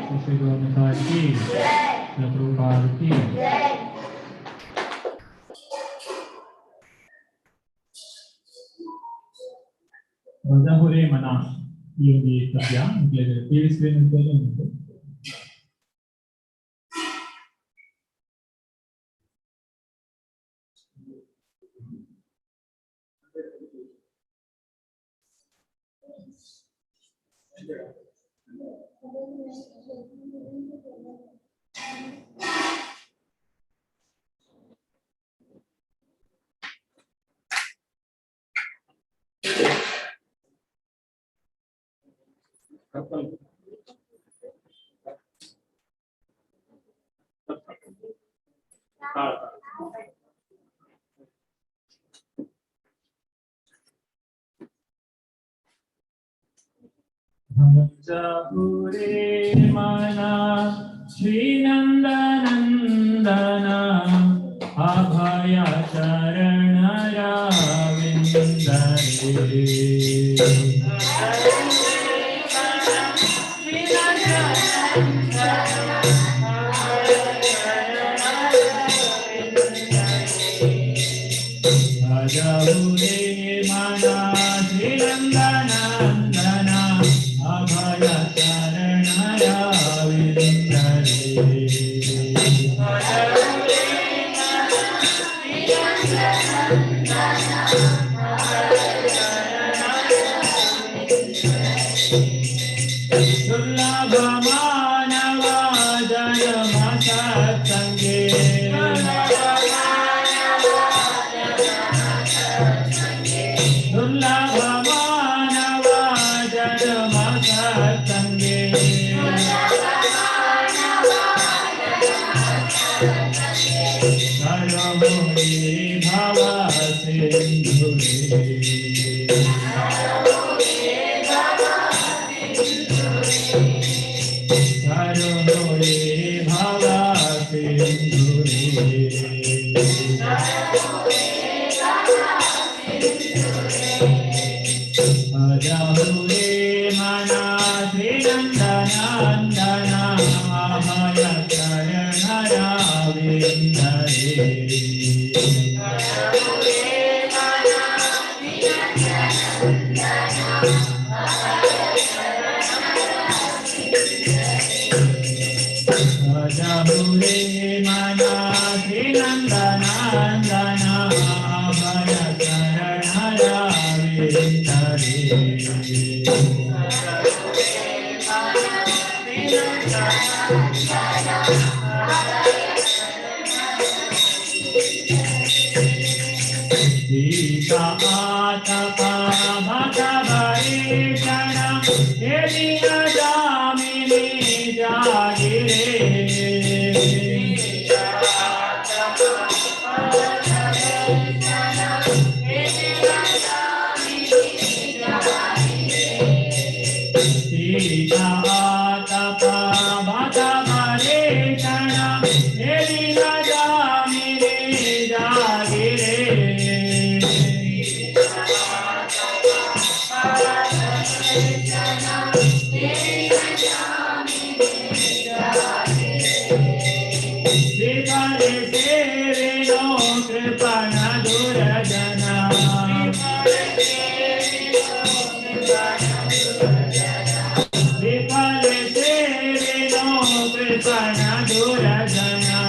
श्री गौर की, श्री प्रभुपाद की। ಭಜಹುರೇ ಮನ ಈ ಒಂದು ಪದ್ಯ ಟಿವಿ ಸ್ಕ್ರೀನ್ ಉಂಟು. भजहुरे मना श्रीनन्दनन्दन अभय चरण राविन्दरे। भजहुरे मना श्रीनन्दनन्दन अभय चरण राविन्दरे। दुर्लभ मानव जन्म सत्संगे, दुर्लभ मानव जन्म सत्संगे, हरमुनि भव सिंधुरे, हरमुनि भव सिंधुरे। भजहुरे मना श्रीनन्दनन्दन अभय चरण राविन्दरे। भजहुरे मना श्रीनन्दनन्दन अभय चरण राविन्दरे। सीता आतपा भगवरीषण यदि न जामिनी जागिरे। सीता आतपा भगवरीषण यदि न जामिनी जागिरे। विफल सेविनो कृपण दुर्जना, विफल सेविनो कृपण दुर्जना,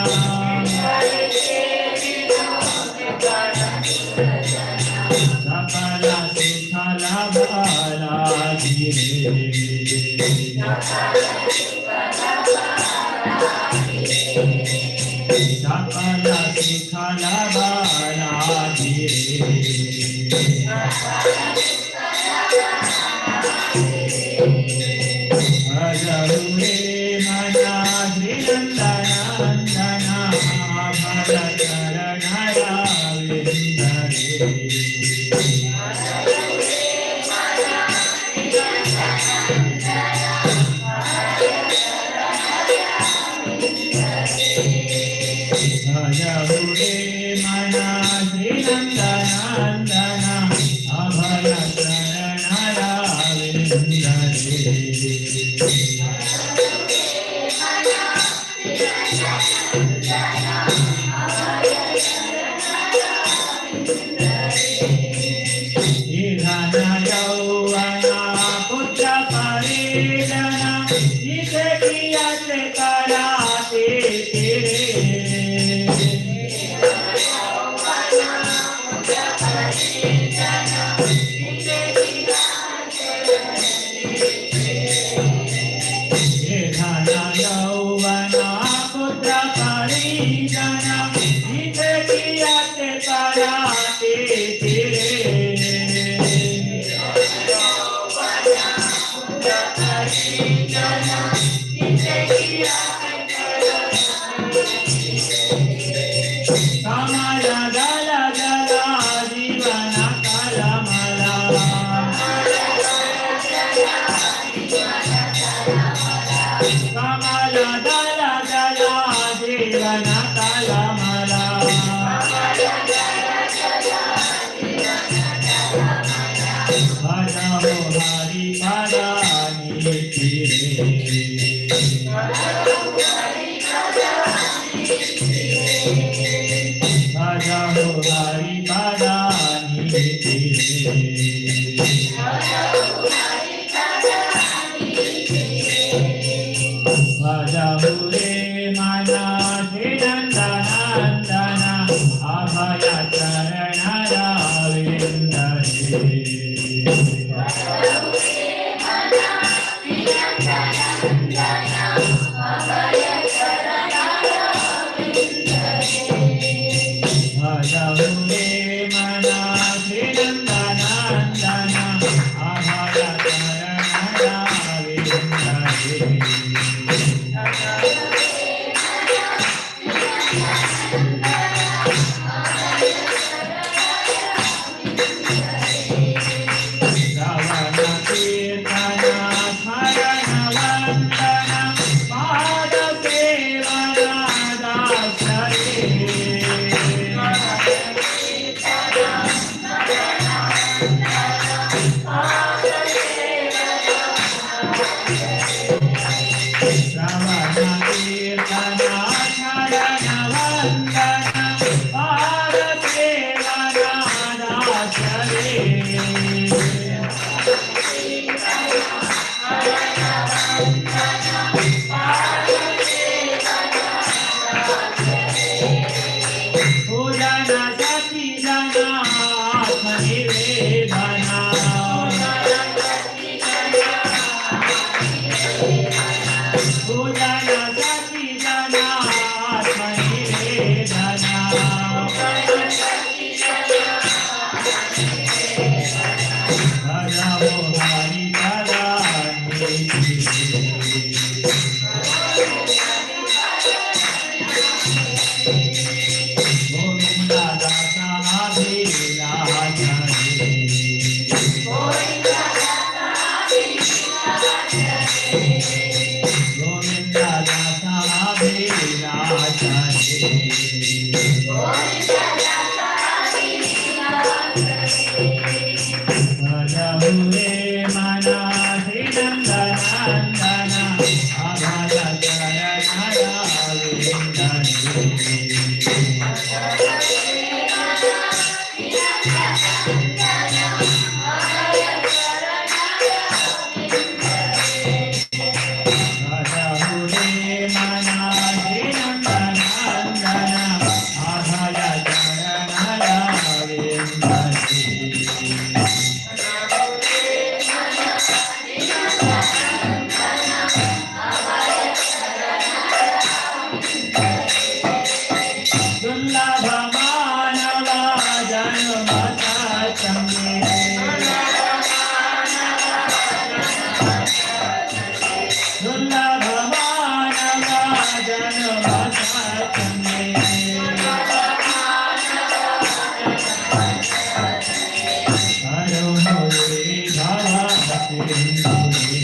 सफल सुख लाभालागिरे। सकल सुख लाभालागिरे। भजहुरे मना श्रीनन्दनन्दन अभय चरण राविन्दरे। भजहुरे मना श्रीनन्दनन्दन अभय चरण राविन्दरे। पराते तेरे। हे धन यौवना पुत्र परिजन जिते कियाते पराते तेरे। कमल दल जला जीवन कलमला। कमल दल जला जीवन कलमला। भजो हरि पदानी भजो हरि पदानी। भजहु रे मना श्री नंदनंदन अभय चरण रविंद रे। भजहु रे मना श्री नंदनंदन अभय चरण रविंद रे। श्रवण कीर्तन स्मरण वंदन पाद सेवन दासरे। श्रवण कीर्तन स्मरण वंदन पाद सेवन दासरे। पूजन सखी जन आत्मनिवेदना। पूजन सखी जन आत्मनिवेदना। भजो हरि पदानि। गोविंद दास अभिलाष रे। गोविंद दास अभिलाष रे। भजहु रे मना श्री नंदनंदन अभय चरण रविंद रे। भजहु रे मना श्री नंदनंदन अभय चरण रविंद रे। दुर्लभ मानव जन्म सत्संगे। दुर्लभ मानव जन्म सत्संगे। करो रे भव सिंधु रे।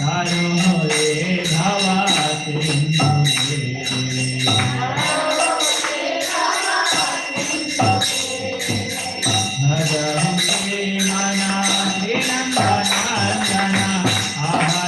करो रे भव सिंधु रे। भजहु रे मना श्री नंदनंदन अभय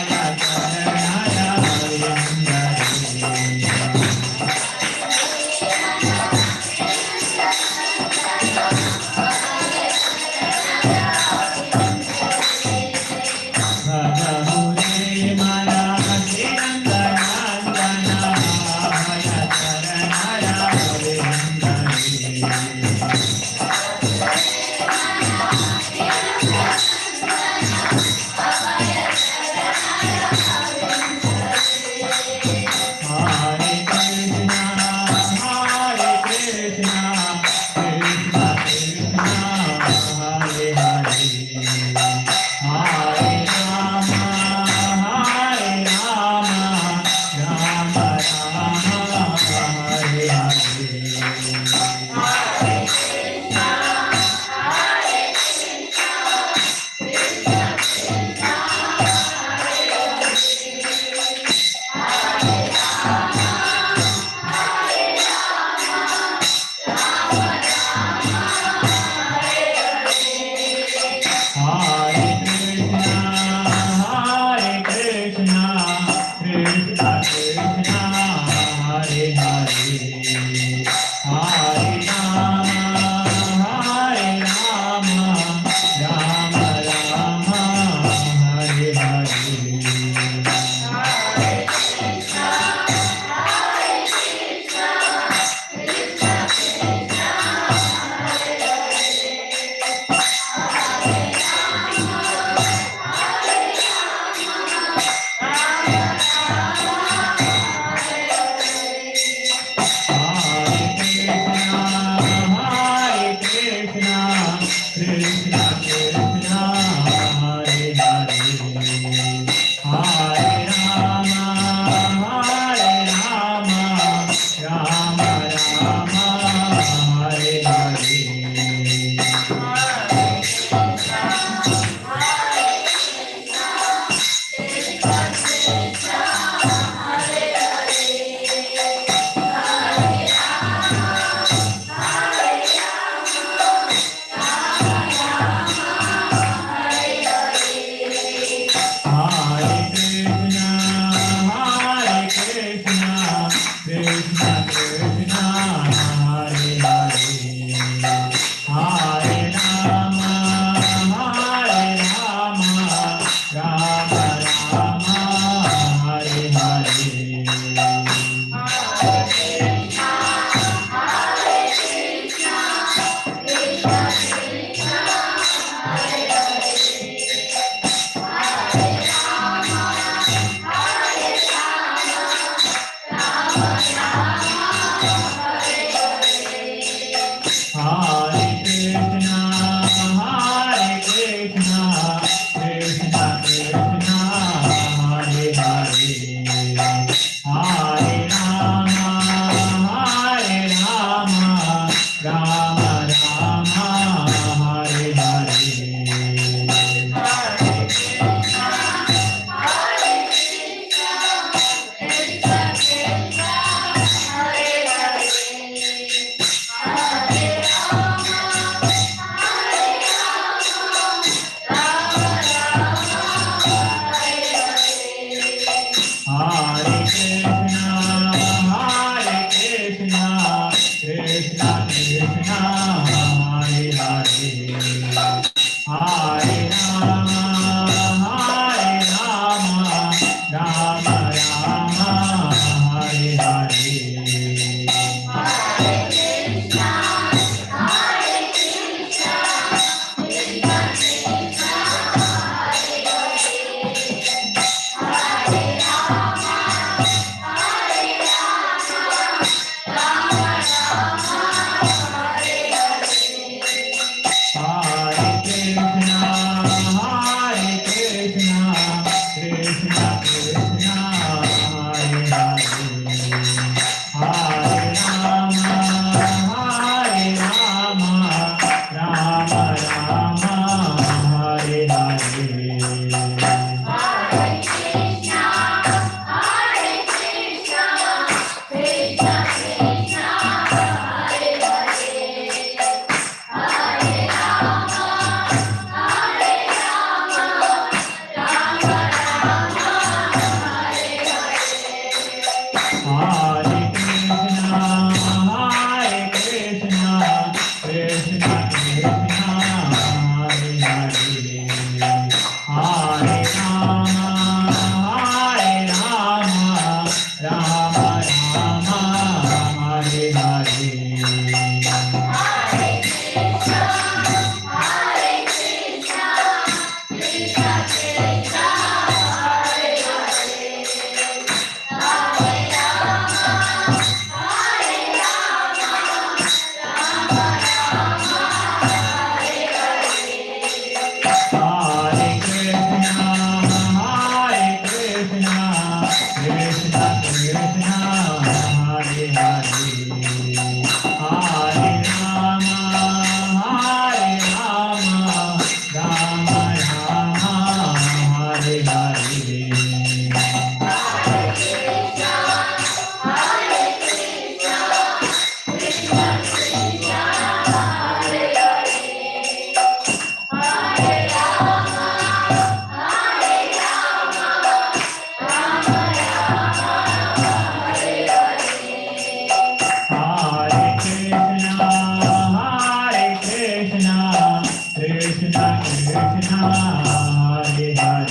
Krishna, Hare Hare,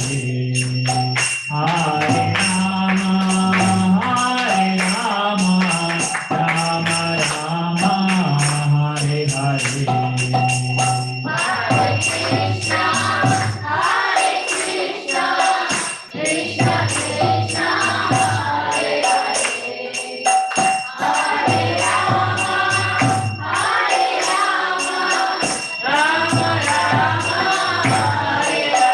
Hare Rama, Hare Rama, Rama Rama, Hare Hare. Hare Krishna, Hare Krishna, Krishna Krishna, Hare Hare, Hare Rama, Hare Rama, Rama Rama, Hare Hare.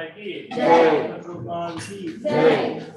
की जय। प्रभुपाद की जय।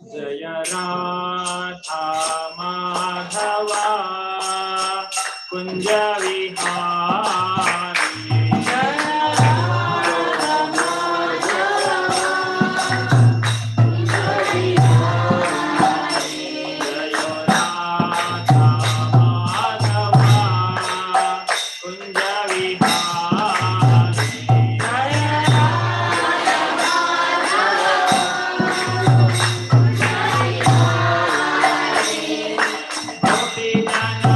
जय राधा माधवा कुंज विहारी। जय राधा माधवा कुंज विहारी। गोपीजनवल्लभा।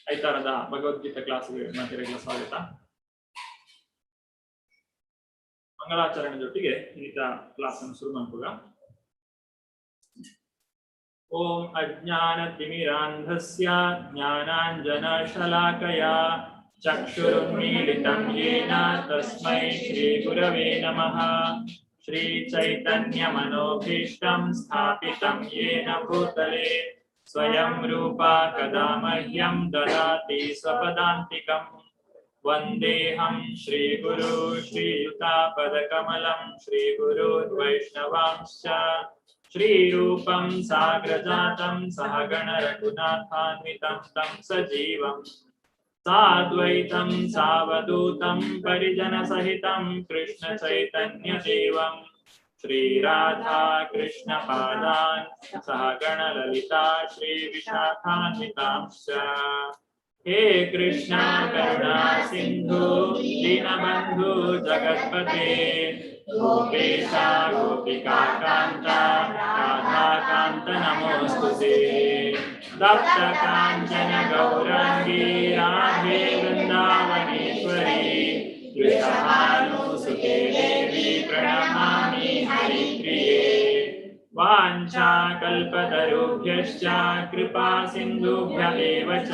ಐತಾರದ ಭಗವದ್ಗೀತೆ ಕ್ಲಾಸ್ಗೆ ಮಾತೆರೆಗಳ ಸ್ವಾಗತ. ಮಂಗಳಾಚರಣೆ ಜೊತೆಗೆ ಈತ ಕ್ಲಾಸ್ ಅನ್ನು ಶುರು ಮಾಡ್ಬೋದ. ಓಂ ಅಜ್ಞಾನತಿಮಿರಾಂಧಸ್ಯ ಜ್ಞಾನಾಂಜನಶಲಾಕಯಾ ಚಕ್ಷುರುನ್ಮೀಲಿತಂ ಯೇನ ತಸ್ಮೈ ಶ್ರೀ ಗುರವೇ ನಮಃ. ಶ್ರೀ ಚೈತನ್ಯ ಮನೋಭೀಷ್ಟಂ ಸ್ಥಾಪಿತಂ ಯೇನ ಭೂತಲೆ ಸ್ವಯಂ ರೂಪ ಕದಾ ಮಹ್ಯಂ ದದಾತಿ ಸ್ವಪದಾಂತಿಕಂ. ವಂದೇಹಂ ಶ್ರೀ ಗುರು ಶ್ರೀಯುತಾಪದಕಮಲಂ ಶ್ರೀ ಗುರುರ್ ವೈಷ್ಣವಾಂಶ್ಚ. ಶ್ರೀರೂಪಂ ಸಾಗ್ರಜಾತಂ ಸಹಗಣ ರಘುನಾಥಾನ್ವಿತಂ ತಂ ಸಜೀವಂ ಸಾದ್ವೈತಂ ಸಾವಧೂತಂ ಪರಿಜನಸಹಿತಂ ಕೃಷ್ಣ ಚೈತನ್ಯ ದೇವಂ. ಶ್ರೀರಾಧಾ ಕೃಷ್ಣ ಪಾದಾನ್ ಸಹಗಣ ಲಲಿತಾ ಶ್ರೀ ವಿಶಾಖಾನ್ವಿತಾಂಶ್ಚ. ಹೇ ಕೃಷ್ಣ ಕರುಣಾ ಸಿಂಧು ದೀನಬಂಧು ಜಗತ್ಪತೆ ಗೋಪೇಶ ಗೋಪಿಕಾ ಕಾಂತ ರಾಧಾ ಕಾಂತ ನಮೋಸ್ತುತೆ. ತಪ್ತ ಕಾಂಚನ ಗೌರಾಂಗಿ ರಾಧೆ ವೃಂದಾವನೇಶ್ವರಿ ವೃಷಭಾನುಸುತೆ ದೇವಿ ಪ್ರಣಮಾಮಿ ಹರಿಪ್ರಿಯೆ. ವಾಂಛಾ ಕಲ್ಪತರುಭ್ಯಶ್ಚ ಕೃಪಾ ಸಿಂಧುಭ್ಯ ಏವ ಚ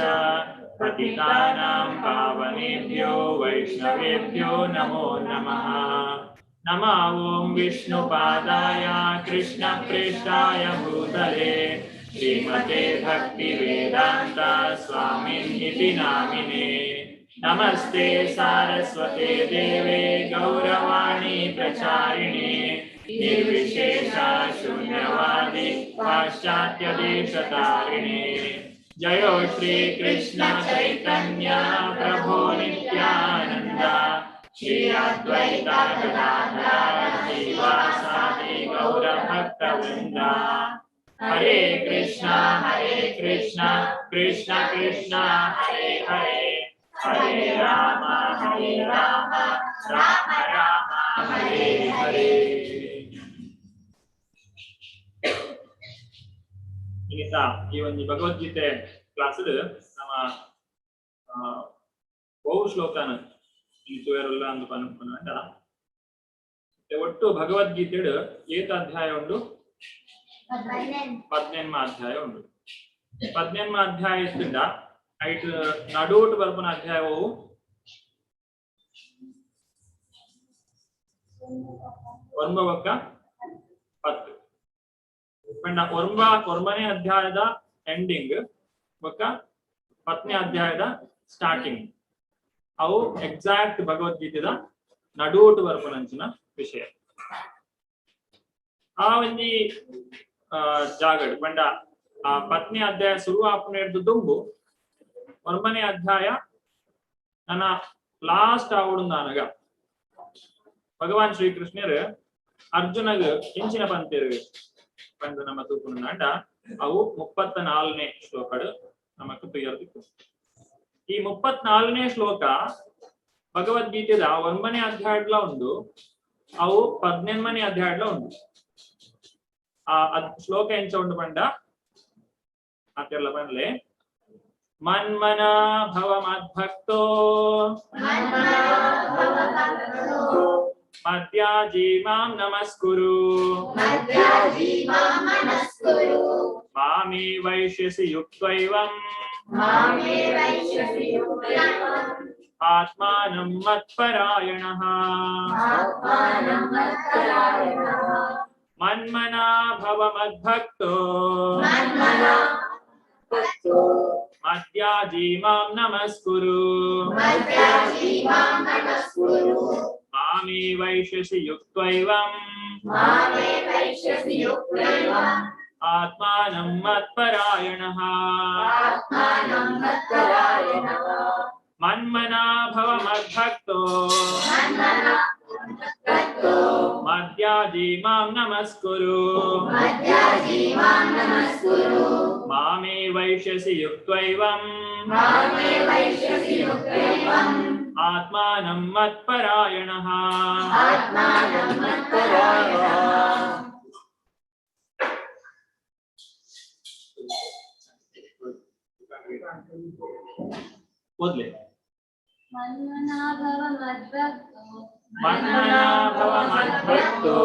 ಪತಿತಾನಾಂ ಪಾವನೇಭ್ಯೋ ವೈಷ್ಣವೇಭ್ಯೋ ನಮೋ ನಮಃ. ನಮ ಓಂ ವಿಷ್ಣುಪಾದಾಯ ಕೃಷ್ಣ ಪ್ರೇಷ್ಠಾಯ ಭೂತಲೆ ಶ್ರೀಮತೆ ಭಕ್ತಿ ವೇದಾಂತ ಸ್ವಾಮಿನ್ ಇತಿ ನಾಮಿನೆ. ನಮಸ್ತೆ ಸಾರಸ್ವತೆ ದೇವೆ ಗೌರವಾಣಿ ಪ್ರಚಾರಿಣೆ ನಿರ್ವಿಶೇಷ ಶೂನ್ಯವಾದಿ ಪಾಶ್ಚಾತ್ಯ ದೇಶತಾರಿಣೆ. ಜಯೋ ಶ್ರೀ ಕೃಷ್ಣ ಚೈತನ್ಯ ಪ್ರಭೋ ನಿತ್ಯಾನಂದ ಶ್ರೀ ಅದ್ವೈತ ಗದಾಧರ ಶ್ರೀವಾಸಾದಿ ಗೌರ ಭಕ್ತ ವೃಂದ. ಹರೇ ಕೃಷ್ಣ ಹರೇ ಕೃಷ್ಣ ಕೃಷ್ಣ ಕೃಷ್ಣ ಹರೇ ಹರೇ ಹರೇ ರಾಮ ಹರೇ ರಾಮ ರಾಮ ರಾಮ ಹರೇ ಹರೇ. ಇನ್ನಿತ ಈ ಒಂದು ಭಗವದ್ಗೀತೆ ಕ್ಲಾಸ್ ನಮ್ಮ ಬಹು ಶ್ಲೋಕನ ತೂಯರುಲ್ಲ ಅಂದು ಪನ್ಪುನ. ಒಟ್ಟು ಭಗವದ್ಗೀತೆಡು ಏತ ಅಧ್ಯಾಯ ಉಂಡು? ಪದ್ನೆನ್ಮ ಅಧ್ಯಾಯ ಉಂಡು. ಪದ್ನೆನ್ಮ ಅಧ್ಯಾಯ ಇತ್ತಿಂಡ ಐಟ್ ನಡುಟು ಬರ್ಪುನ ಅಧ್ಯಾಯವು ಒರ್ಂಬ ಬೊಕ್ಕ ಪತ್ತು. ಪಂಡ ಒರ್ಂಬ ಒರ್ಂಬನೇ ಅಧ್ಯಾಯದ ಎಂಡಿಂಗ್ ಬೊಕ್ಕ ಪತ್ನಿ ಅಧ್ಯಾಯದ ಸ್ಟಾರ್ಟಿಂಗ್ ಅವು ಎಕ್ಸಾಕ್ಟ್ ಭಗವದ್ಗೀತೆದ ನಡುಟು ಬರ್ಪುನಂಚಿನ ವಿಷಯ. ಆ ಒಂಜಿ ಜಾಗಡ್ ಪಂಡ ಆ ಪತ್ನಿ ಅಧ್ಯಾಯ ಶುರು ಆಪುನೆಡ್ದು ದುಂಬು ಒಂಬನೇ ಅಧ್ಯಾಯ ನನ್ನ ಲಾಸ್ಟ್ ಆವಡುಂದಾನಗ ಭಗವಾನ್ ಶ್ರೀಕೃಷ್ಣರು ಅರ್ಜುನಗ್ ಇಂಚಿನ ಪಂತೇರು ಪಂದು ನಮ್ಮ ತೂಪುನುಂಡ. ಅವು 34ನೇ ಶ್ಲೋಕಡು ನಮಕ್ ತುಯರ್ದಿಕ್ಕು. ಈ 34ನೇ ಶ್ಲೋಕ ಭಗವದ್ಗೀತೆದ ಒಂಬನೇ ಅಧ್ಯಾಯಡ್ಲ ಉಂಡು, ಅವು ಪದ್ನೆನ್ಮನೇ ಅಧ್ಯಾಯಡ್ಲ ಉಂಡು. ಆ ಶ್ಲೋಕ ಎಂಚ ಉಂಡು ಪಂಡ ಆತೆರ್ಲ ಪನ್ಲೆ. ಮನ್ಮನಾ ಭವ ಮದ್ಭಕ್ತೋ ಮದ್ಯಾಜಿ ಮಾಂ ನಮಸ್ಕುರು ಮಾಮೇ ವೈಶ್ಯಸಿ ಯುಕ್ತ್ವೈವಂ ಆತ್ಮಾನಂ ಮತ್ಪರಾಯಣಃ. ಮನ್ಮನಾ ಭವ ಮದ್ಭಕ್ತೋ ಮದ್ಯಾಜಿ ಮಾಂ ನಮಸ್ಕುರು ಮಾಮೇ ವೈಶ್ಯಸಿ ಯುಕ್ತ್ವೈವಂ ಆತ್ಮಾನಂ ಮತ್ಪರಾಯಣಃ. ಮನ್ಮನಾ ಭವ ಮದ್ಭಕ್ತೋ ಮದ್ಯಾಜಿ ಮಾಂ ನಮಸ್ಕುರು ಮಾಮೇ ವೈಶ್ಯಸಿ ಯುಕ್ತ್ವೈವಂ ಆತ್ಮಾನಂ ಮತ್ಪರಾಯಣಃ. ಓದ್ಲೆ. ಮನ್ಮನಾ ಭವ ಮದ್ಭಕ್ತೋ. ಮನ್ಮನಾ ಭವ ಮದ್ಭಕ್ತೋ.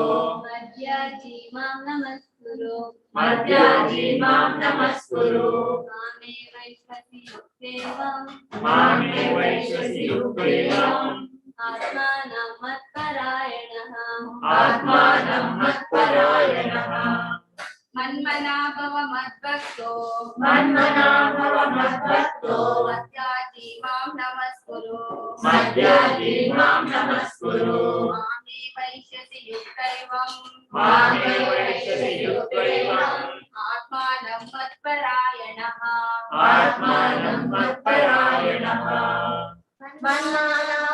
ಮದ್ಯಾಜಿ ಮಾಂ ನಮಸ್ಕುರು. ಮದ್ಯಾಜಿ ಮಾಂ ನಮಸ್ಕುರು. ಮಾಮೇ ವೈಶ್ವಸಿ ಯುಕ್ತೇವಂ. ಮಾಮೇ ವೈಶ್ಯಸಿ ಯುಕ್ತೇವಂ. ಆತ್ಮಾನಂ ಮತ್ಪರಾಯಣಃ. ಆತ್ಮಾನಂ ಮತ್ಪರಾಯಣಃ. ಮನ್ಮನಾ ಭವ ಮದ್ಭಕ್ತೋ. ಮನ್ಮನಾ ಭವ ಮದ್ಭಕ್ತೋ. ಮದ್ಯಾಜಿ ಮಾಂ ನಮಸ್ಕುರು. ಮದ್ಯಾಜಿ ಮಾಂ ನಮಸ್ಕುರು. ಮಾಮೇ ವೈಶ್ಯಸಿ ಯುಕ್ತೈವಂ. ಮಾಮೇ ವೈಶ್ಯಸಿ ಯುಕ್ತೈವಂ. ಆತ್ಮಾನಂ ಮತ್ಪರಾಯಣಃ. ಆತ್ಮಾನಂ ಮತ್ಪರಾಯಣಃ. ಮನ್ಮನಾ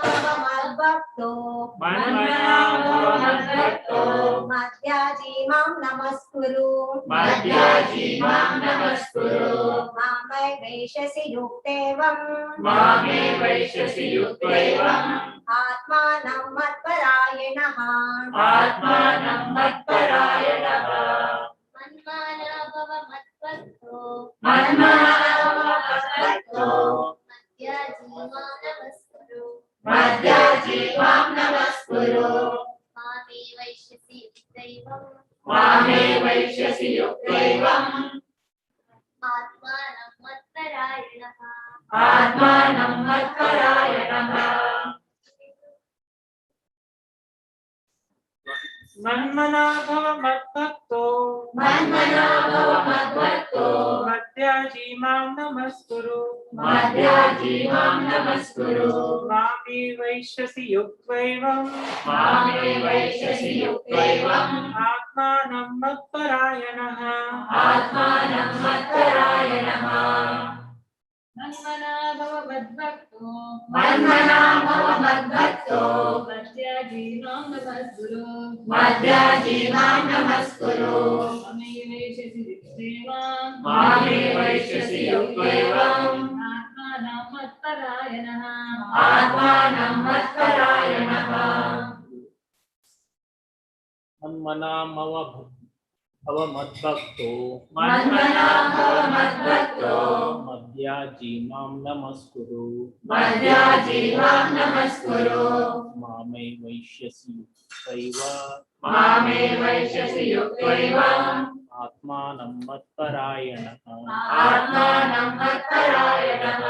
ಭವ ಮದ್ಭಕ್ತೋ. ಮನ್ಮನಾ ಭವ ಮದ್ಭಕ್ತೋ. ಮದ್ಯಾಜಿ ಮಾಂ ನಮಸ್ಕುರು. ಮದ್ಯಾಜಿ ಮಾಂ ನಮಸ್ಕುರು. ಮಾಮೈ ವೈಶಸಿ ಯುಕ್ತೇವಂ. ಮಾಮೇ ವೈಶ್ಯಸಿ ಯುಕ್ತೈವಂ. ಆತ್ಮಾನಂ ಮತ್ಪರಾಯಣಃ. ಆತ್ಮಾನಂ ಮತ್ಪರಾಯಣಃ. ಮನ್ಮನಾ ಭವ ಮದ್ಭಕ್ತೋ. ಮನ್ಮನಾ ಭವ ಮದ್ಭಕ್ತೋ. ಮದ್ಯಾಜಿ ಮಾಂ ನಮಸ್ಕುರು. ಮದ್ಯಾಜಿ ಮಾಂ ನಮಸ್ಕುರು. ಮಾಮೇ ವೈಶ್ಯಸಿ ಯುಕ್ತೈವಂ. ಮಾಮೇ ವೈಶ್ಯಸಿ ಯುಕ್ತೈವಂ. ಆತ್ಮಾನಂ ಮತ್ಪರಾಯಣಃ. ಆತ್ಮಾನಂ ಮತ್ಪರಾಯಣಃ. ಮನ್ಮನಾ ಭವ ಮದ್ಭಕ್ತೋ. ಮನ್ಮನಾ ಭವ ಮದ್ಭಕ್ತೋ. ಮದ್ಯಾಜಿ ಮಾಂ ನಮಸ್ಕುರು. ಮದ್ಯಾಜಿ ಮಾಂ ನಮಸ್ಕುರು. ಮಾಮೇ ವೈಶ್ಯಸಿ ಯುಕ್ತ್ವೈವಂ. ಮಾಮೇ ವೈಶ್ಯಸಿ ಯುಕ್ತೈವಂ. ಆತ್ಮಾನಂ ಮತ್ಪರಾಯಣಃ. ಆತ್ಮಾನಂ ಮತ್ಪರಾಯಣಃ. ಮನ್ಮನಾ ಭವ ಮದ್ಭಕ್ತೋ. ಮನ್ಮನಾ ಭವ ಮದ್ಭಕ್ತೋ. ಮದ್ಯಾಜಿ ಮಾಂ ನಮಸ್ಕುರು. ಮದ್ಯಾಜಿ ಮಾಂ ನಮಸ್ಕುರು. ಮಾಮೇ ವೈಶ್ಯಸಿ ಯುಕ್ತೇವಂ. ಮಾಮೇ ವೈಶ್ಯಸಿ ಯುಕ್ತೈವಂ. ಆತ್ಮಾನಂ ಮತ್ಪರಾಯಣಃ. ಆತ್ಮಾನಂ ಮತ್ಪರಾಯಣಃ. ಮನ್ಮನಾ ಭವ ಭವ ಮದ್ಭಕ್ತೋ. ಮನ್ಮನಾ ಭವ ಮದ್ಭಕ್ತೋ. ಮದ್ಯಾಜಿ ಮಾಂ ನಮಸ್ಕುರು. ಮದ್ಯಾಜಿ ಮಾಂ ನಮಸ್ಕುರು. ಮಾಮೈ ವೈಶ್ಯಸಿ ಯುಕ್ತೈವ. ಮಾಮೇ ವೈಶ್ಯಸಿ ಯುಕ್ತೈವಂ. ಆತ್ಮಾನಂ ಮತ್ಪರಾಯಣಃ. ಆತ್ಮಾನಂ ಮತ್ಪರಾಯಣಃ.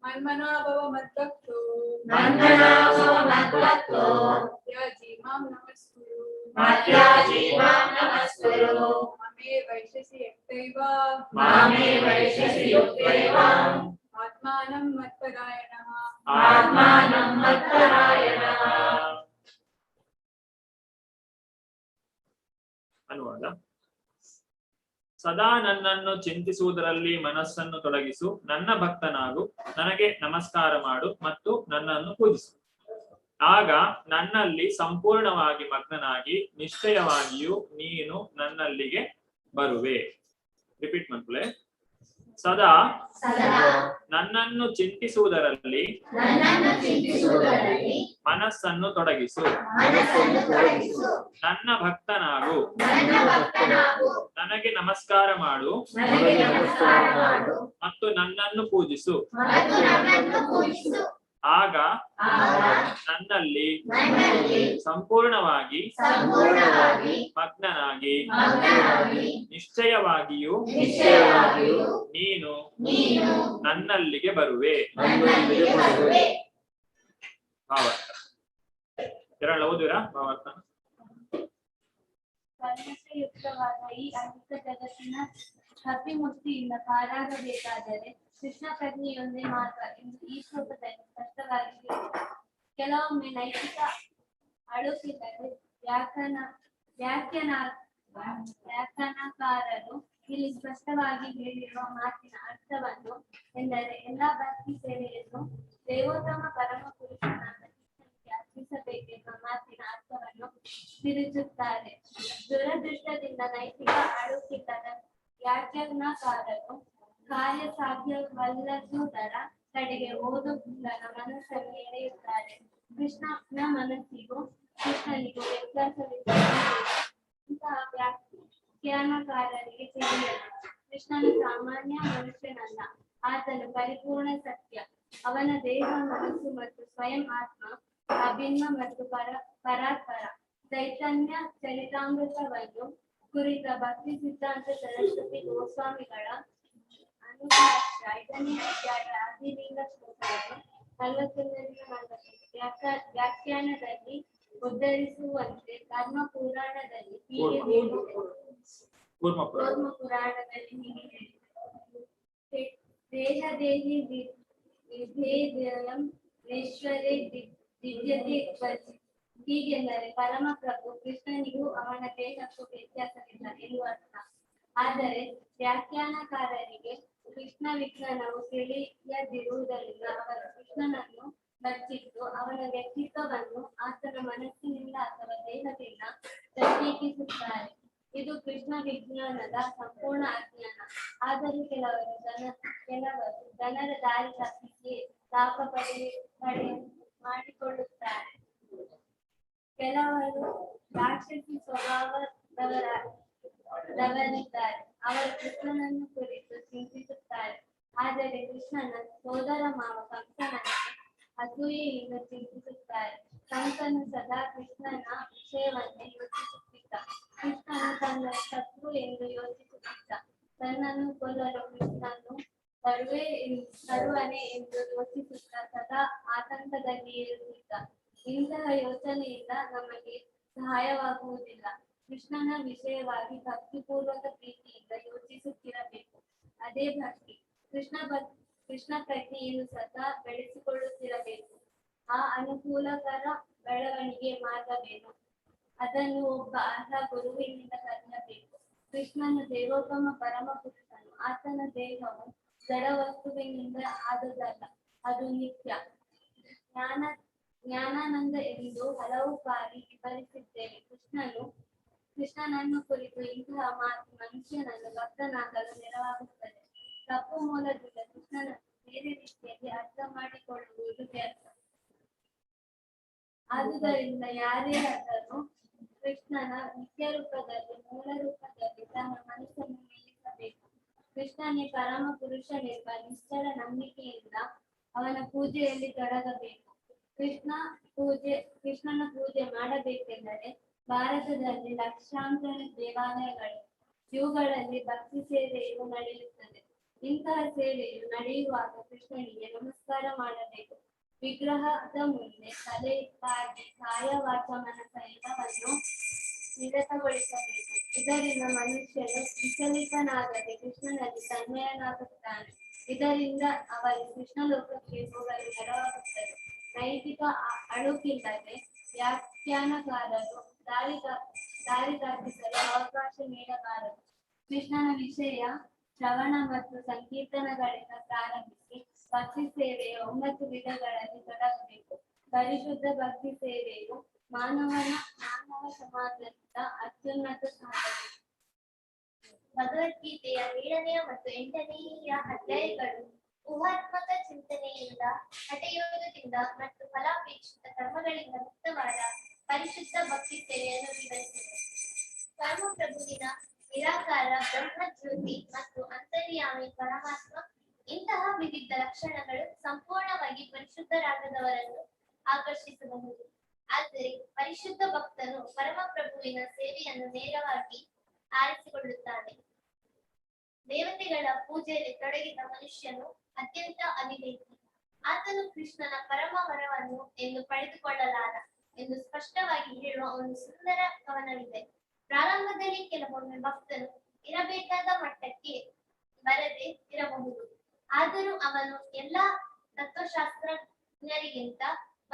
ಮನ್ಮನಾ ಭವ ಮದ್ಭಕ್ತೋ. ಮನ್ಮನಾ ಭವ ಮದ್ಭಕ್ತೋ. ಮದ್ಯಾಜಿ ಮಾಂ ನಮಸ್ಕುರು. ಮದ್ಯಾಜಿ ಮಾಂ ನಮಸ್ಕುರು. ಮಾಮೇ ವೈಶ್ಯಸಿ ಯುಕ್ತೈವ. ಮಾಮೇ ವೈಶ್ಯಸಿ ಯುಕ್ತೈವಂ. ಆತ್ಮಾನಂ ಮತ್ಪರಾಯಣಃ. ಆತ್ಮಾನಂ ಮತ್ಪರಾಯಣಃ. ಅನುವಾದ. ಸದಾ ನನ್ನನ್ನು ಚಿಂತಿಸುವುದರಲ್ಲಿ ಮನಸ್ಸನ್ನು ತೊಡಗಿಸು, ನನ್ನ ಭಕ್ತನಾಗು, ನನಗೆ ನಮಸ್ಕಾರ ಮಾಡು ಮತ್ತು ನನ್ನನ್ನು ಪೂಜಿಸು. ಆಗ ನನ್ನಲ್ಲಿ ಸಂಪೂರ್ಣವಾಗಿ ಮಗ್ನನಾಗಿ ನಿಶ್ಚಯವಾಗಿಯೂ ನೀನು ನನ್ನಲ್ಲಿಗೆ ಬರುವೆ. ರಿಪೀಟ್ ಮನ್ಪುಲೆ. ಸದಾ ಸದಾ ನನ್ನನ್ನು ಚಿಂತಿಸುವುದರಲ್ಲಿ ನನ್ನನ್ನು ಚಿಂತಿಸುವುದರಲ್ಲಿ ಮನಸ್ಸನ್ನು ತೊಡಗಿಸು, ಮನಸ್ಸನ್ನು ತೊಡಗಿಸು, ನನ್ನ ಭಕ್ತನಾಗು, ನನ್ನ ಭಕ್ತನಾಗು, ನನಗೆ ನಮಸ್ಕಾರ ಮಾಡು ನನಗೆ ನಮಸ್ಕಾರ ಮಾಡು ಮತ್ತು ನನ್ನನ್ನು ಪೂಜಿಸು. ಮತ್ತು ನನ್ನನ್ನು ಪೂಜಿಸು. ಆಗ ಆಗ ನನ್ನಲ್ಲಿ ನನ್ನಲ್ಲಿ ಸಂಪೂರ್ಣವಾಗಿ ಸಂಪೂರ್ಣವಾಗಿ ಮಗ್ನನಾಗಿ ಮಗ್ನನಾಗಿ ನಿಶ್ಚಯವಾಗಿಯೂ ನಿಶ್ಚಯವಾಗಿಯೂ ನೀನು ನೀನು ನನ್ನಲ್ಲಿಗೆ ಬರುವೆ. ನನ್ನಲ್ಲಿಗೆ ಬರುವೆ. ಭಾವಾರ್ಥ. ಎರಡ ಓದುವಿರಾ ಭಾವಾರ್ಥ? ಕಲ್ಮಶಯುಕ್ತವಾದ ಈ ಐಹಿಕ ಜಗತ್ತಿನ ಕಪಿಮುಷ್ಟಿಯಿಂದ ಪಾರಾಗಬೇಕಾದರೆ ಕೃಷ್ಣ ಪ್ರಜ್ಞೆಯೊಂದೇ ಮಾರ್ಗ ಎಂದು ಈ ಶ್ಲೋಕದಲ್ಲಿ ಸ್ಪಷ್ಟವಾಗಿ ಹೇಳಿದೆ. ಕೆಲವೊಮ್ಮೆ ನೈತಿಕ ಅಳುಕಿಲ್ಲದೆ ವ್ಯಾಖ್ಯಾನಕಾರರು ಇಲ್ಲಿ ಸ್ಪಷ್ಟವಾಗಿ ಹೇಳಿರುವ ಮಾತಿನ ಅರ್ಥವನ್ನು, ಎಂದರೆ ಎಲ್ಲಾ ಭಕ್ತಿ ಸೇವೆಯನ್ನು ದೇವೋತ್ತಮ ಪರಮ ಪುರುಷನಾದ ಕೃಷ್ಣನಿಗೆ ಅರ್ಪಿಸಬೇಕೆಂಬ ಮಾತಿನ ಅರ್ಥವನ್ನು ತಿರುಚುತ್ತಾರೆ. ದುರದೃಷ್ಟದಿಂದ ನೈತಿಕ ಅಳುಕಿಲ್ಲದ ವ್ಯಾಖ್ಯಾನಕಾರರು ಕಾರ್ಯಸಾಧ್ಯವಲ್ಲದುದರ ಕಡೆಗೆ ಓದುಗನ ಮನಸ್ಸನ್ನು ಎಳೆಯುತ್ತಾರೆ. ಕೃಷ್ಣನ ಮನಸ್ಸಿಗೂ ಕೃಷ್ಣನಿಗೂ ವ್ಯತ್ಯಾಸವಿಲ್ಲ ಎಂಬುದು ಇಂತಹ ವ್ಯಾಖ್ಯಾನಕಾರರಿಗೆ ತಿಳಿಯದು. ಕೃಷ್ಣನು ಸಾಮಾನ್ಯ ಮನುಷ್ಯನಲ್ಲ, ಆತನು ಪರಿಪೂರ್ಣ ಸತ್ಯ. ಅವನ ದೇಹ, ಮನಸ್ಸು ಮತ್ತು ಸ್ವಯಂ ಆತ್ಮ ಅಭಿನ್ನ ಮತ್ತು ಪರಾತ್ಪರ. ಚೈತನ್ಯ ಚರಿತಾಮೃತವನ್ನು ಕುರಿತ ಭಕ್ತಿ ಸಿದ್ಧಾಂತ ಸರಸ್ವತಿ ಗೋಸ್ವಾಮಿಗಳ ಅನುಭಾಷ್ಯ 5ನೇ ಅಧ್ಯಾಯ ಆದಿಲಿಂಗ ಶ್ಲೋಕವನ್ನು 41ರಿಂದ 48 ವ್ಯಾಖ್ಯಾನದಲ್ಲಿ ಉದ್ಧರಿಸುವಂತೆ ಧರ್ಮ ಪುರಾಣದಲ್ಲಿ ಹೀಗೆ ಹೇಳಿದೆ. ಕೂರ್ಮ ಪುರಾಣ. ಕೂರ್ಮ ಪುರಾಣದಲ್ಲಿ ಹೀಗೆ ಹೇಳಿದೆ: ದೇಹ ದೇಹಿ ವಿಭೇದಯಂ ನೇಶ್ವರೇ ವಿದ್ಯತೆ ಕ್ವಚಿತ್. ಹೀಗೆಂದರೆ ಪರಮಪ್ರಭು ಕೃಷ್ಣನಿಗೂ ಅವನ ದೇಹಕ್ಕೂ ವ್ಯತ್ಯಾಸವಿಲ್ಲ ಎನ್ನುವ ಅರ್ಥ. ಆದರೆ ವ್ಯಾಖ್ಯಾನಕಾರರಿಗೆ ಕೃಷ್ಣ ವಿಜ್ಞಾನವು ತಿಳಿಯದಿರುವುದರಿಂದ ಅವರು ಕೃಷ್ಣನನ್ನು ಬಚ್ಚಿಟ್ಟು ಅವನ ವ್ಯಕ್ತಿತ್ವವನ್ನು ಆತನ ಮನಸ್ಸಿನಿಂದ ಅಥವಾ ದೇಹದಿಂದ ಪ್ರತ್ಯೇಕಿಸುತ್ತಾರೆ. ಇದು ಕೃಷ್ಣ ವಿಜ್ಞಾನದ ಸಂಪೂರ್ಣ ಅಜ್ಞಾನ. ಆದರೂ ಕೆಲವರು ಜನರ ದಾರಿ ತಪ್ಪಿಸಿ ಲಾಭ ಪಡೆ ಪಡೆ ಮಾಡಿಕೊಳ್ಳುತ್ತಾರೆ. ಕೆಲವರು ರಾಕ್ಷಸಿ ಸ್ವಭಾವದವರಿದ್ದಾರೆ. ಅವರು ಕೃಷ್ಣನನ್ನು ಕುರಿತು ಚಿಂತಿಸುತ್ತಾರೆ, ಆದರೆ ಕೃಷ್ಣನ ಸೋದರ ಮಾವ ಕಂಸನಂತೆ ಅಸೂಯೆಯಿಂದ ಚಿಂತಿಸುತ್ತಾರೆ. ಕಂಸನು ಸದಾ ಕೃಷ್ಣನ ವಿಷಯವನ್ನೇ ಯೋಚಿಸುತ್ತಿದ್ದ. ಕೃಷ್ಣನು ತನ್ನ ಶತ್ರು ಎಂದು ಯೋಚಿಸುತ್ತಿದ್ದ. ತನ್ನನ್ನು ಕೊಲ್ಲಲು ಕೃಷ್ಣನು ಬರುವನೆ ಎಂದು ಯೋಚಿಸುತ್ತಾ ಸದಾ ಆತಂಕದಲ್ಲಿ ಇರುತ್ತಿದ್ದ. ಇಂತಹ ಯೋಚನೆಯಿಂದ ನಮಗೆ ಸಹಾಯವಾಗುವುದಿಲ್ಲ. ಕೃಷ್ಣನ ವಿಷಯವಾಗಿ ಭಕ್ತಿಪೂರ್ವಕ ಪ್ರೀತಿಯಿಂದ ಯೋಚಿಸುತ್ತಿರಬೇಕು. ಅದೇ ಭಕ್ತಿ. ಕೃಷ್ಣ ಪ್ರಜ್ಞೆಯನ್ನು ಸದಾ ಬೆಳೆಸಿಕೊಳ್ಳುತ್ತಿರಬೇಕು. ಆ ಅನುಕೂಲಕರ ಬೆಳವಣಿಗೆ ಮಾರ್ಗವೇನು? ಅದನ್ನು ಒಬ್ಬ ಅರ್ಹ ಗುರುವಿನಿಂದ ಕಲಿಯಬೇಕು. ಕೃಷ್ಣನು ದೇವೋತ್ತಮ ಪರಮ ಪುರುಷನು. ಆತನ ದೇಹವು ಜಡ ವಸ್ತುವಿನಿಂದ ಆದದ್ದಲ್ಲ, ಅದು ನಿತ್ಯ ಜ್ಞಾನಾನಂದ ಎಂದು ಹಲವು ಬಾರಿ ವಿವರಿಸಿದ್ದೇವೆ. ಕೃಷ್ಣನನ್ನು ಕುರಿತು ಇಂತಹ ಮಾತು ಮನುಷ್ಯನನ್ನು ಭಕ್ತನಾಗಲು ನೆರವಾಗುತ್ತದೆ. ತಪ್ಪು ಮೂಲದಿಂದ ಕೃಷ್ಣನನ್ನು ಬೇರೆ ರೀತಿಯಲ್ಲಿ ಅರ್ಥ ಮಾಡಿಕೊಳ್ಳುವುದು ವ್ಯರ್ಥ. ಆದುದರಿಂದ ಯಾರೇ ಆದರೂ ಕೃಷ್ಣನ ನಿತ್ಯ ರೂಪದಲ್ಲಿ, ಮೂಲ ರೂಪದಲ್ಲಿ ತನ್ನ ಮನಸ್ಸನ್ನು ನಿಲ್ಲಿಸಬೇಕು. ಕೃಷ್ಣನೇ ಪರಮ ಪುರುಷನೆಂಬ ನಿಶ್ಚಲ ನಂಬಿಕೆಯಿಂದ ಅವನ ಪೂಜೆಯಲ್ಲಿ ತೊಡಗಬೇಕು. ಕೃಷ್ಣನ ಪೂಜೆ ಮಾಡಬೇಕೆಂದರೆ ಭಾರತದಲ್ಲಿ ಲಕ್ಷಾಂತರ ದೇವಾಲಯಗಳಿವೆ. ಇವುಗಳಲ್ಲಿ ಭಕ್ತಿ ಸೇವೆಯು ನಡೆಯುತ್ತದೆ. ಇಂತಹ ಸೇವೆಯು ನಡೆಯುವಾಗ ಕೃಷ್ಣನಿಗೆ ನಮಸ್ಕಾರ ಮಾಡಬೇಕು. ವಿಗ್ರಹದ ಮುಂದೆ ತಲೆ ಬಾಗಿ ಕಾಯ ವಾಚ ಮನಸ ಎಲ್ಲವನ್ನು ನಿರತಗೊಳಿಸಬೇಕು. ಇದರಿಂದ ಮನುಷ್ಯನು ವಿಚಲಿತನಾಗದೆ ಕೃಷ್ಣನಲ್ಲಿ ತನ್ಮಯನಾಗುತ್ತಾನೆ. ಇದರಿಂದ ಅವರು ಕೃಷ್ಣ ಲೋಕಕ್ಕೆ ಹೋಗಲು ನೆರವಾಗುತ್ತದೆ. ನೈತಿಕ ಅಳುಕಿಲ್ಲದೆ ವ್ಯಾಖ್ಯಾನಕಾರರು ದಾರಿ ತಪ್ಪಿಸಲು ಅವಕಾಶ ನೀಡಬಾರದು. ಕೃಷ್ಣನ ವಿಷಯ ಶ್ರವಣ ಮತ್ತು ಸಂಕೀರ್ತನಗಳಿಂದ ಪ್ರಾರಂಭಿಸಿ ಭಕ್ತಿ ಸೇವೆಯ 9 ವಿಧಗಳಲ್ಲಿ ತೊಡಗಬೇಕು. ಪರಿಶುದ್ಧ ಭಕ್ತಿ ಸೇವೆಯು ಮಾನವ ಸಮಾಜದ ಅತ್ಯುನ್ನತ ಸಾಧನೆ. ಭಗವದ್ಗೀತೆಯ 7ನೆಯ ಮತ್ತು 8ನೆಯ ಅಧ್ಯಾಯಗಳು ಊಹಾತ್ಮಕ ಚಿಂತನೆಯಿಂದ, ಹಠಯೋಗದಿಂದ ಮತ್ತು ಫಲಾಪೇಕ್ಷಿತ ಕರ್ಮಗಳಿಂದ ಮುಕ್ತವಾದ ಪರಿಶುದ್ಧ ಭಕ್ತಿ ಸೇವೆಯನ್ನು ವಿವರಿಸಿದೆ. ಪರಮಪ್ರಭುವಿನ ನಿರಾಕಾರ ಬ್ರಹ್ಮಜ್ಯೋತಿ ಮತ್ತು ಅಂತರ್ಯಾಮಿ ಪರಮಾತ್ಮ ಇಂತಹ ವಿವಿಧ ಲಕ್ಷಣಗಳು ಸಂಪೂರ್ಣವಾಗಿ ಪರಿಶುದ್ಧರಾಗದವರನ್ನು ಆಕರ್ಷಿಸಬಹುದು. ಆದರೆ ಪರಿಶುದ್ಧ ಭಕ್ತನು ಪರಮಪ್ರಭುವಿನ ಸೇವೆಯನ್ನು ನೇರವಾಗಿ ಆರಿಸಿಕೊಳ್ಳುತ್ತಾನೆ. ದೇವತೆಗಳ ಪೂಜೆಯಲ್ಲಿ ತೊಡಗಿದ ಮನುಷ್ಯನು ಅತ್ಯಂತ ಅವಿವೇಕಿ. ಆತನು ಕೃಷ್ಣನ ಪರಮ ವರವನ್ನು ಎಂದು ಪಡೆದುಕೊಳ್ಳಲಾರ ಎಂದು ಸ್ಪಷ್ಟವಾಗಿ ಹೇಳುವ ಒಂದು ಸುಂದರ ಕವನವಿದೆ. ಪ್ರಾರಂಭದಲ್ಲಿ ಕೆಲವೊಮ್ಮೆ ಭಕ್ತನು ಇರಬೇಕಾದ ಮಟ್ಟಕ್ಕೆ ಬರದೆ ಇರಬಹುದು. ಆದರೂ ಅವನು ಎಲ್ಲಾ ತತ್ವಶಾಸ್ತ್ರಜ್ಞರಿಗಿಂತ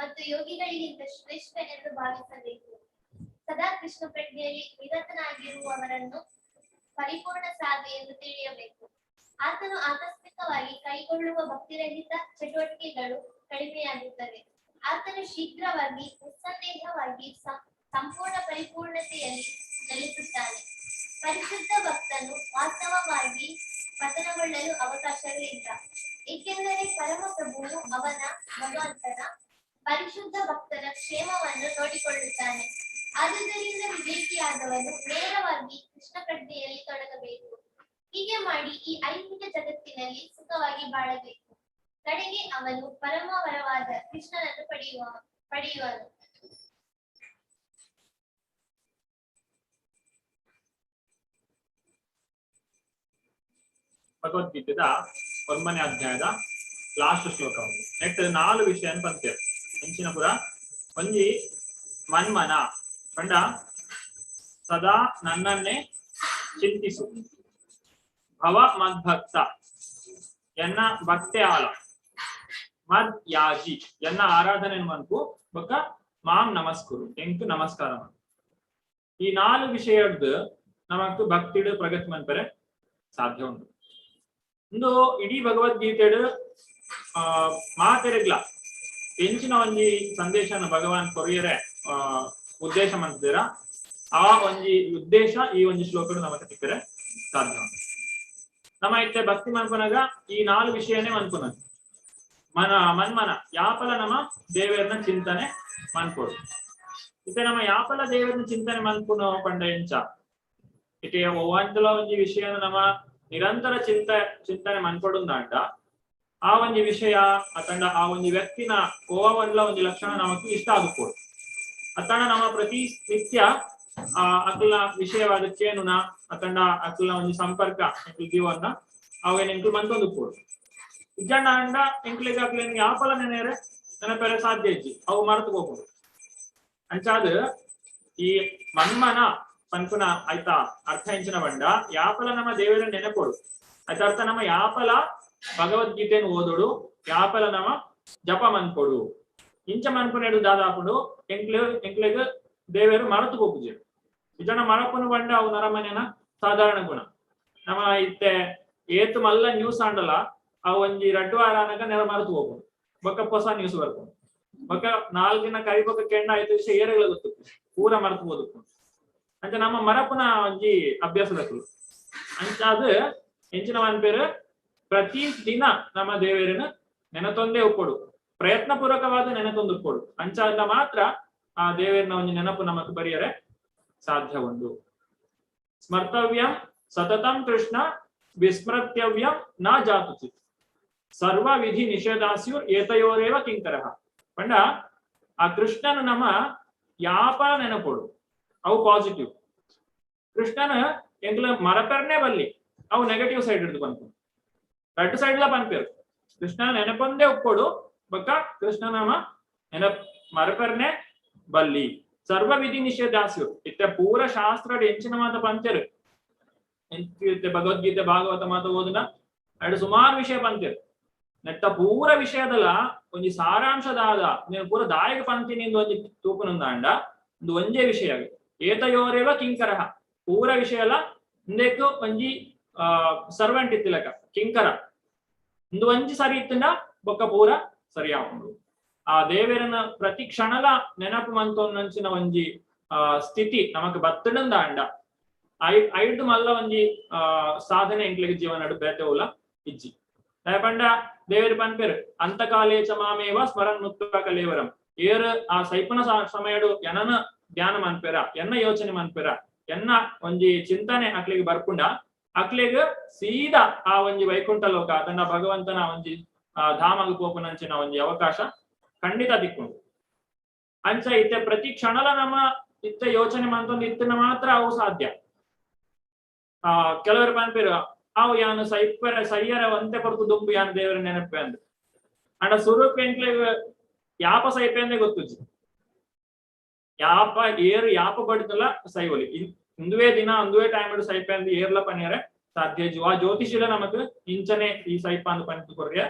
ಮತ್ತು ಯೋಗಿಗಳಿಗಿಂತ ಶ್ರೇಷ್ಠ ಎಂದು ಭಾವಿಸಬೇಕು. ಸದಾ ಕೃಷ್ಣ ಪ್ರಜ್ಞೆಯಲ್ಲಿ ನಿರತನಾಗಿರುವವರನ್ನು ಪರಿಪೂರ್ಣ ಸಾಧು ಎಂದು ತಿಳಿಯಬೇಕು. ಆತನು ಆಕಸ್ಮಿಕವಾಗಿ ಕೈಗೊಳ್ಳುವ ಭಕ್ತಿರಹಿತ ಚಟುವಟಿಕೆಗಳು ಕಡಿಮೆಯಾಗುತ್ತವೆ. ಆತನು ಶೀಘ್ರವಾಗಿ ನಿಸ್ಸಂದೇಹವಾಗಿ ಸಂಪೂರ್ಣ ಪರಿಪೂರ್ಣತೆಯಲ್ಲಿ ನೆಲೆಸುತ್ತಾನೆ. ಪರಿಶುದ್ಧ ಭಕ್ತನು ವಾಸ್ತವವಾಗಿ ಪತನಗೊಳ್ಳಲು ಅವಕಾಶವೇ ಇಲ್ಲ, ಏಕೆಂದರೆ ಪರಮ ಪ್ರಭುವು ಅವನ ಭಗವಂತನ ಬಲದಿಂದ ಪರಿಶುದ್ಧ ಭಕ್ತರ ಕ್ಷೇಮವನ್ನು ನೋಡಿಕೊಳ್ಳುತ್ತಾನೆ. ಆದುದರಿಂದ ವಿವೇಕಿಯಾದವನು ನೇರವಾಗಿ ಕೃಷ್ಣ ಪ್ರಜ್ಞೆಯಲ್ಲಿ ತೊಡಗಬೇಕು. ಹೀಗೆ ಮಾಡಿ ಈ ಐಹಿಕ ಜಗತ್ತಿನಲ್ಲಿ ಸುಖವಾಗಿ ಬಾಳಬೇಕು. ಕಡೆಗೆ ಅವನು ಪರಮವರವಾದ ಕೃಷ್ಣನನ್ನು ಪಡೆಯುವನು. ಭಗವದ್ಗೀತೆದ ಒಂಬನೇ ಅಧ್ಯಾಯದ ಲಾಸ್ಟ್ ಶ್ಲೋಕ. ನೆಟ್ ನಾಲು ವಿಷಯ ಪಂತೆ ಎಂಚಿನ ಪುರ ಒಂಜಿ ಮನ್ಮನ ಪಂಡ ಸದಾ ನನ್ನನ್ನೇ ಚಿಂತಿಸು, ಭವ ಮದ್ಭಕ್ತ ಎನ್ನ ಭಕ್ತೆ ಆಲ, ಮದ್ ಯಾಜಿ ಎನ್ನ ಆರಾಧನೆ ಮನ್ಪು, ಬೊಕ್ಕ ಮಾಂ ನಮಸ್ಕುರು ಎಂಕು ನಮಸ್ಕಾರ. ಈ ನಾಲು ವಿಷಯದ ನಮಕ್ ಭಕ್ತಿಡು ಪ್ರಗತಿ ಮನ್ಪರೆ ಸಾಧ್ಯ ಉಂಟು. ಇಂದು ಇಡೀ ಭಗವದ್ಗೀತೆಡು ಮಾತೆರೆಗ್ಲ ಎಂಚಿನ ಒಂಜಿ ಸಂದೇಶನ ಭಗವಾನ್ ಕೊರಿಯರೆ ಉದ್ದೇಶ ಮಂತಿದ್ದೀರ, ಆ ಒಂಜಿ ಉದ್ದೇಶ ಈ ಒಂಜಿ ಶ್ಲೋಕಡು ನಮಕ್ ತಿಕ್ಕರೆ ಸಾಧ್ಯ ಉಂಟು. ನಮ್ಮ ಇತ್ತೆ ಭಕ್ತಿ ಮನ್ಪುನಗ ಈ ನಾಲು ವಿಷಯನೇ ಮನ್ಪುನಗ ಮನ ಮನ್ಮನ ಯಾಪಲ ನಮ್ಮ ದೇವರನ್ನ ಚಿಂತನೆ ಮನ್ಪೋಡು. ಇತ್ತೆ ನಮ್ಮ ಯಾಪಲ ದೇವರನ್ನ ಚಿಂತನೆ ಮನ್ಪುನ ಪಂಡ ಎಂಚ ಇತ್ತೆ ಒವ್ವಂತಲ ಒಂಜಿ ವಿಷಯನ ನಮ್ಮ ನಿರಂತರ ಚಿಂತನೆ ಮನ್ಪೊಡುಂದಾಂಡ ಆ ಒಂಜಿ ವಿಷಯ ಅತಂಡ ಆ ಒಂಜಿ ವ್ಯಕ್ತಿನ ಓವನ್ಲ ಒಂಜಿ ಲಕ್ಷಣ ನಮಕ್ ಇಷ್ಟ ಆಗುಪೋಡು. ಅತಂಡ ನಮ್ಮ ಪ್ರತಿ ನಿತ್ಯ ಆ ಅಕುಲ ವಿಷಯವಾದ ಚೇನುನ ಅತಂಡ ಅಕುಲ ಒಂಜಿ ಸಂಪರ್ಕ ಎಂಕುಲ್ ಜೀವನ ಅವೇನ್ ಎಂಕುಲ್ ಮನ್ಕೊಂದು ಪೋಡು. ಇಜ್ಜಂಡ ಅಂಡ ಎಂಕ್ಲಿಗ್ ಅಕ್ಲೆನ್ ಯಾಪಲ ನೆನೆಯರೆ ನೆನಪೆರೆ ಸಾಧ್ಯ ಇಜ್ಜಿ, ಅವು ಮರೆತು ಹೋಗ್ಬೋದು. ಅಂಚಾದ ಈ ಮನ್ಮನ ಪನ್ಪುನ ಆಯ್ತಾ ಅರ್ಥ ಎಂಚಿನ ಬಂಡ ಯಾಪಲ ನಮ್ಮ ದೇವರ ನೆನಪೋಡು. ಆಯ್ತಾ ಅರ್ಥ ನಮ್ಮ ಯಾಪಲ ಭಗವದ್ಗೀತೆಯನ್ನು ಓದೋಡು, ಯಾಪಲ ನಮ್ಮ ಜಪ ಮನ್ಪೊಡು. ಇಂಚ ಮನ್ಪುನೆಡು ದಾದಾಪುಡು ಎಂಕ್ಲೆ ಎಂಕ್ಲೆಗ್ ದೇವರು ಮರೆತು ಹೋಗುಜೆ. ಇಜನ ಮರಪುನು ಬಂಡ ಅವು ನರಮನೆನ ಸಾಧಾರಣ ಗುಣ. ನಮ್ಮ ಇತ್ತೆ ಏತು ಮಲ್ಲ ನ್ಯೂಸ್ ಆಂಡಲ ಅವು ಒಂಜಿ ರಡ್ಡು ವಾರ ಆನಗ ನೆರ ಮರೆತು ಹೋಗುದು, ಬೊಕ್ಕ ಹೊಸ ನ್ಯೂಸ್ ಬರ್ಕೊಂಡು ಬೊಕ್ಕ 4 ದಿನ ಕರಿ ಬೊಕ್ಕ ಕೆಂಡ ಆಯ್ತು ವಿಷಯ ಏರೆಗಳ ಗೊತ್ತು ಪೂರ ಮರೆತು ಹೋದಕ್ಕು. ಅಂಚ ನಮ್ಮ ಮರಪುನ ಒಂಜಿ ಅಭ್ಯಾಸದಕ್ಕಲು. ಅಂಚ ಅದು ಎಂಚಿನ ಪೇರು ಪ್ರತಿ ದಿನ ನಮ್ಮ ದೇವರನ್ನ ನೆನತೊಂದೇ ಉಪ್ಪೊಡು, ಪ್ರಯತ್ನ ಪೂರ್ವಕವಾದ ನೆನತೊಂದು ಉಪ್ಪೊಡು. ಅಂಚಾದ ಮಾತ್ರ ಆ ದೇವರನ್ನ ಒಂಜಿ ನೆನಪು ನಮಕ್ ಬರಿಯರೆ ಸಾಧ್ಯ ಉಂಡು. ಸ್ಮರ್ತವ್ಯಂ ಸತತಂ ಕೃಷ್ಣ ವಿಸ್ಮೃತ್ಯವ್ಯಂ ನ ಜಾತುಚಿತ್ ಸರ್ವ ವಿಧಿ ನಿಷೇಧಾಸ್ಯು ಏತಯೋರೇವ ಕಿಂಕರಃ. ಪಂಡ ಆ ಕೃಷ್ಣನ ನಮ್ಮ ಯಾಪ ನೆನಪೊಡು, ಅವು ಪಾಸಿಟಿವ್. ಕೃಷ್ಣನ ಎಂಕ್ಲ ಮರಪೆರ್ನೆ ಬಲ್ಲಿ ಅವು ನೆಗೆಟಿವ್ ಸೈಡ್ ಹಿಡಿದು ಪನ್ಪು, ರಡ್ಡು ಸೈಡ್ ಲ ಪನ್ಪೇರು. ಕೃಷ್ಣನ ನೆನಪೊಂದೇ ಉಪ್ಪೊಡು, ಬೊಕ್ಕ ಕೃಷ್ಣನ ನೆನಪ್ ಮರಪೆರ್ನೆ ಬಲ್ಲಿ. ಸರ್ವ ವಿಧಿ ನಿಷೇಧಾಸ್ಯು ಇತ್ತೆ ಪೂರ ಶಾಸ್ತ್ರ ಎಂಚಿನ ಮಾತ ಪಂಚರು ಇತ್ತೆ ಭಗವದ್ಗೀತೆ ಭಾಗವತ ಮಾತ ಓದಿನ ಎರಡು ಸುಮಾರು ವಿಷಯ ಪಂಚರು. ನೆಟ್ಟ ಪೂರ ವಿಷಯದಲ್ಲ ಒಂಜಿ ಸಾರಾಂಶದಾದ ನೀನು ಪೂರ ದಾಯಕ ಪಂತಿನಿಂದ ಒಂಜಿ ತೂಪುನಂದಾಂಡ ಒಂದು ಒಂಜೇ ವಿಷಯ ಏತಯೋರೇವ ಕಿಂಕರಃ. ಪೂರ ವಿಷಯ ಅಲ್ಲ ಇಂದೆಕ್ ಒಂಜಿ ಸರ್ವೆಂಟ್ ಇತ್ತಿಲಕ ಕಿಂಕರ ಒಂದು ಒಂಜಿ ಸರಿ ಇತ್ತಿಂದ ಬೊಕ್ಕ ಪೂರ ಸರಿ ಆಪುಂಡು. ಆ ದೇವರನ ಪ್ರತಿ ಕ್ಷಣಲ ನೆನಪು ಮಂತೊಂದಂಚಿನ ಒಂಜಿ ಸ್ಥಿತಿ ನಮಕ್ ಬತ್ತಡಂದಾಂಡ ಐದು ಮಲ್ಲ ಒಂಜಿ ಸಾಧನೆ ಎಂಕ್ಲೆಗ್ ಜೀವನ ಬೇತೆ ಉಲ ಇಜ್ಜಿ. ಪಂಡ ದೇವರು ಪನ್ಪೇರು ಅಂತಕಾಲೇ ಚ ಮಾಮೇವ ಸ್ಮರನ್ ಮುಕ್ತ ಕಲೇವರಂ. ಏರು ಆ ಸೈಪನ ಸಮಯಡು ಎನನ ಧ್ಯಾನ ಮನ್ಪೇರ, ಎನ್ನ ಯೋಚನೆ ಮನ್ಪೇರ, ಎನ್ನ ಒಂಜಿ ಚಿಂತನೆ ಅಕ್ಲಿಗೆ ಬರ್ಪುಂಡ ಅಕ್ಲಿಗ್ ಸೀದಾ ಆ ಒಂಜಿ ವೈಕುಂಠ ಲೋಕ ಅದನ್ನ ಭಗವಂತನ ಒಂಜಿ ಧಾಮಗ್ ಪೋಪುನಂಚಿನ ಒಂಜಿ ಅವಕಾಶ ಖಂಡಿತ ದಿಕ್ಕುಂಡು. ಅಂಚ ಇತ್ತೆ ಪ್ರತಿ ಕ್ಷಣಲ ನಮ್ಮ ಇತ್ತ ಯೋಚನೆ ಮಂತೊಂದು ಇತ್ತನ ಮಾತ್ರ ಅವು ಸಾಧ್ಯ. ಕೆಲವರು ಪನ್ಪೇರು ಅವು ಯಾನು ಸೈಪರ ಸೈಯರ ಒಂತೆ ಪೊರ್ತು ದುಂಬು ಯಾನು ದೇವರ ನೆನಪೆ ಅಂದ್. ಅಂಡ ಸುರುಕ್ ಎಂಕ್ಲೆಗ್ ಯಾಪ ಸೈಪೆ ಅಂದೇ ಗೊತ್ತುಜ್ಜಿ, ಯಾಪ ಏರು ಯಾಪ ಬಡಿತಲ್ಲ ಸೈವಲಿ ಇಂದುವೇ ದಿನ ಅಂದುವೇ ಟೈಮ್ ಸೈಪೆ ಅಂದ್ ಏರ್ಲ ಪನಿಯರೆ ಸಾಧ್ಯ ಇಜ್ಜಿ. ಆ ಜ್ಯೋತಿಷಿಲ ನಮಕ್ ಇಂಚನೆ ಈ ಸೈಪ ಅಂದ್ ಪಂತು ಕೊರ್ಯ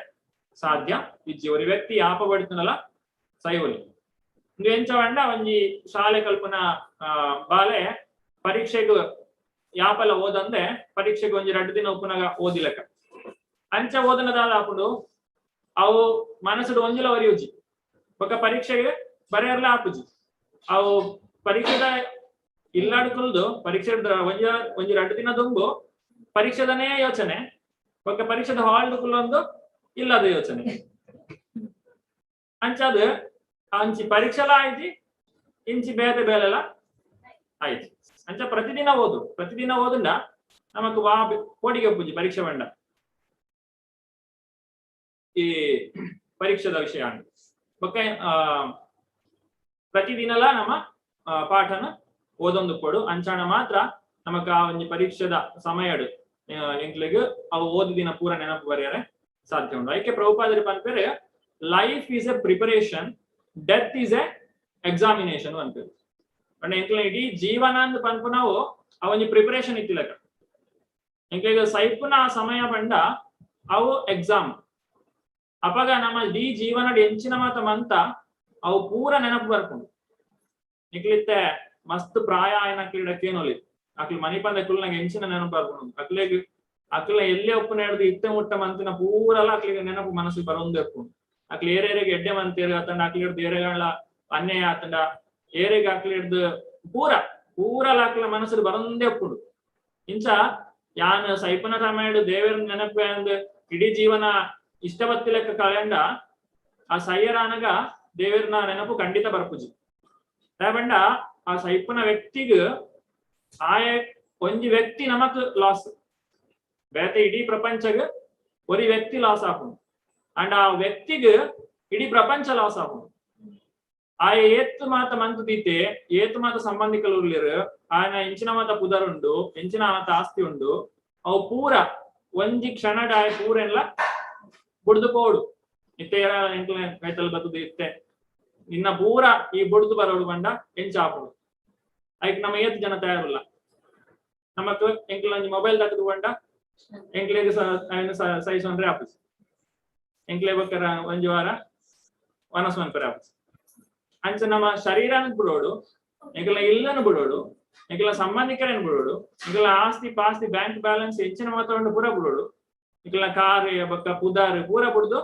ಸಾಧ್ಯ ಇಜ್ಜಿ. ಒಂದು ವ್ಯಕ್ತಿ ಯಾಪ ಬಡಿತನಲ್ಲ ಸೈವಲಿ. ಇಂದು ಎಂಚ ಪಂಡ ಒಂಜಿ ಶಾಲೆ ಕಲ್ಪನ ಬಾಲೆ ಪರೀಕ್ಷೆಗ್ ಯಾಪಲ ಓದಂದೆ ಪರೀಕ್ಷೆಗೆ ಒಂಜಿ 2 ದಿನ ಉಪ್ಪುನಾಗ ಓದಿಲಕ ಅಂಚ ಓದನದಾದ ಆಪುಂಡು ಅವು ಮನಸ್ಸುಡು ಒಂಜಿಲ ಒರಿಯುಜಿ, ಬೊಕ್ಕ ಪರೀಕ್ಷೆಗೆ ಬರೆಯರ್ಲ ಆಪುಜಿ. ಅವು ಪರೀಕ್ಷೆದ ಇಲ್ಲಾಡ್ಕೊಲ್ದು ಪರೀಕ್ಷೆ ಒಂಜಿ ಒಂಜಿ 2 ದಿನ ದುಂಬು ಪರೀಕ್ಷೆದನೇ ಯೋಚನೆ, ಬೊಕ್ಕ ಪರೀಕ್ಷೆದ ಹಾಲ್ ಕುಲ್ಲೊಂದು ಇಲ್ಲದ ಯೋಚನೆ. ಅಂಚಾದ ಅಂಚಿ ಪರೀಕ್ಷೆಲ ಆಯ್ತಿ, ಇಂಚಿ ಬೇತೆ ಬೇಲೆಲ ಆಯ್ತು. ಅಂಚ ಪ್ರತಿದಿನ ಓದು, ಪ್ರತಿದಿನ ಓದುಂಡ ನಮಕ್ ವಾ ಕೋಡಿಗೆ ಪೂಜಿ ಪರೀಕ್ಷೆ ಬಂಡ ಈ ಪರೀಕ್ಷೆದ ವಿಷಯ ಬೊಕ್ಕ ಪ್ರತಿದಿನಲ ನಮ್ಮ ಪಾಠನ ಓದೊಂದು ಕೊಡು. ಅಂಚಾಣ ಮಾತ್ರ ನಮಕ್ ಆ ಒಂಜಿ ಪರೀಕ್ಷೆದ ಸಮಯಡ್ ಎಂಕ್ಲೆಗ್ ಅವು ಓದು ದಿನ ಪೂರ ನೆನಪು ಬರೆಯರೆ ಸಾಧ್ಯ ಉಂಡು. ಐಕೆ ಪ್ರಭುಪಾದರಿ ಪನ್ಪೇರೆ, "Life is a preparation, death is a examination" ಅನ್ಪೇರು. ಪಂಡ ಎಂಕ್ಲೆ ಇಡೀ ಜೀವನ ಅಂದ್ ಪನ್ಪುನವು ಆ ಒಂಜಿ ಪ್ರಿಪರೇಷನ್ ಇತ್ತಿಲಕ. ಎಂಕ್ಲೆಗ್ ಸೈಪುನ ಸಮಯ ಪಂಡ ಅವು ಎಕ್ಸಾಮ್. ಅಪಗ ನಮ್ಮ ಇಡೀ ಜೀವನಡ್ ಎಂಚಿನ ಮಾತ ಮಂತ ಅವು ಪೂರ ನೆನಪು ಬರ್ಪುಂಡು. ನಿಕ್ಲಿತ್ತೆ ಮಸ್ತ್ ಪ್ರಾಯ ಆಯ್ನ ಕೇನೊಲಿ, ಅಕ್ಲು ಮನಿಪಂದ ಕುಲ್ನಾಗ ಎಂಚಿನ ನೆನಪು ಬರ್ಪುಂಡು ಅಕ್ಲೆಗ್. ಅಕ್ಲ ಎಲ್ಲೆ ಒಪ್ಪುನ ಹಿಡ್ದು ಇತ್ತೆ ಮುಟ್ಟ ಮಂತಿನ ಪೂರಲ ಅಕ್ಲಿಗೆ ನೆನಪು ಮನಸ್ಸಿಗೆ ಬರೊಂದು ಇರ್ಪುಂಡು. ಅಕ್ಲು ಏರೇರಿಗೆ ಎಡ್ಡೆ ಮಂತೇರು ಅತಂಡ, ಅಕ್ಲು ಹಿಡ್ದು ಏರೆಗಳ ಅನ್ಯಾಯ ಆತಂಡ, ಏರೆಗ್ ಅಕ್ಲು ಹಿಡ್ದು ಪೂರ ಪೂರಲ ಅಕ್ಲ ಮನಸ್ಸು ಬರೊಂದೇ ಉಪ್ಪುಂಡು. ಇಂಚ ಯಾನ್ ಸೈಪನ ಸಮಯಡ್ ದೇವರ ನೆನಪು ಅಂದ್ ಇಡೀ ಜೀವನ ಇಷ್ಟ ಬತ್ತಿಲೆಕ್ಕ ಕಳೆಂಡ, ಆ ಸಯ್ಯರಾನಗ ದೇವರನ ನೆನಪು ಖಂಡಿತ ಬರ್ಪುಜಿ. ಬಂಡ ಆ ಸೈಪುನ ವ್ಯಕ್ತಿಗ್ ಆಯ ಒಂಜಿ ವ್ಯಕ್ತಿ ನಮಕ್ ಲಾಸ್, ಬೇತೆ ಇಡೀ ಪ್ರಪಂಚಗ್ ಒರಿ ವ್ಯಕ್ತಿ ಲಾಸ್ ಆಪುಂಡು. ಅಂಡ್ ಆ ವ್ಯಕ್ತಿಗ್ ಇಡೀ ಪ್ರಪಂಚ ಲಾಸ್ ಆಪುಂಡು. ಆಯ ಏತ್ ಮಾತ ಮಂತು ದೀತೆ, ಏತ್ ಮಾತ ಸಂಬಂಧಿಕರು ಉಲ್ಲೇರು, ಆಯನ ಎಂಚಿನ ಮಾತ ಪುದರ್ ಉಂಡು, ಎಂಚಿನ ಮಾತ ಆಸ್ತಿ ಉಂಡು, ಅವು ಪೂರ ಒಂಜಿ ಕ್ಷಣಡ್ ಆಯ ಪೂರೆಲ್ಲ ಬುಡ್ದು ಪೋಡು. ಇತ್ತೆ ಎಂಕ್ಲೆ ಕೈತಲ್ ಬತ್ತದು ಇತ್ತೆ ಇನ್ನ ಪೂರ ಈ ಬುಡ್ದು ಬರೋಡು ಬಂಡ ಎಂಚ ಆಪುಂಡು? ಐಕ್ ನಮ್ಮ ಏತ್ ಜನ ತಯಾರುಲ್ಲ? ನಮಕ್ ಎಂಕ್ಲ ಒಂಜಿ ಮೊಬೈಲ್ ತಗದು ಬಂಡ ಎಂಕ್ಲೆಗ್ ಸೈಜ್ ಅಂದ್ರೆ ಆಪುಜಿ. ಎಂಕ್ಲೆ ಬೊಕ್ಕರ ಒಂಜಿ ವಾರ ವನಸ್ ಮನ್ಪೆರೆ ಆಪುಜಿ. ಅಂಚ ನಮ್ಮ ಶರೀರನ ಬಿಡೋಡು, ಎಂಕ್ಲ ಇಲ್ಲನು ಬಿಡೋಡು, ಎಂಕ್ಲ ಸಂಬಂಧಿಕರನ್ನು ಬಿಡೋಡು, ಎಂಕ್ಲ ಆಸ್ತಿ ಪಾಸ್ತಿ ಬ್ಯಾಂಕ್ ಬ್ಯಾಲೆನ್ಸ್ ಹೆಚ್ಚಿನ ಮಾತ್ರ ಪೂರ ಬಿಡೋಡು, ಎಂಕ್ಲ ಕಾರ್ ಬೊಕ್ಕ ಪುದಾರ್ ಪೂರ ಬಿಡುದು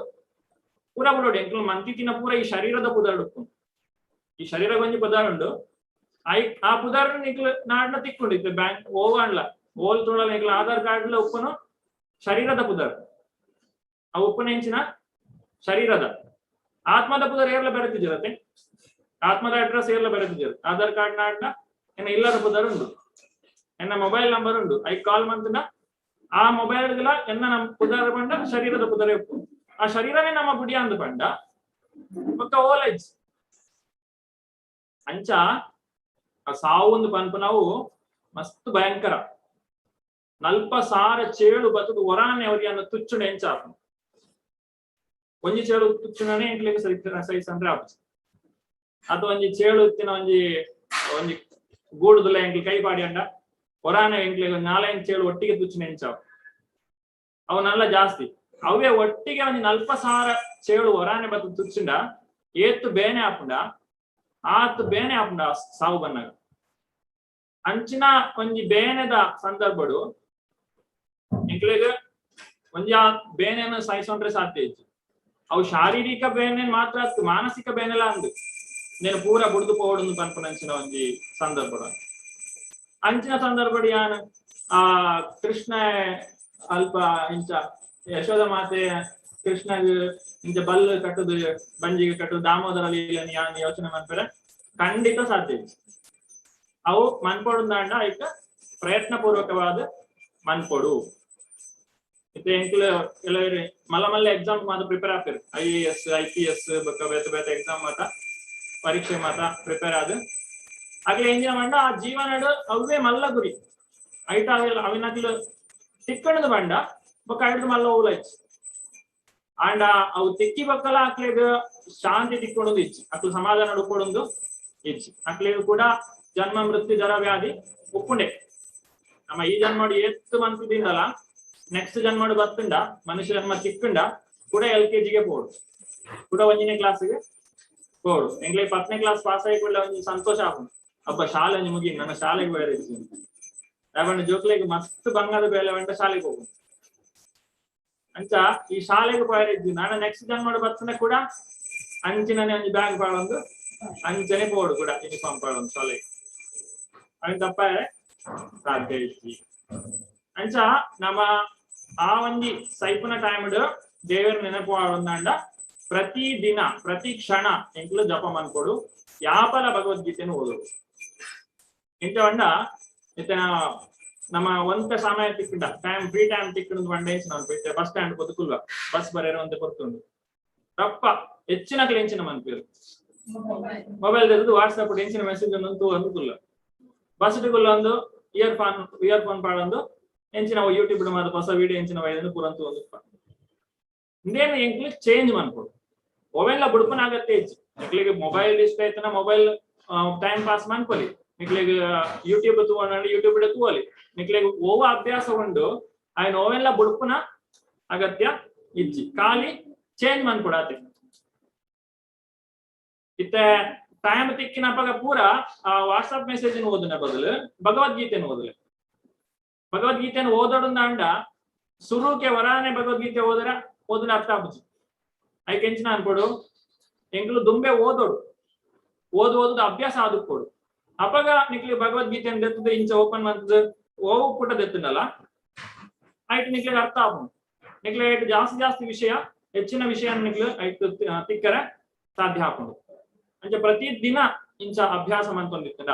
ಪೂರ ಬಿಡೋಡು. ಎಂಕ್ಲ ಮಂತಿ ತಿನ್ನ ಪೂರ ಈ ಶರೀರದ ಪುದಾರ್ ಉಪ್ಪು. ಈ ಶರೀರ ಒಂಜಿ ಪುದಾರ್ ಉಂಡು. I ಆ ಪುದಾರ್ ನಿಕ್ಲ ನಾಡ್ನ ತಿಕ್ಕೊಂಡು ಇತ್ತೆ ಬ್ಯಾಂಕ್ ಓವಾಂಡ್ಲ ಓಲ್ ತುಳಲ ಎಂಕ್ಲ ಆಧಾರ್ ಕಾರ್ಡ್ ಉಪ್ಪುನು ಶರೀರದ ಪುದರ್. ಆ ಉಪ್ಪುನ ಎಂಚಿನ ಶರೀರದ. ಆತ್ಮದ ಪುದರ್ ಏರ್ಲ ಬರೆತಿದ್ದೀರತ್ತೆ? ಆತ್ಮದ ಅಡ್ರೆಸ್ ಏರ್ಲ ಬರೆತಿದ್ದೀರ? ಆಧಾರ್ ಕಾರ್ಡ್ ನಾಡ್ನ ಎನ್ನ ಇಲ್ಲದ ಪುದರ್ ಉಂಡು, ಎನ್ನ ಮೊಬೈಲ್ ನಂಬರ್ ಉಂಡು. I call ಮಂತನ ಆ ಮೊಬೈಲ್ ಎನ್ನ ನಮ್ಮ ಪುದರ್ ಪಂಡ ಶರೀರದ ಪುದರೇ ಉಪ್ಪು. ಆ ಶರೀರನೇ ನಮ್ಮ ಬುಡಿಯ ಅಂದು ಪಂಡ ಬೊಕ್ಕ ಓಲೈಜ್. ಅಂಚ ಆ ಸಾವು ಒಂದು ಪನ್ಪುನವು ಮಸ್ತ್ ಭಯಂಕರ. ನಲ್ಪ ಸಾರ ಚೇಳು ಬತ್ತದು ಒರಾನೆ ಅವರಿಯನ್ನು ತುಚ್ಚುಂಡ ಎಂಚ ಆಪುಂಡು? ಒಂಜಿ ಚೇಳು ತುಚ್ಚುಂಡನೆ ಎಂಕ್ಲೆಗ್ ಸರಿ ಸೈಸ್ ಅಂದ್ರೆ ಆಪುಜಿ. ಅದು ಒಂಜಿ ಚೇಳು ಇತ್ತಿನ ಒಂಜಿ ಒಂಜಿ ಗೂಡುದುಲ ಎಂಕ್ಲೆ ಕೈ ಪಾಡಿ ಅಂಡ ಒರಾನೆ ಎಂಕ್ಲೆಗ್ ಒಂಜಿ ನಾಲೈದು ಚೇಳು ಒಟ್ಟಿಗೆ ತುಚ್ಚುನ ಎಂಚ ಆವು? ಅವು ನಲ್ಲ ಜಾಸ್ತಿ. ಅವೇ ಒಟ್ಟಿಗೆ ಒಂಜಿ ನಲ್ಪ ಸಾರ ಚೇಳು ಒರಾನೆ ಬತ್ತು ತುಚ್ಚುಂಡ ಏತ್ ಬೇನೆ ಆಪುಂಡ, ಆತ್ ಬೇನೆ ಆಪುಂಡ ಸಾವು ಬನ್ನಾಗ. ಅಂಚಿನ ಒಂಜಿ ಬೇನೆದ ಸಂದರ್ಭಡು ಎಂಕ್ಲೆಗ್ ಒಂಜಿ ಆ ಬೇನೆಯನ್ನು ಸಹಿಸೊಂಡ್ರೆ ಸಾಧ್ಯ ಇಜ್ಜಿ. ಅವು ಶಾರೀರಿಕ ಬೇನೆ ಮಾತ್ರ ಅತ್ತು, ಮಾನಸಿಕ ಬೇನೆಲ ಅಂದು. నేను ಪೂರ ಬುಡ್ದು ಪೋವೊಡುಂದು ಪನ್ಪುನಂಚಿನ ಒಂಜಿ ಸಂದರ್ಭ. ಅಂಚಿನ ಸಂದರ್ಭಡ್ ಯಾನ್ ಆ ಕೃಷ್ಣ ಅಲ್ಪ ಇಂಚ ಯಶೋಧ ಮಾತೆ ಕೃಷ್ಣಗ್ ಇಂಚ ಬಲ್ಲ್ ಕಟ್ಟುದು ಬಂಜಿಗೆ ಕಟ್ಟುದು ದಾಮೋದರ ಲೀಲೆನ್ ಯಾನ್ ಯೋಚನೆ ಮನ್ಪೆರೆ ಖಂಡಿತ ಸಾಧ್ಯ ಇಜ್ಜಿ. ಅವು ಮನ್ಪೊಡುಂದಾಂಡ ಐಕ ಪ್ರಯತ್ನ ಪೂರ್ವಕವಾದ ಮನ್ಪೊಡು. ಇತ್ತೆ ಎಂಕ್ಲು ಕೆಲವರು ಮಲ್ಲ ಮಲ್ಲ ಎಕ್ಸಾಮ್ ಮಾತ ಪ್ರಿಪೇರ್ ಆಪೆರ್. ಐಎಎಸ್, ಐಪಿಎಸ್ ಬೊಕ್ಕ ಬೇತೆ ಬೇತೆ ಎಕ್ಸಾಮ್ ಮಾತ ಪರೀಕ್ಷೆ ಮಾತ ಪ್ರಿಪೇರ್ ಆದ್ ಅಗ್ಲೆ ಎಂಜಿನ ಪಂಡ ಆ ಜೀವನಡ್ ಅವ್ವೇ ಮಲ್ಲ ಗುರಿ. ಐತ ಅವೆಲ್ಲ ಅವಿನಕ್ಲು ತಿಕ್ಕಣದ ಬಂಡ ಬೊಕ್ಕ ಐಡ್ದ್ ಮಲ್ಲ ಓಲ ಇಜ್ಜಿ. ಆಂಡ ಅವು ತಿಕ್ಕಿ ಬೊಕ್ಕಲ ಅಕ್ಲೆಗ್ ಶಾಂತಿ ತಿಕ್ಕೊಡೊಂದು ಇಜ್ಜಿ, ಅಕ್ಲು ಸಮಾಧಾನ ಉಪ್ಪೊಡೊಂದು ಇಜ್ಜಿ. ಅಕ್ಲೆಗ್ ಕೂಡ ಜನ್ಮ ಮೃತ್ಯು ಜರ ವ್ಯಾಧಿ ಉಪ್ಪುಂಡೆ. ನಮ್ಮ ಈ ಜನ್ಮಡ್ ಏತ್ ಮನ್ತಿದಿಂದಲ ನೆಕ್ಸ್ಟ್ ಜನ್ಮಡ್ ಬತ್ತುಂಡ, ಮನುಷ್ಯ ಜನ್ಮ ತಿಕ್ಕುಂಡ ಕೂಡ ಎಲ್ ಕೆ ಜಿಗೆ ಪೋಡು, ಕೂಡ ಒಂಜನೇ ಕ್ಲಾಸ್ಗೆ ಪೋಡು. ಎಂಗ್ಲೆ 10ನೇ ಕ್ಲಾಸ್ ಪಾಸ್ ಆಗಿ ಕೂಡಲೇ ಒಂಜಿ ಸಂತೋಷ ಆಪುಂಡು, ಅಬ್ಬ ಶಾಲೆ ಒಂಜಿ ಮುಗಿ ನನ್ನ ಶಾಲೆಗೆ ಬೇರೆ. ಯಾವಂಡ ಜೋಕ್ಲೆಗ್ ಮಸ್ತ್ ಬಂಗಾದ ಬೇಲೆ ವಂಡ ಶಾಲೆಗೆ ಹೋಗು. ಅಂಚ ಈ ಶಾಲೆಗೆ ಪೋಯರೆ ಇಜ್ಜಿ. ನಾನು ನೆಕ್ಸ್ಟ್ ಜನ್ಮಡ್ ಬತ್ತುಂಡ ಕೂಡ ಅಂಚಿನನೆ ಒಂಜಿ ಬ್ಯಾಗ್ ಪಾಡೊಂದು ಅಂಚನೆ ಪೋಡು, ಕೂಡ ಯೂನಿಫಾರ್ಮ್ ಪಾಡೊಂದು ಶಾಲೆಗೆ. ಅವಿನ ತಪ್ಪಾರೆ ಸಾಧ್ಯ ಇಜ್ಜಿ. ಅಂಚ ನಮ್ಮ ಆ ಒಂಜಿ ಸೈಪುನ ಟೈಮ್ ದೇವರ ನೆನಪು ಆಡೊಂದಾಂಡ. ಪ್ರತಿ ದಿನ ಪ್ರತಿ ಕ್ಷಣ ಎಂಕ್ಲು ಜಪ ಮನ್ಕೊಡು, ಯಾಪಲ ಭಗವದ್ಗೀತೆಯನ್ನು ಓದೋದು. ಇಂತ ಪಂಡ ಇತ್ತೆ ನಮ್ಮ ಒಂತ ಸಮಯ ತಿಕ್ಕಂಡ ಟೈಮ್, ಫ್ರೀ ಟೈಮ್ ತಿಕ್ಕಂಡು ಪಂಡ ನಾನು ಬಸ್ ಸ್ಟ್ಯಾಂಡ್ ಪೋದು ಬಸ್ ಬರೇರ ಒಂತೆ ಪೊರ್ತುಂಡು. ರಪ್ಪ ಹೆಚ್ಚಿನ ಎಂಚಿನ ಮನ್ಪೇರು? ಮೊಬೈಲ್ ತೆಗೆದು ವಾಟ್ಸ್ಆಪ್ ಎಂಚಿನ ಮೆಸೇಜ್ ಒಂದು ತೂ ಬಸ್ ಒಂದು ಇಯರ್ ಫೋನ್ ಪಾಡೊಂದು ಎಂಚಿನ ಯೂಟ್ಯೂಬ್ ಮಾತ ಹೊಸ ವಿಡಿಯೋ ಎಂಚಿನ ವೈದಂದು ಪೂರಂತು ಒಂದು. ಇಂದೇನು ಎಂಕ್ಲು ಚೇಂಜ್ ಮನ್ಕೊಡು. ಅವೆಲ್ಲ ಬುಡ್ಪನ ಆಗತ್ತೆ ಹೆಚ್ಚು. ನಿಕ್ಲಿಗೆ ಮೊಬೈಲ್ ಇಷ್ಟ ಆಯ್ತನ ಮೊಬೈಲ್ ಟೈಮ್ ಪಾಸ್ ಮನ್ಕೊಲಿ. ನಿಕ್ಲಿಗೆ ಯೂಟ್ಯೂಬ್ ತೂವೊಂಡ ಯೂಟ್ಯೂಬ್ ತೂವಲಿ. ನಿಕ್ಲಿಗೆ ಓವ ಅಭ್ಯಾಸ ಉಂಡು ಆಯ್ನ ಓವೆಲ್ಲ ಬುಡ್ಪುನ ಅಗತ್ಯ ಇಜ್ಜಿ. ಖಾಲಿ ಚೇಂಜ್ ಮನ್ಕೊಡಾತೆ. ಇತ್ತೆ ಟೈಮ್ ತಿಕ್ಕಿನಪಗ ಪೂರ ಆ ವಾಟ್ಸ್ಆಪ್ ಮೆಸೇಜ್ ಓದಿನ ಬದಲು ಭಗವದ್ಗೀತೆನ ಓದಲೆ. ಭಗವದ್ಗೀತೆನ ಓದೋಡಂದಾಂಡ ಸುರುಕೆ ವರಾನೆ ಭಗವದ್ಗೀತೆ ಓದರ ಓದಿನ ಅರ್ಥ ಆಪುಜಿ. ಐಕ್ ಎಂಚಿನ ಅನ್ಕೊಡು? ಎಂಕ್ಲು ದುಂಬೆ ಓದೋಡು, ಓದು ಓದುದು ಅಭ್ಯಾಸ ಆದುಕೊಡು. ಅಪಗ ನಿಕ್ಲಿ ಭಗವದ್ಗೀತೆ ದೆತ್ತದ ಇಂಚ ಓಪನ್ ಮಂತದ ಓವು ಪುಟ ದೆತ್ತನಲ್ಲ ಐಟ್ ನಿಕ್ಲಿಗೆ ಅರ್ಥ ಆಪುಂಡು. ನಿಕ್ಲೆ ಐಟ್ ಜಾಸ್ತಿ ಜಾಸ್ತಿ ವಿಷಯ, ಹೆಚ್ಚಿನ ವಿಷಯ ನಿಕ್ಲು ಐಟ್ ತಿಕ್ಕರೆ ಸಾಧ್ಯ ಆಪುಂಡು. ಅಂಚ ಪ್ರತಿ ದಿನ ಇಂಚ ಅಭ್ಯಾಸ ಮಂತೊಂದಿತ್ತಂಡ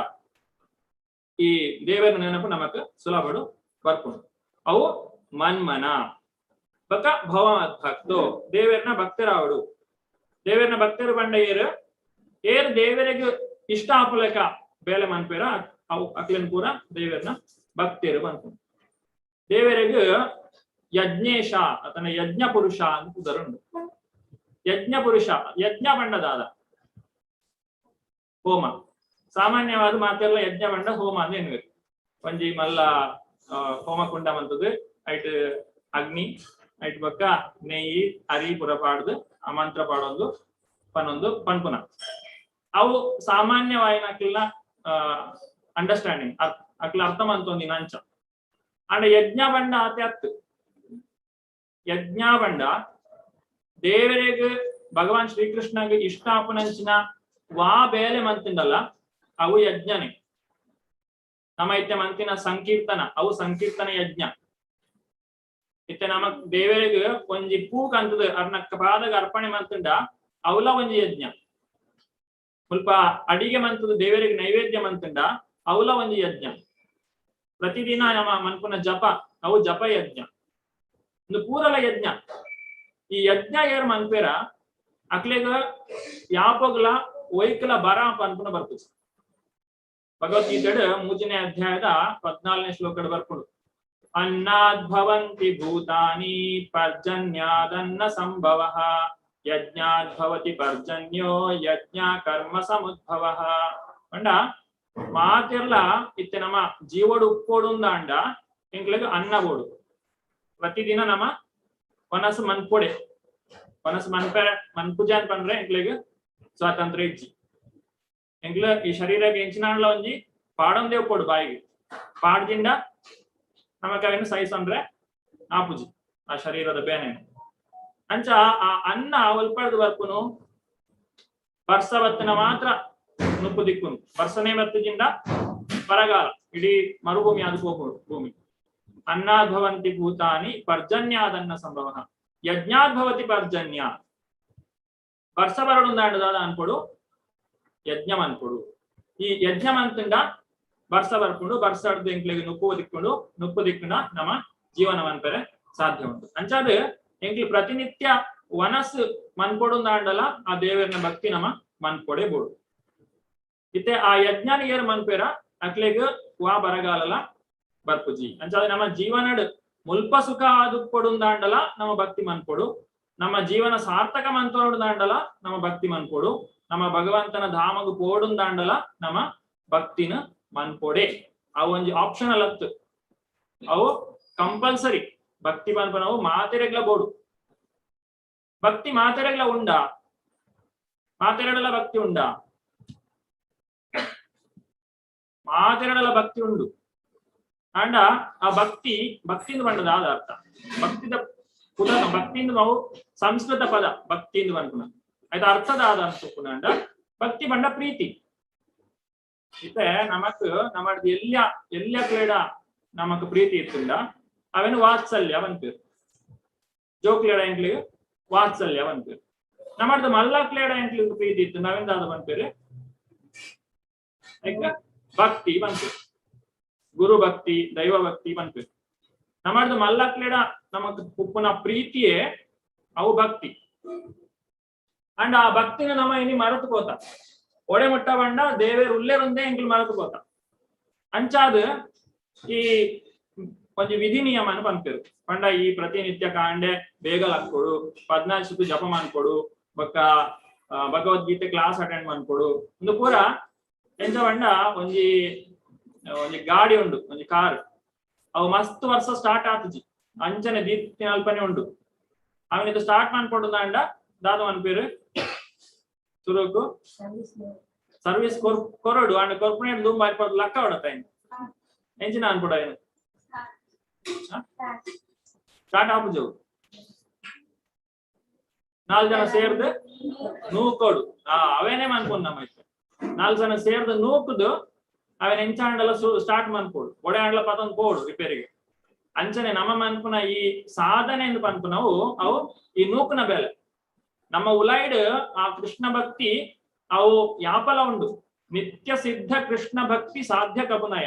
ಈ ದೇವರ ನೆನಪು ನಮಕ್ ಸುಲಭಡು ಬರ್ಪುಂಡು. ಅವು ಮನ್ಮನ ಬಕ ಭವ ಭಕ್ತೋ, ದೇವರನ ಭಕ್ತರಾವಡು. ದೇವರನ ಭಕ್ತರು ಬಂಡ ಏರು ಏರು ದೇವರಿಗೆ ಇಷ್ಟ ಆಪುಲಕ ಬೇಲೆ ಮನ್ಪೇರ ಅವು ಅಕ್ಲೆನ್ ಪೂರ ದೇವರನ ಭಕ್ತರು ಬಂತು. ದೇವರಿಗೆ ಯಜ್ಞೇಶ ಅತನ ಯಜ್ಞ ಪುರುಷ ಅಂತ ಉದರುಂಡು. ಯಜ್ಞ ಪುರುಷ, ಯಜ್ಞ ಬಂಡದಾದ ಹೋಮ. ಸಾಮಾನ್ಯವಾದ ಮಾತೆಲ್ಲ ಯಜ್ಞ ಬಂಡ ಹೋಮ ಅಂತ ಎನ್ನುವರು. ಒಂಜಿ ಮಲ್ಲ ಹೋಮ ಕುಂಡ ಮಂತದ್ದು ಐಟ್ ಅಗ್ನಿ ಐಟ್ ಬೊಕ್ಕ ನೆಯ್ಯಿ ಅರಿ ಪುರ ಪಾಡ್ದು ಆ ಮಂತ್ರ ಪಾಡೊಂದು ಪನೊಂದು ಪನ್ಪುನ. ಅವು ಸಾಮಾನ್ಯವಾಯಿನ ಅಕ್ಲೆನ ಅಂಡರ್ಸ್ಟ್ಯಾಂಡಿಂಗ್, ಅಕ್ಲ ಅರ್ಥ ಮಂತೊಂದಿನ ಅಂಚ. ಆಂಡ ಯಜ್ಞ ಬಂಡ ಆತೆ ಅತ್ತು. ಯಜ್ಞ ಬಂಡ ದೇವರಿಗೆ ಭಗವಾನ್ ಶ್ರೀಕೃಷ್ಣಗೆ ಇಷ್ಟ ಆಪುನಂಚಿನ ವಾ ಬೇಲೆ ಮಂತಿಂಡಲ್ಲ ಅವು ಯಜ್ಞನೆ. ನಮ್ಮ ಇತ್ತೆ ಮಂತಿನ ಸಂಕೀರ್ತನ ಅವು ಸಂಕೀರ್ತನ ಯಜ್ಞ. ಇತ್ತೆ ನಮ ದೇವರಿಗೆ ಒಂಜಿ ಪೂ ಕಂತದ ಅರ್ನ ಪಾದಗ ಅರ್ಪಣೆ ಮಂತುಂಡ ಅವಲ ಒಂಜಿ ಯಜ್ಞ. ಮುಲ್ಪ ಅಡಿಗೆ ಮಂತದ ದೇವರಿಗೆ ನೈವೇದ್ಯ ಮಂತುಂಡ ಅವಲ ಒಂಜಿ ಯಜ್ಞ. ಪ್ರತಿದಿನ ನಮ್ಮ ಮನ್ಪುನ ಜಪ ಅವು ಜಪ ಯಜ್ಞ. ಒಂದು ಪೂರಲ ಯಜ್ಞ. ಈ ಯಜ್ಞ ಏರ್ ಮನ್ಪೇರ ಅಕ್ಲೆಗ ಯಾಪೋಗ್ಲ ಒಯ್ಕಲ ಬರ ಪನ್ಪುನ ಬರ್ಪುಜಿ. ಭಗವದ್ಗೀತೆಡ್ 3ನೇ ಅಧ್ಯಾಯದ 14ನೇ ಶ್ಲೋಕಡ್ ಬರ್ಪುಂಡು. ಅನ್ನಾದ್ ಭವಂತಿ ಭೂತಾನಿ ಪರ್ಜನ್ಯಾದನ್ನ ಸಂಭವಃ ಯಜ್ಞಾದ್ ಭವತಿ ಪರ್ಜನ್ಯೋ ಯಜ್ಞ ಕರ್ಮ ಸಮುದ್ಭವಃ. ಅಂಡ ಮಾತೆರ್ಲ ಇತ್ತೆ ನಮ್ಮ ಜೀವಡು ಉಪ್ಪೋಡು ಅಂಡ ಎಂಕ್ಲೆಗ್ ಅನ್ನ ಬೋಡು. ಪ್ರತಿದಿನ ನಮ್ಮ ಮನಸ್ಸು ಮನ್ಪೊಡೆ, ಮನಸ್ಸು ಮನ್ಪೆ ಮನ್ಪುಜ ಪಂಡ್ರೆ ಎಂಕ್ಲೆಗ್ ಸ್ವಾತಂತ್ರ್ಯ ಇಜ್ಜಿ. ಎಂಕ್ಲ ಈ ಶರೀರಕ್ಕೆ ಎಂಚಿನಾಂಡ್ಲ ಒಂಜಿ ಪಾಡೊಂದೇ ಉಪ್ಪೊಡು. ಬಾಯಿಗೆ ಪಾಡ್ದಿಂಡ ನಮಕ್ ಅವೆನ್ ಸಹಿಸಂದ್ರೆ ಆಪುಜಿ ಆ ಶರೀರದ ಬೇನೆ. ಅಂಚ ಆ ಅನ್ನ ಒಲ್ಪಡ್ದು ಬರ್ಪುನು? ಬರ್ಸ ಬತ್ತಿನ ಮಾತ್ರ ನುಪ್ಪು ದಿಕ್ಕುನು. ಬರ್ಸನೆ ಬತ್ತಿಜಿಂಡ ಬರಗಾಲ, ಇಡೀ ಮರುಭೂಮಿ ಅದು ಪೋಪುಂಡು ಭೂಮಿ. ಅನ್ನಾದ್ ಭವಂತಿ ಭೂತಾನಿ ಪರ್ಜನ್ಯಾದನ್ನ ಸಂಭವ ಯಜ್ಞಾದ್ ಭವತಿ ಪರ್ಜನ್ಯ. ಬರ್ಸ ಬರಡುಂದಾಂಡ ದಾದ ಅನ್ಕೊಡು? ಯಜ್ಞ ಮನ್ಕೊಡು. ಈ ಯಜ್ಞ ಮಂತುಂಡ ಬರ್ಸ ಬರ್ಪುಂಡು. ಬರ್ಸಡ್ದು ಎಂಕ್ಲೆಗ್ ನುಪ್ಪು ದಿಕ್ಕುಂಡು. ನುಪ್ಪು ದಿಕ್ಕುಂಡ ನಮ್ಮ ಜೀವನ ಮನ್ಪೆರೆ ಸಾಧ್ಯ ಉಂಟು. ಅಂಚಾದ್ ಎಂಕ್ಲು ಪ್ರತಿನಿತ್ಯ ವನಸ್ ಮನ್ಪೊಡುಂದಾಂಡಲ ಆ ದೇವರನ ಭಕ್ತಿ ನಮ್ಮ ಮನ್ಪೊಡೆ ಬೋಡು. ಇತ್ತೆ ಆ ಯಜ್ಞಾನ ಏರ್ ಮನ್ಪೇರ ಅಕ್ಲೆಗ್ ವಾ ಬರಗಾಲಲ ಬರ್ಪುಜಿ. ಅಂಚಾದ್ ನಮ್ಮ ಜೀವನಡ್ ಮುಲ್ಪ ಸುಖ ಆದುಪ್ಪೊಡುಂದಾಂಡಲ ನಮ್ಮ ಭಕ್ತಿ ಮನ್ಪೊಡು. ನಮ್ಮ ಜೀವನ ಸಾರ್ಥಕ ಮಂತೊಡುಂದಾಂಡಲ ನಮ್ಮ ಭಕ್ತಿ ಮನ್ಪೊಡು. ನಮ್ಮ ಭಗವಂತನ ಧಾಮಗು ಪೋಡುಂದಾಂಡಲ ನಮ್ಮ ಭಕ್ತಿನ ಮನ್ಪೊಡೆ. ಅವು ಒಂಜಿ ಆಪ್ಷನಲ್ ಅತ್ತು, ಅವು ಕಂಪಲ್ಸರಿ. ಭಕ್ತಿ ಪನ್ಪನವು ಮಾತೆರೆಗ್ಲ ಬೋಡು. ಭಕ್ತಿ ಮಾತೆರೆಗ್ಲ ಉಂಡ? ಮಾತೆರೆಡಲ ಭಕ್ತಿ ಉಂಡ? ಮಾತೆರೆಡಲ ಭಕ್ತಿ ಉಂಡು. ಆಂಡ ಆ ಭಕ್ತಿ ಭಕ್ತಿಂದ ಪಂಡದ ಆದ ಅರ್ಥ ಭಕ್ತಿದ ಪುದ ಭಕ್ತಿಂದ ನಾವು ಸಂಸ್ಕೃತ ಪದ ಭಕ್ತಿಂದ ಪನ್ಪುನ ಆಯ್ತು ಅರ್ಥದ ಆದ ಅಂತ. ಭಕ್ತಿ ಪಂಡ ಪ್ರೀತಿ. ಇತ್ತೆ ನಮಕ್ ನಮ್ಮದು ಎಲ್ಯ ಎಲ್ಯ ಕ್ಲೇಡ ನಮಕ್ ಪ್ರೀತಿ ಇತ್ತುಂಡ ಅವೆನ್ ವಾತ್ಸಲ್ಯ ಪನ್ಪೆರ್. ಜೋಕ್ಲೆಡ ಎಂಕ್ಲೆಗ್ ವಾತ್ಸಲ್ಯ ಪನ್ಪೆರ್. ನಮ್ಮಡ್ದು ಮಲ್ಲಕ್ಲೇಡ ಎಂಕ್ಲಿಗ್ ಪ್ರೀತಿ ಇತ್ತು ನಾವೆಂದಾದ ಪನ್ಪೇರು ಐಕ ಭಕ್ತಿ ಪನ್ಪೇರು, ಗುರು ಭಕ್ತಿ, ದೈವ ಭಕ್ತಿ ಪನ್ಪೇರು. ನಮ್ಮಡ್ದು ಮಲ್ಲಕ್ಲೇಡ ನಮಕ್ ಉಪ್ಪುನ ಪ್ರೀತಿಯೇ ಅವು ಭಕ್ತಿ. ಅಂಡ್ ಆ ಭಕ್ತಿನ ನಮ ಇನಿ ಮರತು ಪೋತ. ಒಡೆ ಮುಟ್ಟ ಬಂಡ ದೇವೇರ್ ಉಲ್ಲೇರುಂದೇ ಎಂಕ್ಲು ಮರತು ಪೋತ. ಅಂಚಾದ್ ಈ ಒಂಜಿ ವಿಧಿ ನಿಯಮನ ಪನ್ಪೆರು ಪಂಡ ಈ ಪ್ರತಿನಿತ್ಯ ಕಾಂಡೆ ಬೇಗ ಲಕ್ಕೊಡು, 14 ಸುತ್ತು ಜಪ ಮನ್ಪೊಡು, ಬೊಕ್ಕ ಭಗವದ್ಗೀತೆ ಕ್ಲಾಸ್ ಅಟೆಂಡ್ ಮನ್ಪೊಡು. ಉಂದು ಪೂರ ಎಂಚ ಪಂಡ ಒಂಜಿ ಒಂಜಿ ಗಾಡಿ ಉಂಡು, ಒಂಜಿ ಕಾರ್. ಅವು ಮಸ್ತ್ ವರ್ಷ ಸ್ಟಾರ್ಟ್ ಆತುಜಿ, ಅಂಚನೆ ದೀಪ್ತಿ ಅಲ್ಪನೆ ಉಂಡು. ಅವನಿದು ಸ್ಟಾರ್ಟ್ ಮನ್ಪೊಡು ಅಂಡ ದಾದ ಮನ್ಪೇರು ಸುರುಕು ಸರ್ವಿಸ್ ಕೊರಡು ಅಂಡ ಕೊರ್ಪುನೇಟ್ ದುಂಬು ಅಲ್ಪ ಲಕ್ಕ ಹೊಡತ. ಎಂಚಿನ ಅನ್ಪುಡ ಏನು ಸ್ಟಾರ್ಟ್ ಆಪುಜವು. ನಾಲ್ ಜನ ಸೇರ್ದು ನೂಕೋಡು. ಆ ಅವೇನೇ ಮನ್ಪೊಂದು ನಮ್ಮ ಇತ್ತೆ. ನಾಲ್ ಜನ ಸೇರ್ದು ನೂಕುದು ಅವೇನ್ ಎಂಚಾಂಡಲ ಸ್ಟಾರ್ಟ್ ಮನ್ಪೋಡು, ಒಡೆ ಆಂಡಲ ಪತೊಂದು ಪೋಡು ರಿಪೇರಿಗೆ. ಅಂಚನೆ ನಮ್ಮ ಮನ್ಪುನ ಈ ಸಾಧನೆ ಎಂದು ಪನ್ಪುನವು ಅವು ಈ ನೂಕುನ ಬೆಲೆ. ನಮ್ಮ ಉಲೈಡ್ ಆ ಕೃಷ್ಣ ಭಕ್ತಿ ಅವು ಯಾಪಲ ಉಂಡು. ನಿತ್ಯ ಸಿದ್ಧ ಕೃಷ್ಣ ಭಕ್ತಿ ಸಾಧ್ಯ ಕಬುನಯ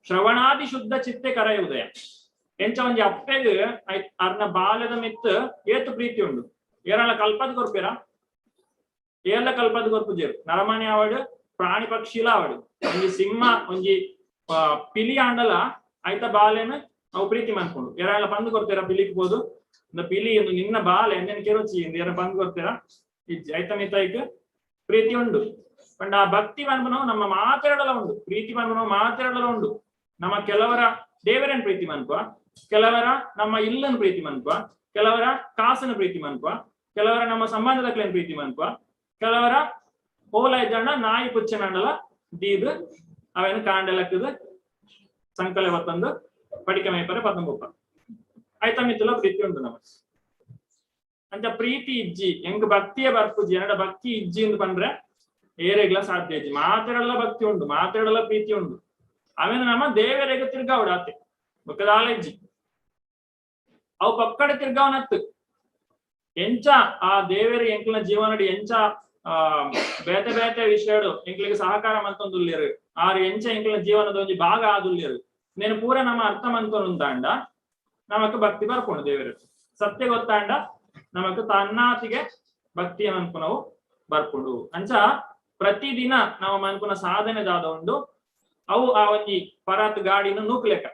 ಶ್ರವಣಾದಿ ಶುದ್ಧ ಚಿತ್ತೆ ಕರೆಯುವುದಯ. ಎಂಚ ಒಂಜಿ ಅಪ್ಪೆಗ್ ಅರ್ನ ಬಾಲ್ಯದ ಮಿತ್ ಏತು ಪ್ರೀತಿ ಉಂಡು. ಏರಳ ಕಲ್ಪದ್ ಕೊರ್ಪೇರಾ? ಏರ್ಲ ಕಲ್ಪದ್ ಕೊರ್ಪುಜೆರು. ನರಮಾನಿ ಆವಡ್, ಪ್ರಾಣಿ ಪಕ್ಷಿಲ ಆವಡ್, ಒಂಜಿ ಸಿಂಹ, ಒಂಜಿ ಪಿಲಿ ಆಂಡಲ ಐತ ಬಾಲೆನ್ ಅವು ಪ್ರೀತಿ ಮನ್ಪುಂಡು. ಏರಾಳ ಪಂದ್ ಕೊರ್ತೀರಾ ಪಿಲಿಕ್ ಪೋದು, ಪಿಲಿ ಎಂದು ನಿನ್ನ ಬಾಲೆ ಎಂದೇನು ಕೆರೋಚಿ ಎಂದು ಏರ ಪಂದ್ ಕೊರ್ತೀರಾ? ಇಜ್ಜಿ. ಐತ ಮಿತ್ತ ಐಕ್ ಪ್ರೀತಿ ಉಂಡು. ಪಂಡ ಆ ಭಕ್ತಿ ಪನ್ಪುನವು ನಮ್ಮ ಮಾತೆರಡಲ ಉಂಡು. ಪ್ರೀತಿ ಪನ್ಪುನವು ಮಾತೆರಡಲ ಉಂಡು. ನಮ್ಮ ಕೆಲವರ ದೇವರನ್ ಪ್ರೀತಿ ಮನ್ಪುವ, ಕೆಲವರ ನಮ್ಮ ಇಲ್ಲನ್ ಪ್ರೀತಿ ಮನ್ಪುವ, ಕೆಲವರ ಕಾಸನ ಪ್ರೀತಿ ಮನ್ಪುವ, ಕೆಲವರ ನಮ್ಮ ಸಂಬಂಧದಕ್ಲೇನ್ ಪ್ರೀತಿ ಮನ್ಪುವ, ಕೆಲವರ ಓಲ ಇದ್ದಣ್ಣ ನಾಯಿ ಪುಚ್ಚನಂಡಲ ದೀದ್ ಅವೇನು ಕಾಂಡೆಲಕ್ಕದ ಸಂಕಲೆ ಬತ್ತಂದು ಪಡಿಕೆ ಮೇಪರೆ ಪತ್ತಂಬೊಪ್ಪ ಆಯ್ತಾ ಮಿತ್ತುಲ ಪ್ರೀತಿ ಉಂಟು ನಮ್ಮ. ಅಂಚ ಪ್ರೀತಿ ಇಜ್ಜಿ ಎಂಕ್ ಭಕ್ತಿಯೇ ಬರ್ಪುಜಿ, ಎನ್ನಡ ಭಕ್ತಿ ಇಜ್ಜಿ ಅಂದ್ ಪಂಡ್ರೆ ಏರೆಗ್ಲ ಸಾಧ್ಯ ಇಜ್ಜಿ. ಮಾತೆರಡಲ ಭಕ್ತಿ ಉಂಡು, ಮಾತೆರಡಲ ಪ್ರೀತಿ ಉಂಡು. ಆಮೇಲೆ ನಮ್ಮ ದೇವರೆಗ್ ತಿರ್ಗಾವಡು ಆತೆ ಬೊಕ್ಕದಾಲ ಇಜ್ಜಿ. ಅವು ಪಕ್ಕಡೆ ತಿರ್ಗಾವನತ್ತು ಎಂಚ ಆ ದೇವೆರ್ ಎಂಕ್ಲನ ಜೀವನಡ್ ಎಂಚ ಆ ಬೇತೆ ಬೇತೆ ವಿಷಯಡು ಎಂಕ್ಲಿಗೆ ಸಹಕಾರ ಮಂತೊಂದುಲ್ಲೆರ್, ಆರ್ ಎಂಚ ಎಂಕ್ಲನ ಜೀವನದ ಒಂಜಿ ಭಾಗ ಆದುಲ್ಲೆರ್ ನೇನು ಪೂರ ನಮ್ಮ ಅರ್ಥ ಮಂತೊಂದುಂದಾಂಡ ನಮಕ್ ಭಕ್ತಿ ಬರ್ಪುಂಡು. ದೇವೆರ್ ಸತ್ಯ ಗೊತ್ತಾಂಡ ನಮಕ್ ತನ್ನಾತಿಗೆ ಭಕ್ತಿಯ ಮನ್ಪುನವು ಬರ್ಪುಂಡು. ಅಂಚ ಪ್ರತಿದಿನ ನಾವು ಮನ್ಪುನ ಸಾಧನೆ ದಾದ ಉಂಡು ಅವು ಆ ಒಂಜಿ ಪರಾತ್ ಗಾಡಿನ ನೂಕ್ಲೆಕ.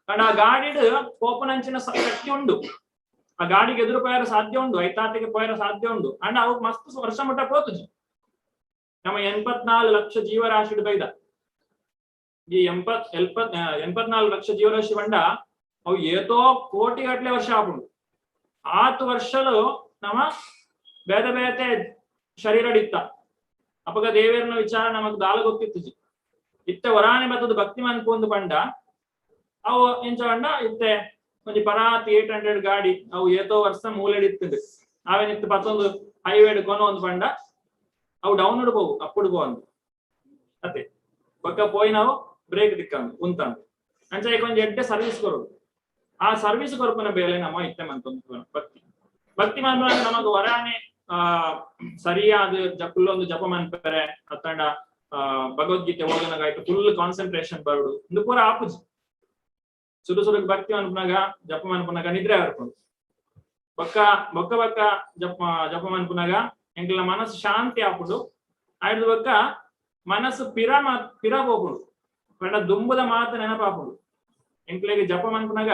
ಕಂಡ ಆ ಗಾಡಿಡ್ ಪೋಪುನಂಚಿನ ಶಕ್ತಿ ಉಂಡು, ಆ ಗಾಡಿಗೆ ಎದುರು ಪೋಯರ ಸಾಧ್ಯ ಉಂಡು, ಐತಾತಿಗೆ ಪೋಯರ ಸಾಧ್ಯ ಉಂಡು. ಅಂಡ ಅವು ಮಸ್ತ್ ವರ್ಷ ಮುಟ್ಟ ಪೋತುಜಿ. ನಮ್ಮ 84 ಲಕ್ಷ ಜೀವರಾಶಿ ಬೈದ. ಈ 84 ಲಕ್ಷ ಜೀವರಾಶಿ ಬಂಡ ಅವು ಏತೋ ಕೋಟಿ ಗಟ್ಟಲೆ ವರ್ಷ ಆಪುಂಡು. ಆತು ವರ್ಷಲು ನಮ್ಮ ಬೇತೆ ಬೇತೆ ಶರೀರಡಿತ್ತ ಅಪಗ ದೇವೇರ್ನ ವಿಚಾರ ನಮಗ್ ದಾಲ ಗೊತ್ತಿತ್ತುಜಿ. ಇತ್ತೆ ವರಾಣಿ ಬತ್ತದ ಭಕ್ತಿ ಮನ್ಪುಂದು ಪಂಡ ಅವು ಎಂಚ ಪಂಡ ಇತ್ತೆ ಒಂಜಿ ಪರಾತ್ 800 ಗಾಡಿ ಅವು ಏತೋ ವರ್ಷ ಮೂಲೆಡಿತ್ತುಂಡು. ಆವೇನಿತ್ತು ಪತ್ತೊಂದು ಹೈವೇಡ್ ಕೊನ ಒಂದು ಪಂಡ ಅವು ಡೌನ್ ಹೋಗು ಅಪ್ಪುಡು ಪೋವಂದು ಅತ್ತೆ ಬೊಕ್ಕ ಪೋಯಿ ನಾವು ಬ್ರೇಕ್ ತಿಕ್ಕಂದು ಉಂತಂದು. ಅಂಚ ಐಕ್ ಒಂಜಿ ಎಡ್ಡೆ ಸರ್ವಿಸ್ ಕೊರೊಡು. ಆ ಸರ್ವಿಸ್ ಕೊರ್ಪುನ ಬೇಲೆ ನಮ್ಮ ಇತ್ತೆ ಮಂತೊಂದು ಭಕ್ತಿ. ಭಕ್ತಿ ಮನ್ಪುನಗ ನಮಗ್ ವರಾನೆ ಆ ಸರಿಯಾದ ಜಪುಲ್ಲೊಂದು ಜಪ ಮನ್ಪರೆ ಅತ್ತಂಡ ಭಗವದ್ಗೀತೆ ಓದನಗ ಐಕ್ ಫುಲ್ ಕಾನ್ಸಂಟ್ರೇಷನ್ ಬರಡು ಇಂದು ಪೂರ ಆಪುಜಿ. ಸುರು ಸುರುಗ್ ಭಕ್ತಿ ಮನ್ಪುನಗ ಜಪ ಮನ್ಪುನಗ ನಿದ್ರೆ ಬರ್ಪುಂಡು. ಬೊಕ್ಕ ಬೊಕ್ಕ ಬೊಕ್ಕ ಜಪ ಜಪ ಮನ್ಪುನಗ ಎಂಕ್ಲ ಮನಸ್ಸು ಶಾಂತಿ ಆಪುಂಡು. ಆಯ್ದು ಬೊಕ್ಕ ಮನಸ್ಸು ಪಿರ ಪಿರ ಪೋಪುಂಡು. ಪಂಡ ದುಂಬುದ ಮಾತು ನೆನಪಾಪುಂಡು. ಎಂಕ್ಲೆಗ್ ಜಪ ಮನ್ಪುನಗ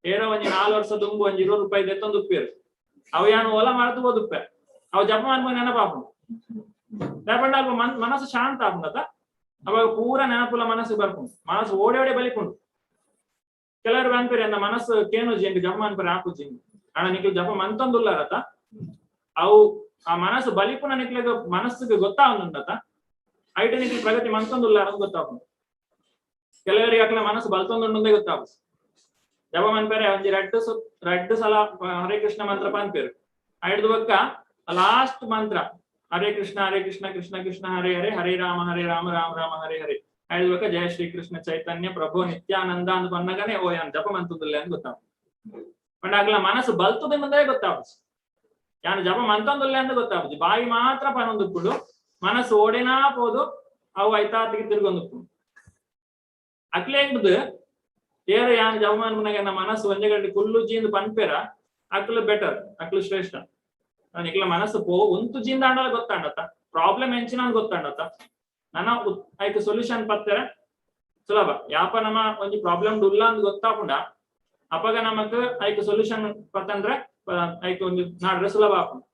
ಏರೋ ಒಂಜಿ 4 ವರ್ಷ ದುಂಬು ಒಂಜಿ 20 ರೂಪಾಯಿ ದೆತ್ತೊಂದು ಉಪ್ಪೇರು ಅವು ಯಾನು ಓಲ ಮರತು ಹೋದುಪ್ಪೆ ಅವು ಜಪ ಮನ್ಪುನ ನೆನಪಾಪುಂಡು. ದಾಯೆ ಅಲ್ಪ ಮನಸ್ಸು ಶಾಂತ ಆಪುಂಡತ ಅವಾಗ ಪೂರ ನೆನಪುಲ ಮನಸ್ಸು ಬರ್ಪುಂಡು. ಮನಸ್ಸು ಓಡಿ ಓಡಿ ಬಲಿಪುಂಡು. ಕೆಲವರು ಅನ್ಪೇರಿ ಅಂದ ಮನಸ್ಸು ಕೇನುಜಿ ಎಂಕ್ ಜಪ ಮನ್ಪರೆ ಆಪುಜಿ. ಅಣ್ಣ ನಿಕ್ಲು ಜಪ ಮಂತೊಂದುಲ್ಲಾರತ ಅವು ಆ ಮನಸ್ಸು ಬಲಿಪುನ ನಿಕ್ಲೆಗ್ ಮನಸ್ಸಿಗೆ ಗೊತ್ತಾವಂದುಂಡತ ಐಟ ನಿಕ್ಲು ಪ್ರಗತಿ ಮಂತೊಂದುಲ್ಲಾರ ಗೊತ್ತಾಪುಂಡು. ಕೆಲವರಿಗೆ ಅಕ್ಲ ಮನಸ್ಸು ಬಲ್ತೊಂದುಂಡುಂದೇ ಗೊತ್ತಾಪು. ಜಪ ಮನ್ಪೇರೆ ಒಂಜಿ ರಡ್ಡು ರಡ್ಡು ಸಲ ಹರೇ ಕೃಷ್ಣ ಮಂತ್ರ ಪನ್ಪೇರು. ಐಡ್ದು ಬೊಕ್ಕ ಲಾಸ್ಟ್ ಮಂತ್ರ ಹರೇ ಕೃಷ್ಣ ಹರೇ ಕೃಷ್ಣ ಕೃಷ್ಣ ಕೃಷ್ಣ ಹರೇ ಹರೇ ಹರೇ ರಾಮ ಹರೇ ರಾಮ ರಾಮ ರಾಮ ಹರೇ ಹರೇ ಐಡ್ದು ಬೊಕ್ಕ ಜಯ ಶ್ರೀ ಕೃಷ್ಣ ಚೈತನ್ಯ ಪ್ರಭು ನಿತ್ಯಾನಂದ ಅಂದ್ ಪನ್ನಗನೆ ಓ ಯಾನ್ ಜಪ ಮಂತುದುಲ್ಲೆ ಅಂತ ಗೊತ್ತಾಪು. ಪಂಡ ಅಗ್ಲ ಮನಸ್ಸು ಬಲ್ತುದೆಂಬುದೇ ಗೊತ್ತಾಪು. ಯಾನ್ ಜಪ ಮಂತೊಂದುಲ್ಲೆ ಅಂದ್ ಗೊತ್ತಾಪುಜಿ. ಬಾಯಿ ಮಾತ್ರ ಪನೊಂದುಪ್ಪುಂಡು, ಮನಸ್ಸು ಓಡೆನಾ ಪೋದು ಅವು ಐತಾತಿಗೆ ತಿರ್ಗೊಂದುಪ್ಪುಂಡು. ಅಕ್ಲೆಗ್ದು ಏರ ಯಾನ್ ಜಪ ಮನ್ಪುನಗ ಎನ್ನ ಮನಸ್ಸು ಒಂಜೆ ಗಂಟೆ ಕುಲ್ಲುಜಿ ಇಂದ್ ಪನ್ಪೆರ, ಅಕ್ಲು ಬೆಟರ್, ಅಕ್ಲು ಶ್ರೇಷ್ಠ. ನಿಕ್ಲ ಮನಸ್ಸು ಪೋ ಉಂತುಜಿಂದ ಆಂಡಲ ಗೊತ್ತಾಂಡತ್ತ, ಪ್ರಾಬ್ಲಮ್ ಎಂಚಿನ ಅಂದ್ ಗೊತ್ತಾಂಡತ್ತ, ನನ ಐಕ್ ಸೊಲ್ಯೂಷನ್ ಪತ್ತೆರೆ ಸುಲಭ. ಯಾಪ ನಮ್ಮ ಒಂಜಿ ಪ್ರಾಬ್ಲಮ್ ಉಲ್ಲ ಅಂದ್ ಗೊತ್ತಾಪುಂಡ, ಅಪಗ ನಮಕ್ ಐಕ್ ಸೊಲ್ಯೂಷನ್ ಪತ್ತಂದ್ರೆ ಐಕ್ ಒಂಜಿ ನಾಡ್ರೆ ಸುಲಭ ಆಪುಂಡು.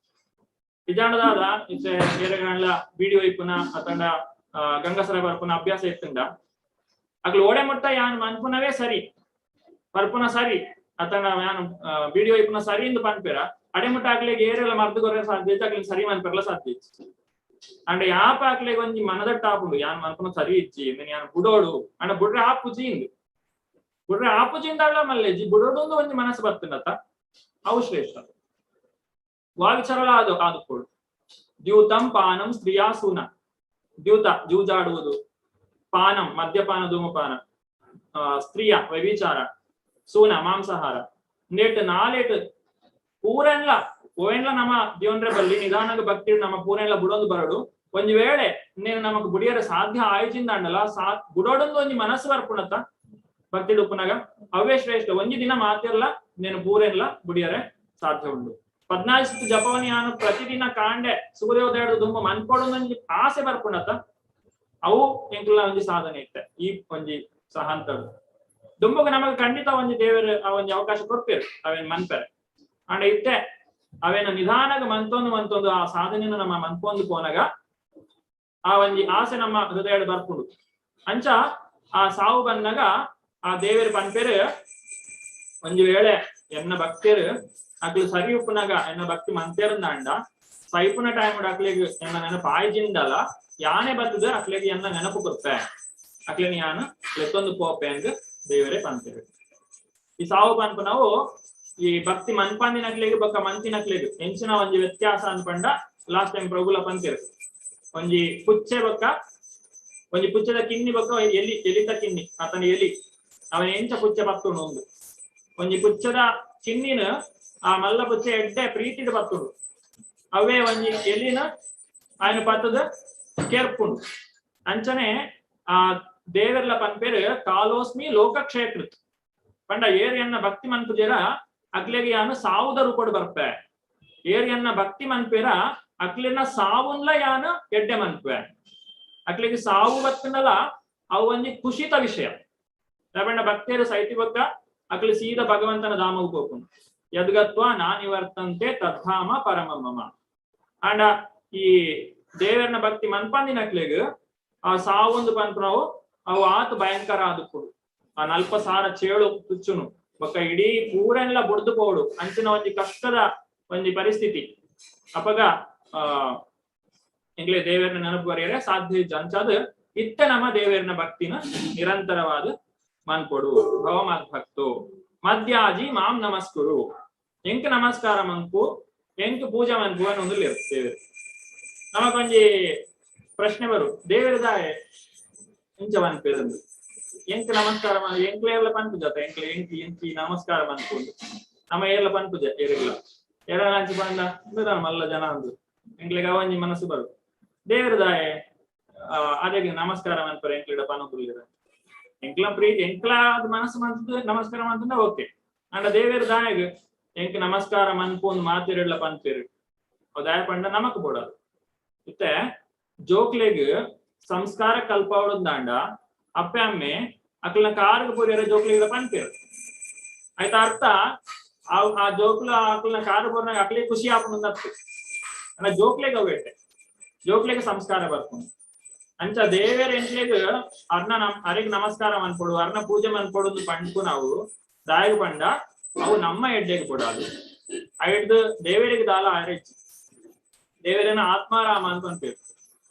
ಇಜಾಂಡದಾದ ಇತ್ತೆ ಏರೆಗಾಂಡ್ಲ ವಿಡಿಯೋ ಇಪ್ಪುನ ಅತಂಡ ಗಂಗಸರ ಬರ್ಪುನ ಅಭ್ಯಾಸ ಇತ್ತುಂಡ, ಅಕ್ಲು ಓಡೆ ಮುಟ್ಟ ಯಾನ್ ಮನ್ಪುನವೇ ಸರಿ, ಬರ್ಪುನ ಸರಿ, ಅತಂಡ ಯಾನ್ ವಿಡಿಯೋ ಇಪ್ಪುನ ಸರಿ ಇಂದು ಪನ್ಪೆರ, ಅಡೆ ಮುಟ್ಟ ಅಕ್ಲೆಗ್ ಏರೆಲ್ಲ ಮರ್ದು ಕೊರ್ರೆ ಸಾಧ್ಯ ಇತ್ತು, ಅಕ್ಲೆಗ್ ಸರಿ ಮನ್ಪೆರ್ಲ ಸಾಧ್ಯ ಇತ್ತು. ಅಂಡ ಯಾಪ ಅಕ್ಲೆಗ್ ಒಂಜಿ ಮನದಟ್ಟ ಆಪುಂಡು, ಯಾನ್ ಮನ್ಪುನ ಸರಿ ಇಜ್ಜಿ, ಇಂದೆನ್ ಯಾನ್ ಬುಡೋಡು, ಅಂಡ ಬುಡ್ರೆ ಆಪುಜಿ ಇಂದು, ಬುಡ್ರೆ ಆಪುಜಿ ಇಂದಾಳ ಮಲ್ಲೆಜ್ಜಿ, ಬುಡೋಡು ಒಂಜಿ ಮನಸ್ಸು ಬರ್ತುಂಡತ್ತ, ಅವು ಶ್ರೇಷ್ಠ. ವಾ ವಿಚಾರಲ ಅದು ಆದುಕೊಡು. ದ್ಯೂತಂ ಪಾನಂ ಸ್ತ್ರೀಯಾ ಸೂನ, ದ್ಯೂತ ಜೂಜಾಡುವುದು, ಪಾನಂ ಮದ್ಯಪಾನ ಧೂಮಪಾನ, ಸ್ತ್ರೀಯ ವ್ಯಭಿಚಾರ, ಸೂನ ಮಾಂಸಾಹಾರ, ನೇಟ್ ನಾಲೇಟ್ ಪೂರೆನ್ಲ ಓವೆನ್ಲ ನಮ್ಮ ದೇವನ್ರೆ ಬಲ್ಲಿ ನಿಧಾನಗ ಭಕ್ತಿ ನಮ್ಮ ಪೂರೆನ್ಲ ಬುಡೊಂದು ಬರಡು. ಒಂಜಿ ವೇಳೆ ನೀನು ನಮಗ್ ಬುಡಿಯರೆ ಸಾಧ್ಯ ಆಯ್ಚಿಂದ ಅಂಡಲ ಸಾ ಬುಡೋಡೊಂದು ಒಂಜಿ ಮನಸ್ಸು ಬರ್ಪುಣತ್ತ ಭಕ್ತಿ ಉಪ್ಪುನಾಗ ಅವೇ ಶ್ರೇಷ್ಠ. ಒಂಜಿ ದಿನ ಮಾತಿರ್ಲ ನೀನು ಪೂರೆನ್ಲ ಬುಡಿಯರೆ ಸಾಧ್ಯ ಉಂಡು. 14 ಜಪವನ್ನು ನಾನು ಪ್ರತಿದಿನ ಕಾಂಡೆ ಸೂರ್ಯೋದಯದ ದುಂಬ ಮನ್ಕೊಡೊಂದು ಆಸೆ ಬರ್ಪುಣತ್ತ, ಅವು ಎಂಕುಲ ಒಂಜಿ ಸಾಧನೆ ಇತ್ತೆ. ಈ ಒಂಜಿ ಸಹಂತಡು ದುಂಬುಗ ನಮಗ್ ಖಂಡಿತ ಒಂಜಿ ದೇವರು ಆ ಒಂಜಿ ಅವಕಾಶ ಕೊರ್ಪೇರು, ಅವೇನ್ ಮನ್ಪೆರೆ. ಅಂಡ ಇತ್ತೆ ಅವೇನ ನಿಧಾನಗ ಮಂತೊಂದು ಮಂತೊಂದು ಆ ಸಾಧನೆಯನ್ನು ನಮ್ಮ ಮನ್ಪೊಂದು ಪೋನಗ ಆ ಒಂಜಿ ಆಸೆ ನಮ್ಮ ಹೃದಯಡ್ ಬರ್ಪುಂಡು. ಅಂಚ ಆ ಸಾವು ಬಂದಾಗ ಆ ದೇವರು ಪನ್ಪೇರು, ಒಂಜಿ ವೇಳೆ ಎನ್ನ ಭಕ್ತರು ಅಕ್ಲು ಸರಿ ಉಪ್ಪುನಾಗ ಎನ್ನ ಭಕ್ತಿ ಮಂತೇರಂದಾಂಡ ಸೈಪುನ ಟೈಮ್ ಅಕ್ಲಿಗ್ ಎನ್ನ ನೆನಪು ಆಯ್ಜಿಂದಲ ಯಾನೆ ಬತ್ತದ ಅಕ್ಲಿಗೆ ಎನ್ನ ನೆನಪು ಕೊರ್ಪೆ, ಅಕ್ಲಿನ ಯಾನು ಲೆತ್ತೊಂದು ಪೋಪೆ ಅಂದ್ ದೇವರೇ ಪನ್ಪೇರು. ಈ ಸಾವು ಪನ್ಪುನವು ಈ ಭಕ್ತಿ ಮನ್ಪಂದಿನಕ್ಲೆಗ್ ಬೊಕ್ಕ ಮಂತಿನಕ್ಲೆಗ್ ಎಂಚಿನ ಒಂಜಿ ವ್ಯತ್ಯಾಸ ಅನ್ಪಂಡ ಲಾಸ್ಟ್ ಟೈಮ್ ಪ್ರಭುಲ ಪಂತೇರು. ಒಂಜಿ ಪುಚ್ಚೆ ಬೊಕ್ಕ ಒಂಜಿ ಪುಚ್ಚದ ಕಿನ್ನಿ ಬೊಕ್ಕ ಎಲಿ, ಎಲಿತ ಕಿನ್ನಿ ಆತನ ಎಲಿ ಅವನ ಎಂಚ ಪುಚ್ಚೆ ಪತ್ತುಂಡು ಒಂದು ಒಂಜಿ ಪುಚ್ಚದ ಕಿನ್ನಿನ ಆ ಮಲ್ಲ ಪುಚ್ಚೆ ಎಡ್ಡೆ ಪ್ರೀತಿಡ್ ಪತ್ತುಂಡು, ಅವೇ ಒಂಜಿ ಎಲಿನ ఆయన ಪತ್ತದ ಕೆರ್ಪುಂಡು. ಅಂಚನೆ ಆ ದೇವೆರ್ಲ ಪನ್ಪೇರು ಕಾಲೋಸ್ಮಿ ಲೋಕಕ್ಷಯಕೃತ್ ಪಂಡ ಏರಿಯನ್ನ ಭಕ್ತಿ ಮನ್ಪುಜೇರ ಅಕ್ಲೆಗೆ ಯಾನು ಸಾವುದ ರೂಪಡು ಬರ್ಪೆ, ಏರಿಯನ್ನ ಭಕ್ತಿ ಮನ್ಪೇರ ಅಕ್ಲೆನ ಸಾವುನ್ಲ ಯಾನು ಎಡ್ಡೆ ಮನ್ಪೆ, ಅಕ್ಲೆಗೆ ಸಾವು ಬತ್ತನಲ ಅವು ಒಂಜಿ ಖುಷಿತ ವಿಷಯ. ಪಂಡ ಭಕ್ತಿಯರು ಸೈತಿ ಬೊಕ್ಕ ಅಕ್ಲೆ ಸೀದ ಭಗವಂತನ ಧಾಮಗ್ ಪೋಪುಂಡು. ಯದ್ಗತ್ವ ನಾ ನಿವರ್ತಂತೆ ತದ್ಧಾಮ ಪರಮ ಮಮ. ಅಂಡ ಈ ದೇವರನ ಭಕ್ತಿ ಮನ್ಪಂದಿನಕ್ಲೆಗ್ ಆ ಸಾವೊಂದು ಪನ್ಪುನವು ಅವು ಆತ್ ಭಯಂಕರ ಆದುಪ್ಪುಡು. ಆ ನಲ್ಪ ಸಾರ ಚೇಳು ತುಚ್ಚುನು ಬೊಕ್ಕ ಇಡೀ ಪೂರೆನ್ಲ ಬುಡ್ದು ಪೋಡು ಅಂಚಿನ ಒಂಜಿ ಕಷ್ಟದ ಒಂಜಿ ಪರಿಸ್ಥಿತಿ. ಅಪಗ ಆ ಎಂಗ್ಲೆ ದೇವರನ್ನ ನೆನಪು ಬರೆಯರೆ ಸಾಧ್ಯ ಇಜ್ಜ. ಅಂಚಾದ್ ಇತ್ತ ನಮ್ಮ ದೇವರನ ಭಕ್ತಿನ ನಿರಂತರವಾದ ಮನ್ಪೊಡು. ಭವ ಮದ್ಭಕ್ತೋ ಮದ್ಯಾಜಿ ಮಾಂ ನಮಸ್ಕುರು, ಎಂಕ್ ನಮಸ್ಕಾರ ಮನ್ಪು, ಎಂಕ್ ಪೂಜೆ ಮನ್ಪು ಅನ್ನೊಂದು ದೇವರು. ನಮಕೊಂಜಿ ಪ್ರಶ್ನೆ ಬರು, ದೇವರದಾಯ ಎಂಚ ಮನ್ಪೇರಂದು ಎಂಕ್ ನಮಸ್ಕಾರ ಎಂಕ್ಲೆ ಎಲ್ಲ ಪನ್ಪುಜ, ಎಂಕ್ಲೆ ಎಂಕ್ ಎಂಕಿ ನಮಸ್ಕಾರ ಮನ್ಪುಂಡು ನಮ್ಮ ಏರ್ಲ ಪನ್ಪುಜ ಏರೆಗ್ಲ ಏರ ಅಂಚ ಪಂಡ ಇಂದು ಮಲ್ಲ ಜನ ಅಂದು ಎಂಕ್ಲೆಗ್ ಅವಂಜಿ ಮನಸ್ಸು ಬರು. ದೇವರದಾಯ ಅದೇ ನಮಸ್ಕಾರ ಮನ್ಪರ ಎಂಕ್ಲೆಡ ಪನೊಂದುಲ್ಲೆರ್ ಎಂಕ್ಲ ಪ್ರೀತಿ ಎಂಕ್ಲ ಅದು ಮನಸ್ಸು ಮಂತದ್ದು ನಮಸ್ಕಾರ ಮಂತಂಡ ಓಕೆ. ಅಂಡ ದೇವೇರ್ ದಾಯಗ್ ಎಂಕ್ ನಮಸ್ಕಾರ ಮನ್ಪು ಒಂದು ಮಾತೆರೆಡ್ಲ ಪನ್ಪೇರು ದಾಯ ಪಂಡ ನಮಕ್ ಬೋಡದು. ಇತ್ತೆ ಜೋಕ್ಲೆಗ್ ಸಂಸ್ಕಾರ ಕಲ್ಪಾವೊಡುಂದಾಂಡ ಅಪ್ಪೆ ಅಮ್ಮೆ ಅಕ್ಲೆನ ಕಾರ್ಗ್ ಪೋರಿಯರ ಜೋಕ್ಲೆಗ್ ಪನ್ಪೇರು ಆಯ್ತಾ ಅರ್ಥ. ಆ ಜೋಕ್ಲ ಅಕ್ಲೆನ ಕಾರ್ ಬೋರ್ನಾಗ ಅಕ್ಲೆಗ್ ಖುಷಿ ಆಪುಂಡು. ಅಂಡ ಜೋಕ್ಲೆಗ್ ಅವೇಟೆ ಜೋಕ್ಲೆಗ್ ಸಂಸ್ಕಾರ ಬರ್ಪುಂಡು. ಅಂಚ ದೇವೆರ್ ಎಂಕ್ಲೆಗ್ ಅರ್ನ ಅರೆಗ್ ನಮಸ್ಕಾರ ಮನ್ಪೊಡು, ಅರ್ನ ಪೂಜೆ ಮನ್ಪೊಡು ಪಂಡ್ಕು ನಾವು ದಾಯಗ್ ಪಂಡ ಅವು ನಮ್ಮ ಎಡ್ಡೆಗ್ ಕೊಡಾದು. ಐಡ್ದು ದೇವರಿಗೆ ದಾಲ ಆರೆಜ್ಜಿ ದೇವರನ್ನ ಆತ್ಮಾರಾಮ ಅಂತ ಪನ್ಪೇರು.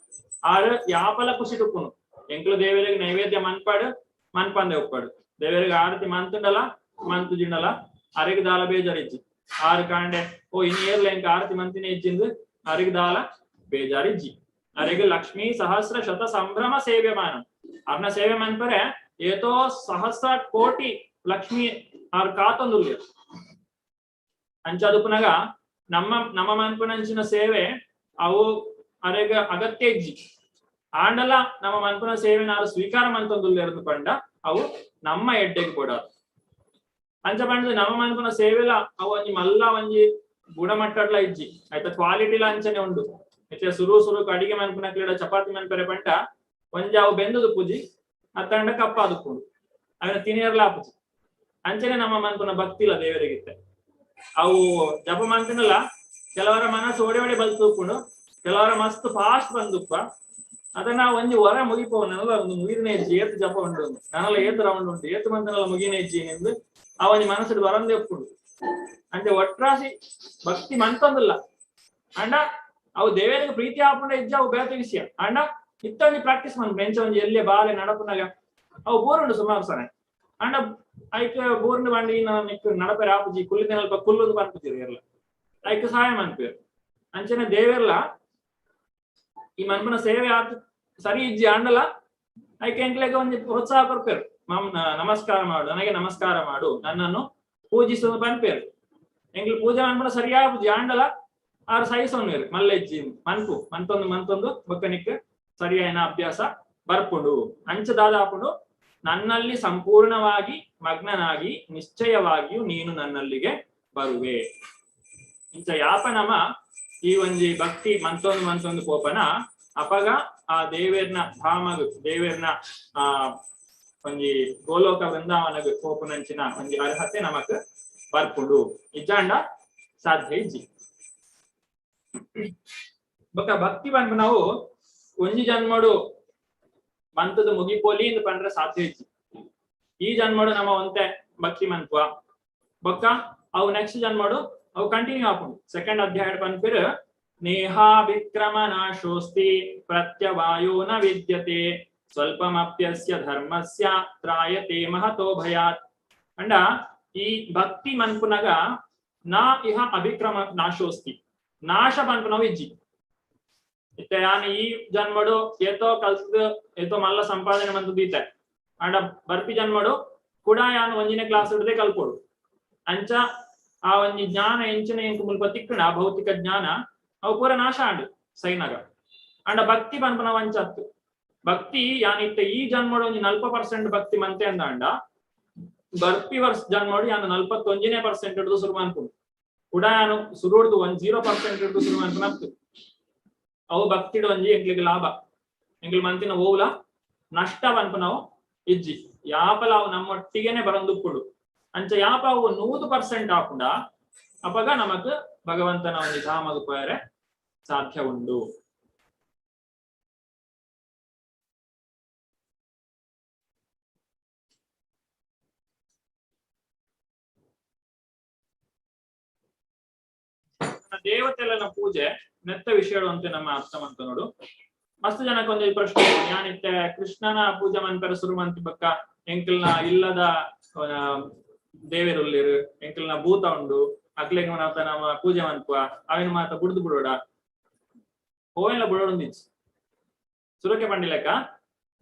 ಆರ್ ಯಾಪಲ ಖುಷಿ ತುಪ್ಪುನು ಎಂಕ್ಲು ದೇವರಿಗೆ ನೈವೇದ್ಯ ಮನ್ಪಾಡು ಮನ್ಪಂದೆ ಉಪ್ಪಾಡು, ದೇವರಿಗೆ ಆರತಿ ಮಂತುಂಡಲ ಮಂತುಜಿಂಡಲ ಅರೆಗ್ ದಾಲ ಬೇಜಾರಿಜ್ಜಿ. ಆರು ಕಾಂಡೆ ಓ ಇನ್ ಏರ್ಲ ಎಂಕ್ ಆರತಿ ಮಂತಿನ ಇಜ್ಜಿಂದು ಅರೆಗ್ ದಾಲ ಬೇಜಾರಿಜ್ಜಿ. ಅರೆಗ್ ಲಕ್ಷ್ಮೀ ಸಹಸ್ರ ಶತ ಸಂಭ್ರಮ ಸೇವ್ಯಮಾನ ಅರ್ನ ಸೇವೆ ಮನ್ಪರೆ ಏತೋ ಸಹಸ್ರ ಕೋಟಿ ಲಕ್ಷ್ಮಿ ಆರ್ ಕಾತೊಂದುಲ್ಲೆರ್. ಅಂಚಾದುಪ್ಪುನಗ ನಮ್ಮ ನಮ್ಮ ಮನ್ಪುನಂಚಿನ ಸೇವೆ ಅವು ಅರೆಗ ಅಗತ್ಯ ಇಜ್ಜಿ. ಆಂಡಲ ನಮ್ಮ ಮನ್ಪುನ ಸೇವೆ ನಾವು ಸ್ವೀಕಾರ ಮಂತೊಂದುಲ್ಲೆರ್ದು ಪಂಡ ಅವು ನಮ್ಮ ಎಡ್ಡೆಗ್ ಕೊಡಾದು. ಅಂಚ ಪಂಡ ನಮ್ಮ ಮನ್ಪುನ ಸೇವೆಲ ಅವು ಒಂಜಿ ಮಲ್ಲ ಒಂಜಿ ಗುಣಮಟ್ಟಡ್ಲ ಇಜ್ಜಿ ಆಯ್ತಾ, ಕ್ವಾಲಿಟಿಲ ಅಂಚನೆ ಉಂಡು. ಇತ್ತೆ ಸುರು ಸುರುಕು ಅಡಿಗೆ ಮನ್ಪುನಕ್ಲೆಡ ಚಪಾತಿ ಮನ್ಪೆರೆ ಪಂಡ ಒಂಜಿ ಅವು ಬೆಂದುದು ಪೂಜಿ ಅತ್ತಂಡ ಕಪ್ಪಾದುಪ್ಪುಂಡು, ಅವನ ತಿನಿಯರ್ಲ ಆಪುಜಿ. ಅಂಚನೆ ನಮ್ಮ ಮನ್ಪುನ ಭಕ್ತಿಲ ದೇವರಿಗಿತ್ತೆ. ಅವು ಜಪ ಮಂತಿನಲ್ಲ ಕೆಲವರ ಮನಸ್ಸು ಒಡೆ ಒಡೆ ಬಲ್ತುಪ್ಪುಂಡು, ಕೆಲವರ ಮಸ್ತ್ ಫಾಸ್ಟ್ ಬಂದುಪ್ಪ. ಅದನ್ನ ಒಂಜಿ ವರ ಮುಗಿಪೋ, ನನಲ ಒಂದು ಮುಗಿದಿನ ಹೆಜ್ಜೆ ಏತ್ ಜಪ ಉಂಡು, ನನಲ ಏತ್ ರೌಂಡ್ ಉಂಟು, ಏತ್ ಮಂತನಲ ಮುಗಿನ ಹೆಜ್ಜೆ ಎಂದು ಆ ಒಂಜಿ ಮನಸ್ಸು ಬರಂದೇ ಉಪ್ಪುಂಡು. ಅಂಚೆ ಒಟ್ರಾಸಿ ಭಕ್ತಿ ಮಂತೊಂದಿಲ್ಲ ಅಂಡ ಅವು ದೇವರಿಗೆ ಪ್ರೀತಿ ಆಪುಂಡ ಇಜ್ಜ ಅವು ಬೇತೆ ವಿಷಯ. ಅಂಡ ಇತ್ತ ಒಂಜಿ ಪ್ರಾಕ್ಟೀಸ್ ಮನ್ಪು ಎಂಚ ಒಂಜಿ ಎಲ್ಲಿ ಬಾಲೆ ನಡಪುನಾಗ ಅವು ಬೋರುಂಡು ಸುಮಾರು ಸನೆ. ಅಂಡ ಐಕ್ ಬೋರ್ಂಡು ಬಂಡಿ ನಿಕ್ ನಡಪೆರೆ ಆಪುಜಿ, ಕುಲ್ಲಿದ ಅಲ್ಪ ಕುಲ್ಲುದು ಪನ್ಪುಜಿರ್ ಎರ್ಲ ಐಕ್ ಸಹಾಯ ಮನ್ಪುವೆರ್. ಅಂಚನೆ ದೇವೆರ್ಲ ಈ ಮನ್ಪುನ ಸೇವೆ ಆತ್ ಸರಿ ಇಜ್ಜಿ ಆಂಡಲ ಐಕ್ ಎಂಕ್ಲೆಗ್ ಒಂಜಿ ಪ್ರೋತ್ಸಾಹ ಕೊರ್ಪೆರ್. ನಮಸ್ಕಾರ ಮಾಡು, ನನಗೆ ನಮಸ್ಕಾರ ಮಾಡು, ನನ್ನನ್ನು ಪೂಜಿಸು ಪನ್ಪೆರ್. ಎಂಕ್ಲು ಪೂಜೆ ಮನ್ಪುನ ಸರಿಯಾಪುಜಿ ಆಂಡಲ ಆರು ಸಹಿಸೊನ್ವೆರ್ ಮಲ್ಲೆಜ್ಜಿ ಮನ್ಪು ಮಂತೊಂದು ಮಂತೊಂದು ಬೊಕ್ಕನಿಕ್ ಸರಿಯಾಯಿನ ಅಭ್ಯಾಸ ಬರ್ಪುಂಡು. ಅಂಚ ದಾದಾಪುಂಡು ನನ್ನಲ್ಲಿ ಸಂಪೂರ್ಣವಾಗಿ ಮಗ್ನನಾಗಿ ನಿಶ್ಚಯವಾಗಿಯೂ ನೀನು ನನ್ನಲ್ಲಿಗೆ ಬರುವೆ. ಇಂಚ ಯಾಪ ನಮ ಈ ಒಂಜಿ ಭಕ್ತಿ ಮಂತೊಂದು ಮಂತೊಂದು ಪೋಪನ ಅಪಗ ಆ ದೇವೇರ್ನ ಧಾಮಗು ದೇವೇರ್ನ ಆ ಒಂಜಿ ಗೋಲೋಕ ವೃಂದಾವನಗು ಪೋಪುನಂಚಿನ ಒಂಜಿ ಅರ್ಹತೆ ನಮಕ್ ಬರ್ಪುಂಡು. ಇಜ್ಜಾಂಡ ಸಾಧ್ಯ ಇಜ್ಜಿ. ಬೊಕ ಭಕ್ತಿ ಪನ್ಪು ನಾವು ಒಂಜಿ ಜನ್ಮಡು ಮಂತದ ಮುಗಿಪೋಲಿ ಇಂದ್ ಪಂಡ್ರೆ ಸಾಧ್ಯ ಇಜ್ಜಿ. ಈ ಜನ್ಮಡು ನಮ್ಮ ಒಂತೆ ಭಕ್ತಿ ಮನ್ಪುವ ಬೊಕ್ಕ ಅವು ನೆಕ್ಸ್ಟ್ ಜನ್ಮಡು ಅವು ಕಂಟಿನ್ಯೂ ಆಪುಂಡು. ಸೆಕೆಂಡ್ ಅಧ್ಯಾಯ ಪನ್ಪಿರ್ ನೇಹಾಭಿಕ್ರಮ ನಾಶೋಸ್ತಿ ಪ್ರತ್ಯವಾಯೋ ನ ವಿದ್ಯತೆ ಸ್ವಲ್ಪಮಪ್ಯಸ್ಯ ಧರ್ಮಸ್ಯ ತ್ರಾಯತೆ ಮಹತೋ ಭಯಾತ್. ಅಂಡ ಈ ಭಕ್ತಿ ಮನ್ಪುನಗ ನಾ ಇಹ ಅಭಿಕ್ರಮ ನಾಶೋಸ್ತಿ, ನಾಶ ಪನ್ಪುನವು ಇಜ್ಜಿ. ಇತ್ತೆ ಯಾನ್ ಈ ಜನ್ಮಡು ಏತೋ ಕಲ್ತದ ಏತೋ ಮಲ್ಲ ಸಂಪಾದನೆ ಮಂತು ದೀತೆ ಅಂಡ ಬರ್ಪಿ ಜನ್ಮಡು ಕೂಡ ಯಾನ್ ಒಂಜಿನೇ ಕ್ಲಾಸ್ ಹಿಡ್ದೆ ಕಲ್ಪೋಡು. ಅಂಚ ಆ ಒಂಜಿ ಜ್ಞಾನ ಎಂಚಿನ ಎಂಕು ಮುಲ್ಪ ತಿಕ್ಕಣ ಭೌತಿಕ ಜ್ಞಾನ ಅವು ಪೂರ ನಾಶ ಆಂಡು ಸೈನಗ. ಅಂಡ ಭಕ್ತಿ ಪನ್ಪುನವು ಅಂಚತ್ತು. ಭಕ್ತಿ ಯಾನಿತ್ತೆ ಈ ಜನ್ಮಡು ಒಂಜಿ 40% ಭಕ್ತಿ ಮಂತೆ ಅಂದಾಂಡ ಬರ್ಪಿ ವರ್ಷ ಜನ್ಮಡು ಯಾನು 41% ಹಿಡಿದು ಶುರು ಮನ್ಪುಂಡು. ಕೂಡ ಯಾನು ಸುರುಡ್ದು ಒಂದ್ 0% ಹಿಡಿದು ಶುರು ಮನ್ಪುನ. ಅವು ಭಕ್ತಿಡು ಒಂಜಿ ಎಂಕ್ಲಿಗೆ ಲಾಭ, ಎಂಕ್ಲು ಮಂತಿನ ಓವುಲ ನಷ್ಟ ಪನ್ಪುನವು ಇಜ್ಜಿ. ಯಾಪಲ ಅವು ನಮ್ಮೊಟ್ಟಿಗೆನೆ ಬರಂದುಪ್ಪುಡು. ಅಂಚ ಯಾಪ ಅವು 100% ಆಪುಂಡ ಅಪಗ ನಮಕ್ ಭಗವಂತನ ಒಂಜಿ ಧಾಮಗ್ ಪೋಯರೆ ಸಾಧ್ಯ ಉಂಡು. ದೇವತೆಲೆನ ಪೂಜೆ ನೆತ್ತ ವಿಷಯಗಳು ಅಂತ ನಮ್ಮ ಅರ್ಥ ಅಂತ ನೋಡು. ಮಸ್ತ್ ಜನಕ್ಕೆ ಒಂದು ಪ್ರಶ್ನೆ, ಯಾನಿತ್ತೆ ಕೃಷ್ಣನ ಪೂಜೆ ಮನ್ಪೆರ ಸುರು ಮಂತಿ ಬಕ್ಕ ಎಂಕಲ್ನ ಇಲ್ಲದ ದೇವೆರುಲ್ಲಿರು, ಎಂಕಲ್ನ ಭೂತ ಉಂಡು, ಅಕ್ಲೆಗ್ ಮಾತ ನಮ್ಮ ಪೂಜೆ ಮನ್ಪುವ ಅವಿನ ಮಾತ ಬುಡ್ದು ಬಿಡೋಡ ಓವೆನ್ಲ ಬುಡೋಡೊಂದಿಚ್ಚು ಸುರಕೆ ಪಂಡಿಲೆಕ್ಕ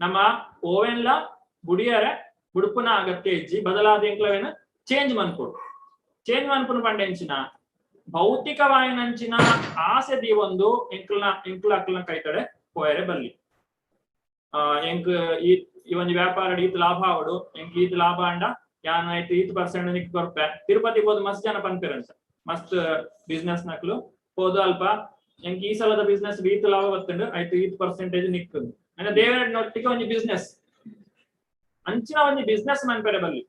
ನಮ್ಮ ಓವೆನ್ಲ ಬುಡಿಯರೆ ಬುಡುಪುನ ಅಗತ್ಯ ಇಜ್ಜಿ. ಬದಲಾದ ಎಂಕ್ಲವೇನ ಚೇಂಜ್ ಮನ್ಪೊಡು. ಚೇಂಜ್ ಮನ್ಪುನ ಪಂಡ ಎಂಚಿನ ಭೌತಿಕವಾಯಿನಂಚಿನ ಆಸೆ ದೀವೊಂದು ಎಂಕ್ಲನ ಎಂಕ್ಲ ಅಕ್ಲನ ಕೈತಡೆ ಪೋಯರೆ ಬಲ್ಲಿ. ಎಂಕ್ ಈ ಈ ಒಂಜಿ ವ್ಯಾಪಾರ ಈತ್ ಲಾಭ ಆವಡು, ಎಂಕ್ ಈತ್ ಲಾಭ ಅಂಡ ಯಾನ್ ಆಯ್ತು ಈತ್ ಪರ್ಸೆಂಟ್ ನಿಕ್ ಕೊರ್ಪೆ. ತಿರುಪತಿ ಹೋದ್ ಮಸ್ತ್ ಜನ ಪನ್ಪೆರಂತ, ಮಸ್ತ್ ಬಿಸ್ನೆಸ್ ನಕ್ಲು ಹೋದು ಅಲ್ಪ ಎಂಕ್ ಈ ಸಲದ ಬಿಸ್ನೆಸ್ ಈತ್ ಲಾಭ ಬತ್ತುಂಡು ಆಯ್ತು ಈತ್ ಪರ್ಸೆಂಟೇಜ್ ನಿಕ್ ಅಂದ್ರೆ ದೇವರೊಟ್ಟಿಗೆ ಒಂಜಿ ಬಿಸ್ನೆಸ್ ಅಂಚಿನ ಒಂಜಿ ಬಿಸ್ನೆಸ್ ಮನ್ಪೆರೆ ಬಲ್ಲಿ.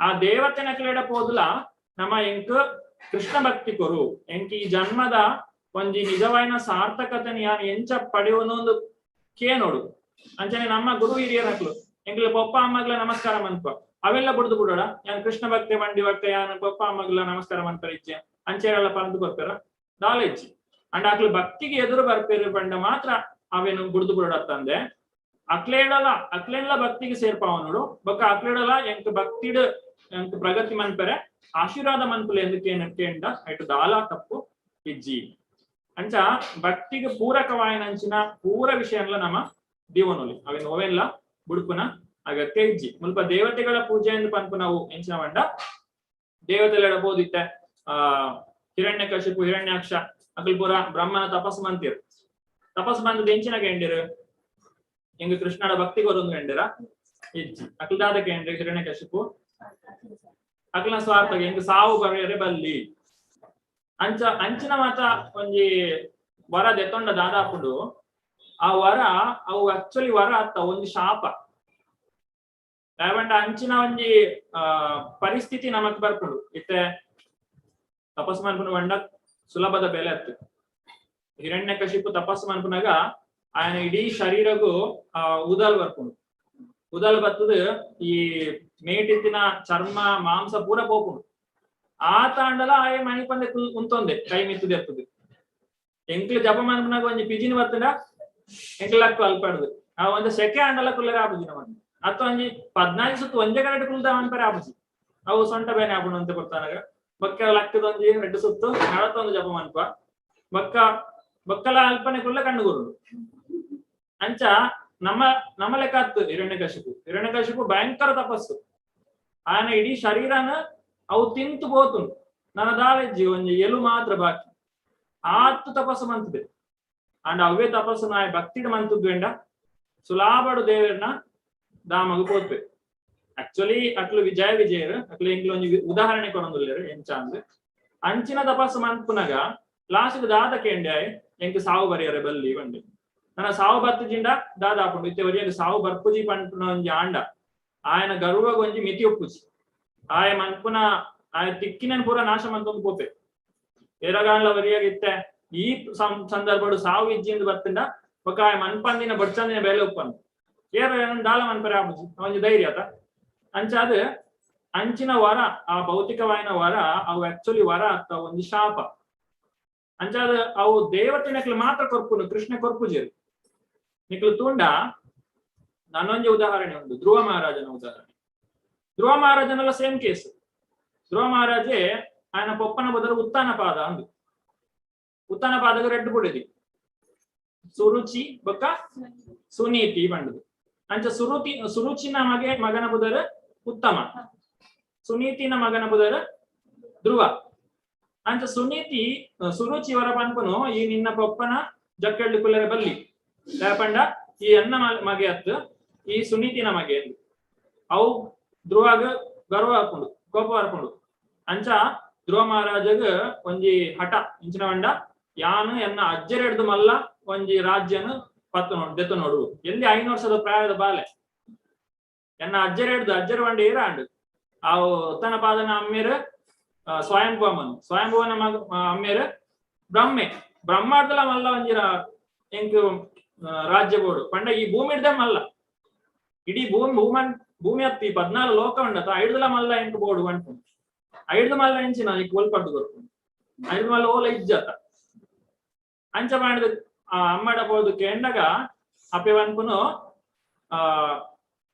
ಆ ದೇವತೆನ ಕ್ಲೇಡ ಪೋದುಲ ನಮ್ಮ ಎಂಕ್ ಕೃಷ್ಣ ಭಕ್ತಿ ಕೊರು, ಎಂಕ್ ಈ ಜನ್ಮದ ಒಂಜಿ ನಿಜವಾಯಿನ ಸಾರ್ಥಕತೆನ ಯಾನ್ ಎಂಚ ಪಡೆಯುವನೊಂದು ಕೇನೋಡು. ಅಂಚನೆ ನಮ್ಮ ಗುರು ಹಿರಿಯರಕ್ಲು ಎಂಕ್ಲೆ ಪೊಪ್ಪ ಅಮ್ಮಗ್ಲ ನಮಸ್ಕಾರ ಮನ್ಪ ಅವೆಲ್ಲ ಬುಡ್ದು ಬಿಡೋಡ ಯಾನ್ ಕೃಷ್ಣ ಭಕ್ತಿ ಮಂಡಿ ಭಕ್ತ ಯಾನ್ ಪೊಪ್ಪ ಅಮ್ಮಗ್ಲ ನಮಸ್ಕಾರ ಮನ್ಪರ ಇಜ್ಜೆ ಅಂಚೆಲ್ಲ ಪಂದು ಕೊರ್ಪೆರ ದಾಲ ಇಜ್ಜಿ. ಅಂಡ್ ಅಕ್ಲು ಭಕ್ತಿಗೆ ಎದುರು ಬರ್ಪೇರು ಪಂಡ ಮಾತ್ರ ಅವೇನು ಬುಡ್ದು ಬಿಡೋಡತ್ತಂದೆ ಅಕ್ಲೇಡಲ ಅಕ್ಲೆಲ್ಲ ಭಕ್ತಿಗೆ ಸೇರ್ಪಾವನೋಡು ಬೊಕ್ಕ ಅಕ್ಲೇಡಲ ಎಂಕ್ ಭಕ್ತಿಡ್ ಎಂಕ್ ಪ್ರಗತಿ ಮನ್ಪೆರೆ ಆಶೀರ್ವಾದ ಮನ್ಪುಲೆ ఎందుకు ಕೇಂಡ ಐಟು ದಾಲ ತಪ್ಪು ಇಜ್ಜಿ. ಅಂಚ ಭಕ್ತಿಗೆ ಪೂರಕವಾಯಿನಂಚಿನ ಪೂರ ವಿಷಯನ್ಲ ನಮ್ಮ ದೀವನೊಲಿ ಅವೇನು ಓವೆನ್ಲ ಬುಡುಪುನ ಅಗತ್ಯ ಇಜ್ಜಿ. ಮುಲ್ಪ ದೇವತೆಗಳ ಪೂಜೆ ಎಂದು ಪನ್ಪು ನಾವು ಎಂಚಿನ ಪಂಡ ದೇವತೆಲೆಡ ಬೋದಿತ್ತೆ ಆ ಹಿರಣ್ಯಕಶಿಪು, ಹಿರಣ್ಯಾಕ್ಷ ಅಕಲ್ ಪೂರ ಬ್ರಹ್ಮನ ತಪಸ್ ಮಂತಿರ್. ತಪಸ್ ಮಂತದ ಎಂಚಿನ ಕೇಂಡಿರು? ಎಂಗ್ ಕೃಷ್ಣನ ಭಕ್ತಿ ಕೊರೊಂದು ಕಂಡಿರ ಇಜ್ಜಿ. ಅಕಲ್ದಾದ ಕೇಂದ್ರ ಹಿರಣ್ಯಕಶಿಪು ಅಕಲ್ನ ಸ್ವಾರ್ಥ, ಎಂಗ್ ಸಾವು ಬರೆಯರೆ ಬಲ್ಲಿ. ಅಂಚ ಅಂಚಿನ ಮಾತ ಒಂಜಿ ವರ ದೆತ್ತೊಂಡ ದಾದಾಪುಂಡು. ಆ ವರ ಅವು ಆಕ್ಚುಲಿ ವರ ಅತ್ತ, ಒಂಜಿ ಶಾಪ. ದಾಯೆಪಂಡ ಅಂಚಿನ ಒಂಜಿ ಪರಿಸ್ಥಿತಿ ನಮಕ್ ಬರ್ಪುಂಡು. ಇತ್ತೆ ತಪಸ್ ಮನ್ಪುನ ಪಂಡ ಸುಲಭದ ಬೆಲೆ ಅತ್ತು. ಹಿರಣ್ಯಕಶಿಪು ತಪಸ್ಸು ಮನ್ಪುನಾಗ ఆయన ಇಡೀ ಶರೀರಗು ಆ ಉದಲ್ ಬರ್ಪುಂಡು. ಉದಲ್ ಬತ್ತದ ಈ ಮೇಟಿತ್ತಿನ ಚರ್ಮ ಮಾಂಸ ಪೂರ ಪೋಪುಂಡು. ಆ ತಾಂಡಲ ಆಯೆ ಮಣಿಪಂದೆ ಉಂತೊಂದೆ ಕೈ ಮಿತ್ತದ ಎತ್ತದು. ಎಂಕ್ಲು ಜಪ ಮನ್ಪುನಾಗ ಒಂಜಿ ಪಿಜಿನ ಬತ್ತದ ಎಂಕ್ಲಕ್ಕು ಅಲ್ಪಡ್ದು ಆ ಒಂದು ಸೆಕೆ ಆಂಡಲ ಕುಲ್ಲರೆ ಆಪುಜಿ ನಮಕ್. ಅತ್ತ ಒಂಜಿ 14 ಸುತ್ತು ಒಂಜೆ ಕಡೆಟ್ ಕುಲ್ದ ಮನ್ಪರೆ ಆಪುಜಿ. ಅವು ಸೊಂಟ ಬೇನೆ ಆಪುಂಡು ಅಂತ ಕೊಡ್ತಾನಾಗ. ಬೊಕ್ಕ ಲಕ್ಕದ ಒಂಜಿ ರಡ್ಡ್ ಸುತ್ತು ನಡತೊಂದು ಜಪ ಮನ್ಪ ಬೊಕ್ಕ ಬೊಕ್ಕಲ ಅಲ್ಪನೆ ಕುಲ್ಲ ಕಣ್ಣು ಗುರುಡು. ಅಂಚ ನಮ್ಮ ನಮ್ಮ ಲೆಕ್ಕ ಅತ್ತು ಹಿರಣ್ಯಕಶಿಪು. ಹಿರಣ್ಯಕಶಿಪು ಭಯಂಕರ ತಪಸ್ಸು. ಆಯನ ಇಡೀ ಶರೀರನ ಅವು ತಿಂತು ಪೋತುಂಡು. ನನ್ನ ದಾಲೆಜ್ಜಿ ಒಂಜಿ ಎಲು ಮಾತ್ರ ಬಾಕಿ. ಆತ್ತು ತಪಸ್ಸು ಮಂತದೆ. ಅಂಡ ಅವೇ ತಪಸ್ಸು ನಾಯ ಭಕ್ತಿಡ್ ಮಂತದ್ದು ಎಂಡ ಸುಲಾಬಡು ದೇವರನ್ನ ದಾಮಗು ಪೋತ್ಪೆ. ಆಕ್ಚುಲಿ ಅಕ್ಲು ವಿಜಯ ವಿಜಯರು ಅಕ್ಲು ಎಂಕ್ಲು ಒಂಜಿ ಉದಾಹರಣೆ ಕೊರೊಂದುಲ್ಲೆರ್ ಎಂಚ ಅಂದ್. ಅಂಚಿನ ತಪಸ್ಸು ಮನ್ಪುನಗ ಲಾಸ್ಟ್ ದಾದ ಕೇಂಡೆ, ಎಂಕ್ ಸಾವು ಬರಿಯರೆ ಬಲ್ಲಿ ಪಂಡೆ. ನನ್ನ ಸಾವು ಬತ್ತುಜಿಂಡ ದಾದ ಆಪುಂಡು? ಇತ್ತೆ ಒರಿಯಗ್ ಸಾವು ಬರ್ಪುಜಿ ಪನ್ಪುನ ಒಂಜಿ ಆಂಡ ಆಯನ ಗರ್ವಗ್ ಒಂಜಿ ಮಿತಿ ಒಪ್ಪುಜಿ. ಆಯ ಮನ್ಪುನ ಆಯ ತಿಕ್ಕಿನನ್ ಪೂರ ನಾಶ ಮಂತೊಂದು ಪೋಪೆ. ಏರಗಾಂಡ್ಲ ಒರಿಯಗ್ ಇತ್ತೆ ಈ ಸಂದರ್ಭಡು ಸಾವು ಇಜ್ಜಿಂದ್ ಬತ್ತುಂಡ ಬೊಕ್ಕ ಆಯ ಮನ್ಪಂದಿನ ಬೊಡ್ಚಂದಿನ ಬೇಲೆ ಉಪ್ಪಂದು ಏರ ದಾಲ ಮನ್ಪರೆ ಆಪುಜಿ. ಒಂಜಿ ಧೈರ್ಯ ಅತ. ಅಂಚಾದ್ ಅಂಚಿನ ವರ, ಆ ಭೌತಿಕವಾಯಿನ ವರ ಅವು ಆಕ್ಚುಲಿ ವರ ಅತ್ತ, ಒಂಜಿ ಶಾಪ. ಅಂಚಾದ್ ಅವು ದೇವತೆನಕ್ಲು ಮಾತ್ರ ಕೊರ್ಪುನು, ಕೃಷ್ಣ ಕೊರ್ಪುಜೆರ್. ನಿಕ್ಲು ತೂಂಡ ನಾನೊಂಜಿ ಉದಾಹರಣೆ ಉಂಡು, ಧ್ರುವ ಮಹಾರಾಜನ ಉದಾಹರಣೆ. ಧ್ರುವ ಮಹಾರಾಜನೆಲ್ಲ ಸೇಮ್ ಕೇಸ್. ಧ್ರುವ ಮಹಾರಾಜೆ ఆయన ಪೊಪ್ಪನ ಬದಲು ಉತ್ತಾನ ಪಾದ ಅಂದು. ಉತ್ತಾನ ಪಾದಗ ರೆಡ್ ಬುಡೆದಿ, ಸುರುಚಿ ಬೊಕ್ಕ ಸುನೀತಿ ಬಂಡುದು. ಅಂಚ ಸುರುತಿ ಸುರುಚಿನ ಮಗೆ ಮಗನ ಬುದರ್ ಉತ್ತಮ, ಸುನೀತಿನ ಮಗನ ಬುದರ್ ಧ್ರುವ. ಅಂಚ ಸುನೀತಿ ಸುರುಚಿ ವರ ಪನ್ಪುನು, ಈ ನಿನ್ನ ಪೊಪ್ಪನ ಜಕ್ಕೆಳ್ಳಿ ಕುಲ್ಲರೆ ಬಲ್ಲಿ, ಪಂಡ ಈ ಅನ್ನ ಮಗೆ ಅತ್ತು, ಈ ಸುನೀತಿನ ಮಗೆ ಎಂದು. ಅವು ಧ್ರುವಾಗ ಗರ್ವ ಹಾಕೊಂಡು ಕೋಪ ಹಾಕೊಂಡು. ಅಂಚ ಧ್ರುವ ಮಹಾರಾಜಗ್ ಒಂಜಿ ಹಠ ಇಂಚಿನ ಪಂಡ, ಯಾನು ಎನ್ನ ಅಜ್ಜರೆಡ್ದು ಮಲ್ಲ ಒಂಜಿ ರಾಜ್ಯನು ಪತ್ತು ನೋಡು ದೆತ್ತು ನೋಡು. ಎಲ್ಲಿ 5 ವರ್ಷದ ಪ್ರಾಯದ ಬಾಲೆ, ಎನ್ನ ಅಜ್ಜರೆಡ್ದು ಅಜ್ಜರ ವಂಡ ಏರ ಆಂಡ್. ಆ ಉತ್ತನ ಪಾದನ ಅಮ್ಮೇರ್ ಸ್ವಯಂಭವಮನು, ಸ್ವಯಂಭವನ ಮಗ ಅಮ್ಮೇರ್ ಬ್ರಹ್ಮೆ. ಬ್ರಹ್ಮಾರ್ದಲ ಮಲ್ಲ ಒಂಜಿ ಎಂಕ್ ರಾಜ್ಯ ಬೋಡು ಪಂಡ ಈ ಭೂಮಿ ಹಿಡ್ದೆ ಮಲ್ಲ, ಇಡೀ ಭೂಮಿ ಭೂಮನ್ ಭೂಮಿ ಅತ್ತಿ 14 ಲೋಕ ಉಂಡತ ಐಡ್ದಲ ಮಲ್ಲ ಎಂಕ್ ಬೋಡು ಅಂಟು. ಐಡ್ದು ಮಲ್ಲ ಎಂಚಿನ ಈ ಕೋಲ್ಪಡ್ದು ಕೊರ್ಪುಂಡು, ಐಡ್ದು ಮಲ್ಲ ಓಲ ಇಜ್ಜತ. ಅಂಚ ಮಾಡಿದ ಆ ಅಮ್ಮಡ ಪೋದು ಕೇಂಡಗ ಅಪ್ಪೆ ಪನ್ಪುನು, ಆ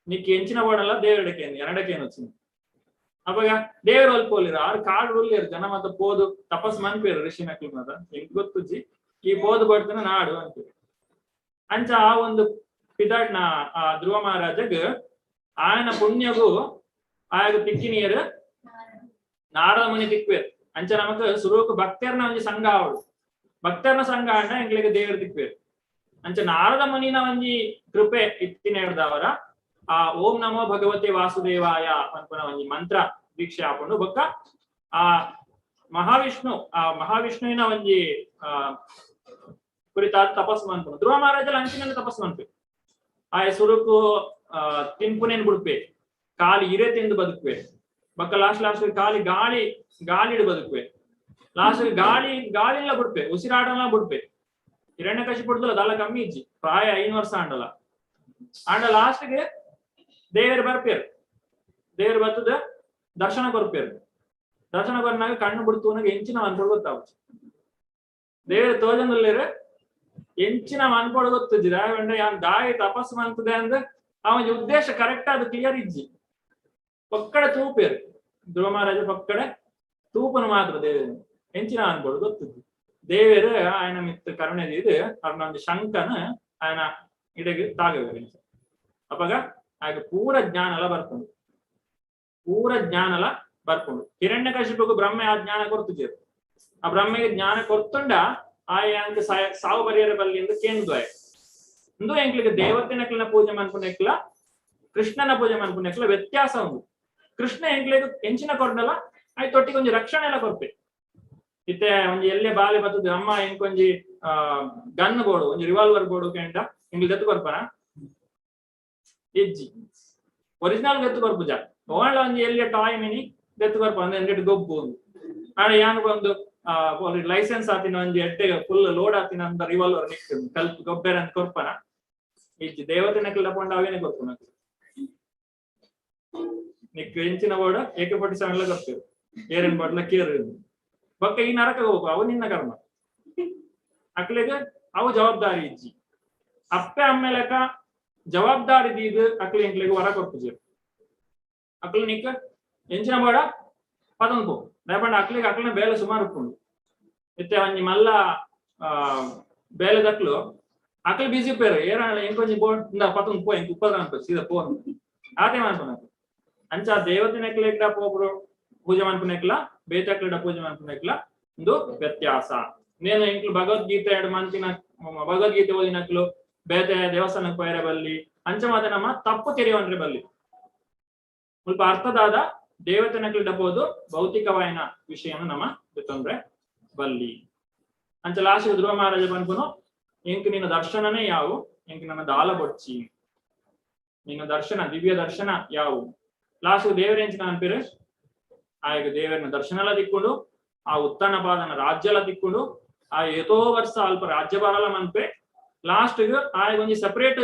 ನಿಕ್ ಎಂಚಿನ ಬೋಡಲ್ಲ ದೇವರಡಕೇನು ಎರಡಕೇನು వచ్చిಂది. ಅವಾಗ ದೇವರು ಒಲ್ಪೋಲಿರ ಆರು ಕಾಡು ಉಲ್ಲೇರು ಜನ ಮತ್ತ ಪೋದು ತಪಸ್ ಮನ್ಪೇರು ಋಷಿನಕ್ಲು ಮತ ಎಂಕ್ ಗೊತ್ತುಜ್ಜಿ, ಈ ಪೋದು ಬಡ್ತನ ನಾಡು ಅಂತೀರಿ. ಅಂಚ ಆ ಒಂದು ಪಿದಾಡ್ನ ಆ ಧ್ರುವ ಮಹಾರಾಜಗ್ ಆಯನ ಪುಣ್ಯಗು ಆಯಗ ತಿಕ್ಕಿನಿಯರು ನಾರದ ಮುನಿ ತಿಕ್ವೇರ್. ಅಂಚ ನಮಕ್ ಸುರುಕು ಭಕ್ತರ್ನ ಒಂಜಿ ಸಂಘ ಆವಡು. ಭಕ್ತರ್ನ ಸಂಘ ಅಂಡ ಎಂಕ್ಲೆಗ್ ದೇವರು ತಿಕ್ವೇರ್. ಅಂಚ ನಾರದ ಮುನಿನ ಒಂಜಿ ಕೃಪೆ ಇತ್ತಿನ ಹಿಡ್ದವರ ಆ ಓಂ ನಮೋ ಭಗವತೆ ವಾಸುದೇವಾಯ ಪನ್ಪುನ ಒಂಜಿ ಮಂತ್ರ ದೀಕ್ಷೆ ಆಪುಂಡು. ಬೊಕ್ಕ ಆ ಮಹಾವಿಷ್ಣು, ಆ ಮಹಾವಿಷ್ಣುವಿನ ಒಂಜಿ ಆ ಕುರಿತಾದ ತಪಸ್ಸು ಮನ್ಪುನು. ಧ್ರುವ ಮಹಾರಾಜಲ ಅಂಚಿನ ತಪಸ್ಸು ಮನ್ಪೆ. ಆಯ ಸುರುಕು ಆ ತಿನ್ಪುನೇನ್ ಬುಡ್ಪೆ, ಖಾಲಿ ಇರೆ ತಿಂದು ಬದುಕುವೆ. ಬೊಕ್ಕ ಲಾಸ್ಟ್ ಲಾಸ್ಟ್ ಖಾಲಿ ಗಾಳಿ ಗಾಳಿಡ್ ಬದುಕುವೆ. ಲಾಸ್ಟ್ ಗಾಳಿ ಗಾಳಿಲ್ಲ ಬುಡ್ಪೆ, ಉಸಿರಾಟಲ ಬುಡ್ಪೆ. ಹಿರಣ್ಯಕಶಿಪು ಪುಡ್ದಲ್ಲ ದಾಲ ಕಮ್ಮಿ ಇಜ್ಜಿ, ಪ್ರಾಯ 5 ವರ್ಷ ಆಂಡಲ. ಆಂಡ ಲಾಸ್ಟ್ಗೆ ದೇವರು ಬರ್ಪೇರು. ದೇವರು ಬರ್ತದ ದರ್ಶನ ಕೊರ್ಪೇರು. ದರ್ಶನ ಕೊರ್ನಾಗ ಕಣ್ಣು ಬಿಡ್ತೂನಾಗ ಎಂಚಿನ ಅನ್ಪೊಡು ಗೊತ್ತಾಗುದು. ದೇವರು ತೋಜಂದುಲ್ಲೇರು ಎಂಚಿನ ಅನ್ಪೊಡು ಗೊತ್ತುಜ್ಜಿ. ದಾಯ ಯಾನ್ ದಾಯಿ ತಪಸ್ಸು ಮಂತದೆ ಅಂದ್ ಆ ಒಂಜಿ ಉದ್ದೇಶ ಕರೆಕ್ಟ್ ಆದ್ ಕ್ಲಿಯರ್ ಇಜ್ಜಿ. ಪಕ್ಕಡೆ ತೂಪೇರು ಧ್ರುವ ಮಹಾರಾಜ, ಪಕ್ಕಡೆ ತೂಪನು ಮಾತ್ರ ದೇವರು ಎಂಚಿನ ಅನ್ಪೊಡು ಗೊತ್ತುಜ್ಜಿ. ದೇವರು ಆಯನ ಮಿತ್ತು ಕರುಣೆ ದೀದ್ ಅರ್ನ ಒಂಜಿ ಶಂಕನ ಆಯನ ಇಡೆಗ್ ತಾಗವೇರು. ಅಪಗ ಆಗ ಪೂರ ಜ್ಞಾನಲ ಬರ್ಪುಂಡು, ಪೂರ ಜ್ಞಾನಲ ಬರ್ಪುಂಡು. ಹಿರಣ್ಯಕಶಿಪಗು ಬ್ರಹ್ಮೆ ಆ ಜ್ಞಾನ ಕೊರ್ತುಜೆರು. ಆ ಬ್ರಹ್ಮೆಗೆ ಜ್ಞಾನ ಕೊರ್ತುಂಡ ಆಯ ಅಂಕ ಸಾವು ಬರಿಯರ ಬಲ್ಲಿ ಎಂದು ಕೇಂದ್ವಾಯ. ಇಂದು ಎಂಕ್ಲಿಗೆ ದೇವತೆನಕ್ಲಿನ ಪೂಜೆ ಮನ್ಪುನೆಕ್ಲ ಕೃಷ್ಣನ ಪೂಜೆ ಮನ್ಪುನೆಕ್ಲ ವ್ಯತ್ಯಾಸ ಉಂಡು. ಕೃಷ್ಣ ಎಂಕ್ಲಿಗೆ ಎಂಚಿನ ಕೊರ್ನಲ ಆಯ್ ತೊಟ್ಟಿಗೆ ಒಂಜಿ ರಕ್ಷಣೆ ಎಲ್ಲ ಕೊರ್ಪೆ. ಇತ್ತೆ ಒಂಜಿ ಎಲ್ಲೆ ಬಾಲೆ ಬತ್ತದ ಅಮ್ಮ ಎಂಕೊಂಜಿ ಗನ್ ಬೋಡು ಒಂಜಿ ರಿವಾಲ್ವರ್ ಬೋಡು ಕೆಂಡ ಎಂಗ್ಲಿ ದತ್ತು ಕೊರ್ಪನ ಇಜ್ಜಿ. ಒರಿಜಿನಲ್ ದತ್ತು ಕೊರ್ಪುಜ ಓಣ ಒಂಜಿ ಎಲ್ಲೆ ಟಾಯ್ ಮಿನಿ ದತ್ತು ಕೊರ್ಪ ಅಂದ್ರೆ ಎಂಡೆಟ್ ಗೊಬ್ಬು ಆಡ ಯಾನ್ ಒಂದು ಲೈಸೆನ್ಸ್ ಆತಿನ ಒಂಜಿ ಎಡ್ಡೆ ಫುಲ್ ಲೋಡ್ ಆತಿನ ಅಂತ ರಿವಾಲ್ವರ್ ನಿಕ್ ಕಲ್ಪ್ ಗೊಬ್ಬೆರ ಅಂತ ಕೊರ್ಪನ ಇಜ್ಜಿ. ದೇವತೆನಕ್ಲೆಲ್ಲ ಪೋಂಡ ಅವೇನೆ ಕೊರ್ಪುನ ನಿಕ್ ಎಂಚಿನ ಬೋರ್ಡ್ AK-47 ಎಲ್ಲ ಕೊರ್ಪೇರು ಏರಿನ ಬಾಟ್ಲ ಕೇರು ಬೊಕ್ಕ ಈ ನರಕ ಹೋಗು ಅವು ನಿನ್ನ ಕರ್ಮ. ಅಕ್ಲೆಗ್ ಅವು ಜವಾಬ್ದಾರಿ ಇಜ್ಜಿ. ಅಪ್ಪೆ ಅಮ್ಮೆಲಕ ಜವಾಬ್ದಾರಿ ದೀದ್ ಅಕ್ಲೆ ಎಂಕ್ಲೆಗ್ ವರ ಕೊರ್ಪುಜೆರ್. ಅಕ್ಲು ನಿಕ್ ಎಂಚಿನ ಬೋಡ ಪದೊಂದು ಪೋ ದಯಪಂಡ ಅಕ್ಲೆಗ್ ಅಕ್ಲೆನ ಬೇಲೆ ಸುಮಾರು ಉಪ್ಪುಂಡು. ಇತ್ತೆ ಒಂಜಿ ಮಲ್ಲ ಬೇಲೆದಕ್ಲು ಅಕ್ಲು ಬಿಸಿ ಉಪ್ಪೇರು ಏರ ಎಂಕೊಂಜಿ ಬೋರ್ಡ್ ಇಂದ ಪತೊಂದು ಪೋ ಎಂಕ್ ಉಪ್ಪದ್ರ ಅನ್ಪ ಸೀದಾ ಪೋ ಆತೆ ಮನ್ಪುನ. ಅಂಚ ದೇವತೆನಕ್ಲೆಗ್ಲ ಪೋಪುರು ಪೂಜೆ ಮನ್ಪುನೆಕ್ಲ ಬೇತಕ್ಲೆಡ ಪೂಜೆ ಮನ್ಪುನೆಕ್ಲ ಒಂದು ವ್ಯತ್ಯಾಸ. ನೇನು ಎಂಕ್ಲು ಭಗವದ್ಗೀತೆ ಎರಡು ಮಂತಿನ ಭಗವದ್ಗೀತೆ ಓದಿನಕ್ಲು ಬೇತೆ ದೇವಸ್ಥಾನಕ್ಕೆ ಪೋಯರೆ ಬಲ್ಲಿ ಅಂಚ ಮಾತ ನಮ್ಮ ತಪ್ಪು ತೆರೆಯವನ್ರೆ ಬಲ್ಲಿ. ಸ್ವಲ್ಪ ಅರ್ಥದಾದ ದೇವತೆನಕ್ಲೆಡ ಪೋದು ಭೌತಿಕವಾಯಿನ ವಿಷಯನ ನಮ್ಮ ತೊಂದ್ರೆ ಬಲ್ಲಿ. ಅಂಚ ಲಾಸ್ಟ್ ಧ್ರುವ ಮಹಾರಾಜ ಪನ್ಪುನು ಎಂಕ್ ನಿನ್ನ ದರ್ಶನನೇ ಯಾವು ಎಂಕ್ ನನ್ನ ದಾಲ ಬೊಡ್ಚಿ ನಿನ್ನ ದರ್ಶನ ದಿವ್ಯ ದರ್ಶನ ಯಾವು. ಲಾಸ್ಟ್ ದೇವರೆಂಚಿನ ಅನ್ಪಿರು ಆಯಗ ದೇವರನ್ನ ದರ್ಶನ ಎಲ್ಲ ತಿಕ್ಕೊಂಡು ಆ ಉತ್ತನ ಪಾದನ ರಾಜ್ಯ ಎಲ್ಲ ತಿಕ್ಕೊಂಡು ಆ ಏತೋ ವರ್ಷ ಅಲ್ಪ ರಾಜ್ಯಭಾರ ಮನ್ಪೆ ಲಾಸ್ಟ್ ಆಯಗ ಒಂಜಿ ಸೆಪರೇಟ್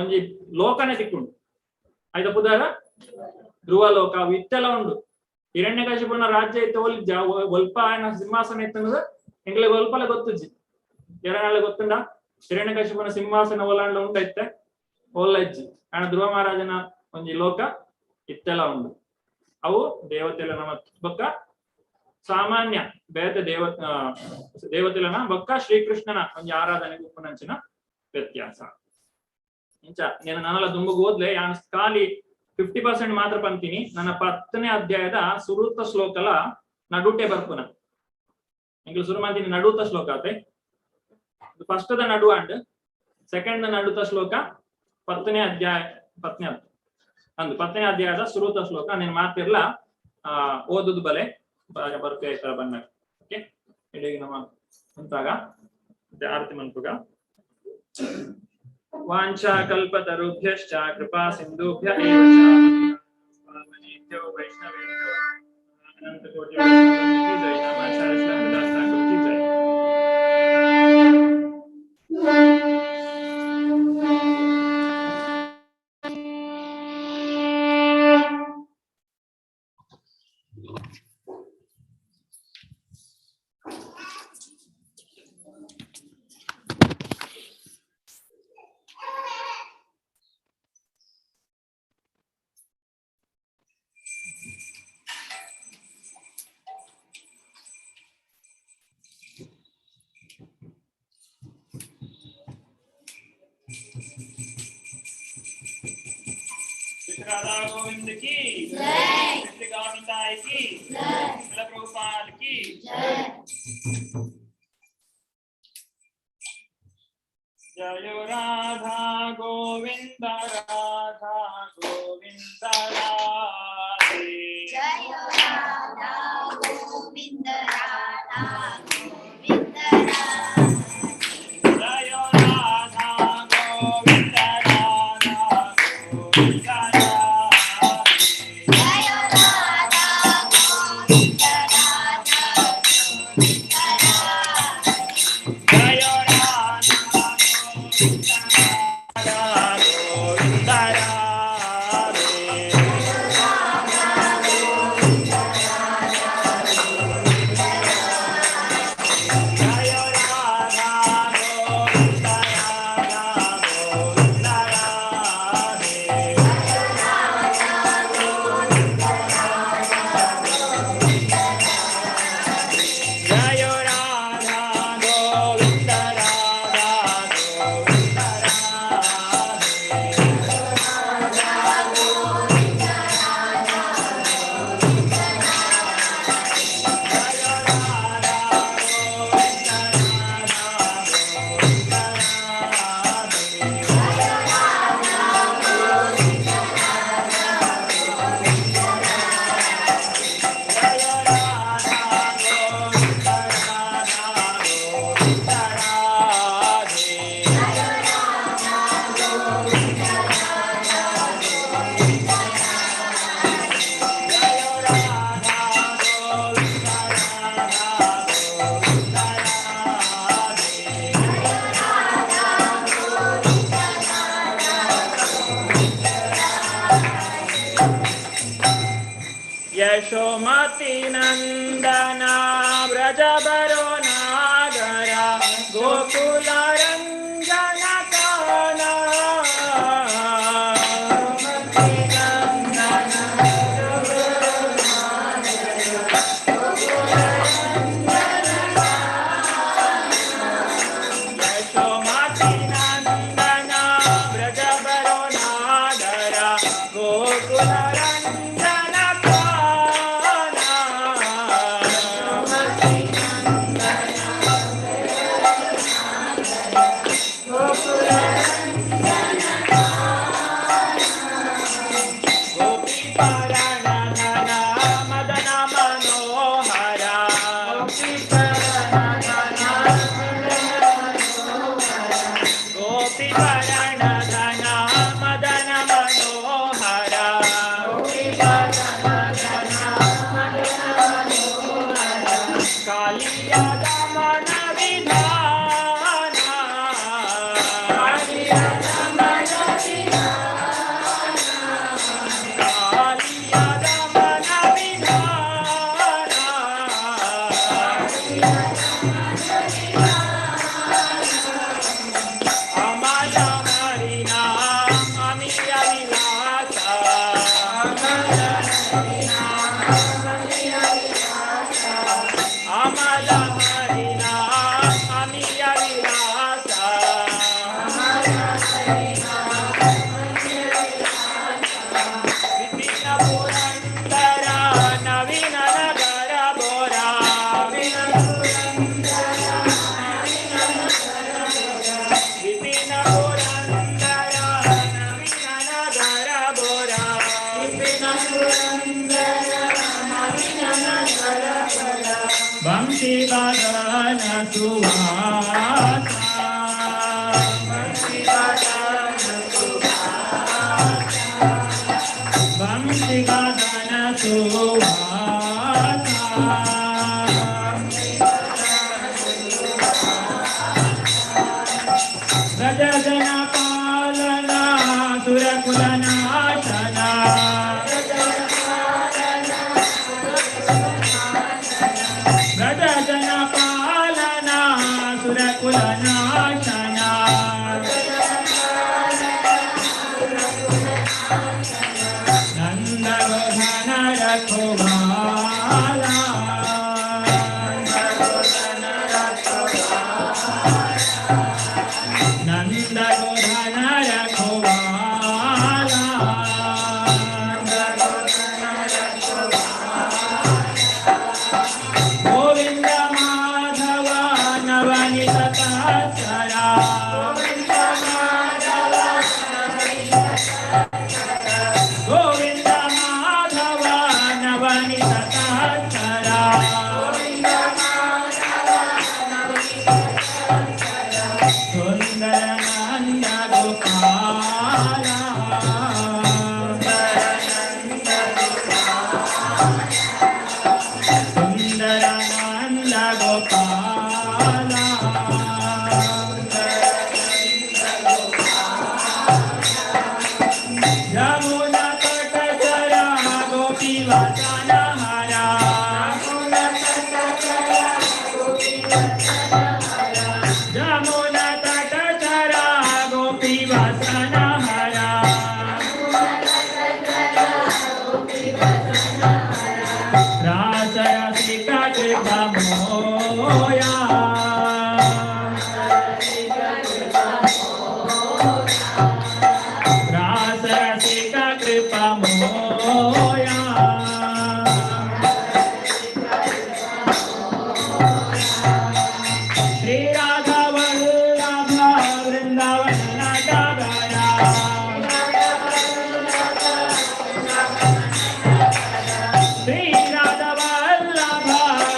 ಒಂಜಿ ಲೋಕನೇ ತಿಕ್ಕೊಂಡು ಆಯ್ತ ಪುದಾರ ಧ್ರುವ ಲೋಕ ಅವು ಇತ್ತೆಲ್ಲ ಉಂಡು. ಹಿರಣ್ಯಕಶಿಪುನ ರಾಜ್ಯ ಇತ್ತು ಒಲ್ಜ ಒಲ್ಪ ಆಯನ ಸಿಂಹಾಸನ ಇತ್ತನ್ನದು ಎಂಗ್ಲಿಗೆ ಒಲ್ಪಲ ಗೊತ್ತುಜ್ಜಿ. ಎರನಾಳ ಗೊತ್ತುಂಡ ಹಿರಣ್ಯಕಶಿಪುನ ಸಿಂಹಾಸನ ಒಲಾಂಡ ಉಂಡೈತೆ ಒಲ್ಲ ಇಜ್ಜಿ. ಆಣ ಧ್ರುವ ಮಹಾರಾಜನ ಒಂಜಿ ಲೋಕ ಇತ್ತೆಲ್ಲ ಉಂಡು. ಅವು ದೇವತೆಲನ ಬೊಕ್ಕ ಸಾಮಾನ್ಯ ಬೇತೆ ದೇವತೆಲನ ಬೊಕ್ಕ ಶ್ರೀಕೃಷ್ಣನ ಒಂಜಿ ಆರಾಧನೆಗೆ ಉಪ್ಪುನಂಚಿನ ವ್ಯತ್ಯಾಸ. ಇಂಚ నేను ನನಲ ದುಂಬುಗ್ ಓದ್ಲೆ ಯಾನ್ ಖಾಲಿ 50% ಮಾತ್ರ ಪಂತೀನಿ. ನನ್ನ 10ನೇ ಅಧ್ಯಾಯದ ಸುರುತ ಶ್ಲೋಕಲ ನಡುಟೆ ಬರ್ಪುನ ಎಂಕ್ಲು ಸುರು ಮಾಡ್ತೀನಿ ನಡುತ ಶ್ಲೋಕ ಆತೆ. ಫಸ್ಟ್ the ನಡು ಅಂಡ್ ಸೆಕೆಂಡ್ the ನಡುತ ಶ್ಲೋಕ 10ನೇ ಅಧ್ಯಾಯ 10ನೇ ಅಂದು 10ನೇ ಅಧ್ಯಾಯದ ಸುರುತ ಶ್ಲೋಕ ನೀನ್ ಮಾತಿರ್ಲ ಓದುದು ಬಲೆ ಬರ್ಪೆ ಆಯ್ತಾರ ಬನ್ನ. ಓಕೆ ಇಡೀ ನಮ್ಮ ಅಂತಾಗ ಮತ್ತೆ ಆರತಿ ಮನ್ಪುಗ. ವಾಂಛಾ ಕಲ್ಪತರುಭ್ಯಶ್ಚ ಕೃಪಾ ಸಿಂಧುಭ್ಯ ಏವ ಚ ಪಾವನೇಭ್ಯೋ ವೈಷ್ಣವೇಭ್ಯೋ ಅನಂತಕೋಟಿ ವೈಷ್ಣವೇಭ್ಯೋ ಜೈ. ನಮಾಚಾರ್ಯ ಶ್ರೀ ಹರಿದಾಸ ಠಾಕೂರ್ ಕಿ ಜೈ. राधा गोविंद की जय, श्री गौरताई की जय, श्रील प्रभुपाद की जय. जय राधा गोविंद राधा गोविंद राधे. जय राधा गोविंद राधा गोविंद राधे. जय राधा गोविंद राधा गोविंद राधे. जय राधा गोविंद राधा गोविंद राधे. जय राधा गोविंद राधा गोविंद राधे. राधा गोविंद राधा गोविंद राधे. ಯಶೋಮತಿ ನಂದನ ವ್ರಜ ಬರೋ ನಾಗರ ಗೋಕುಲ ರಂಜನ ಕಾನ. ಯಶೋಮತಿ ನಂದನ ವ್ರಜ ಬರೋ ನಾಗರ ಗೋಕುಲ ರಂಜನ ಕಾನ. ಗೋಪಿ ಪರಣ ಧನ ಮದನ ಮನೋಹರ ಗೋಪಿ ಪರಣ ಧನ ಮದನ ಮನೋಹರ ಕಾಲಿಯ ದಮನ ವಿಧಾನ ಕಾಲಿಯ ದಮನ ವಿಧಾನ. ಅಮಲ ಹರಿಣ ಅಮಿಯ ವಿಲಾಸ ಅಮಲ ಹರಿಣ ಅಮಿಯ ವಿಲಾಸ. ವಿಪಿನ ಪುರಂದರ ನವೀನ ನಗರ ಬೋರ ವಿಪಿನ ಪುರಂದರ ನವೀನ ನಗರ ಬೋರ ಬಂಶಿ ಬದನ ಸುವಾಸ ಬಂಶಿ ಬದನ ಸುವಾಸ. ವ್ರಜ ಜನ ಪಾಲನ ಸುರಕುಲ ನಾಶನ ವ್ರಜ ಜನ ಪಾಲನ ಸುರಕುಲ ನಾಶನ. ನಂದ ಗೋಧನ ರಘುಬಾಲ ನಂದ ಗೋಧನ ರಘುಬಾಲ. ಗೋವಿಂದ ಮಾಧವ ನವನಿತ ಸರ ಗೋವಿಂದ ಮಾಧವ ನವನಿತ ಸರ ಸುಂದರ ನಂದ ಗೋಪಾಲ ಸುಂದರ ನಂದ ಗೋಪಾಲ. ಯಮುನಾ ತಟ ಗೋಪಿ ವಚನ ಹರ ಯಮುನಾ ತಟ ಗೋಪಿ ವಚನ ಹರ ರಾಸ ರಸಿಕ ಕೃಪಾ ಮೋಯ ರಾಸ ರಸಿಕ ಕೃಪಾ ಮೋಯ. ಶ್ರೀ ರಾಘವ ರಾಧ ವೃಂದಾವನ ನಾಟಗಾರ ಶ್ರೀ ರಾಧವ ವಲ್ಲಭ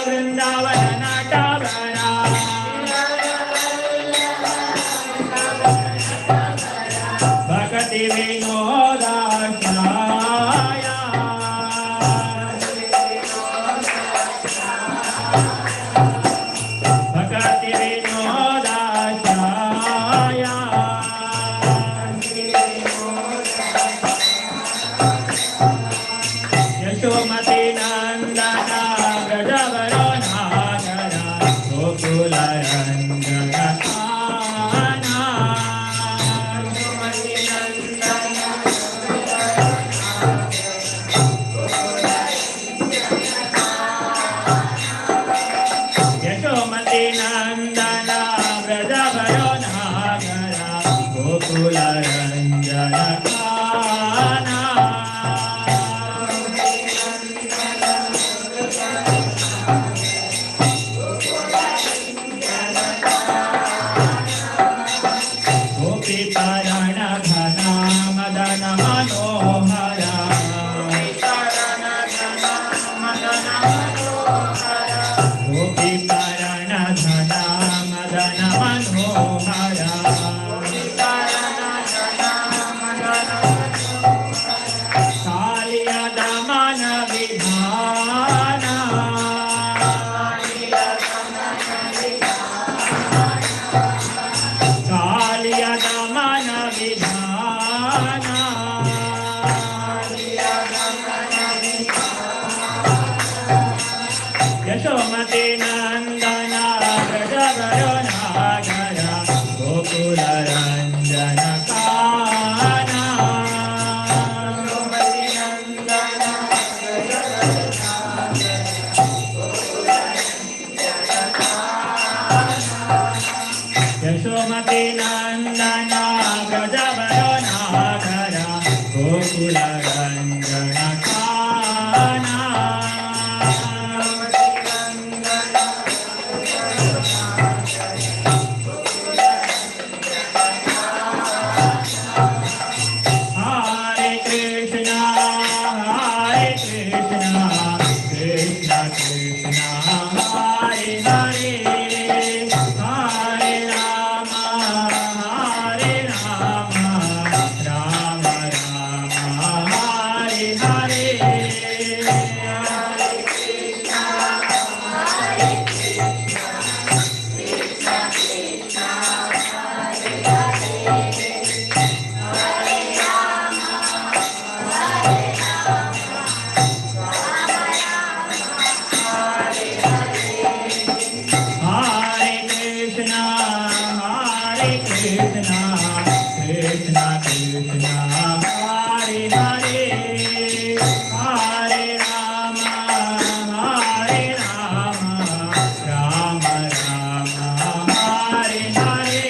ವೃಂದಾವನ ನಾಟಗಾರ ಭಕ್ತಿ ವಿನೋದಾಯ ಭಕ್ತಿ ವಿನೋದಾಯ. ಯಶೋಮತಿ ಗೋಕುಲ ರಂಜನ ಕಾನ. ಗೋಪಿ ಪರಣ ಘನ ಮದನ ಮನೋಹರ. ಗೋಪಿ ಪರಣ ಘನ ಮದನ ಮನೋಹರ. ಕಾಳಿಯ ದಮನ ವಿಧಾನ. ಕಾಳಿಯ ದಮನ ವಿಧಾನ. ಯಶೋಮತಿ ನಂದನ ಬ್ರಜವರ ನಾಗರ ಗೋಕುಲ ರಂಜನ ಕಾನ. ಯಶೋಮತಿ ನಂದನ ಬ್ರಜವರ ನಾಗರ ಗೋಕುಲ ರಂಜನ Kana. Hare Krishna, Hare Krishna, Krishna Krishna, Hare Hare, Hare Rama, Hare Rama, Rama Rama, Hare Hare. Hare Krishna, Hare Krishna, Krishna Krishna, Hare Hare, Hare Rama, Hare Rama, Rama Rama, Hare Hare.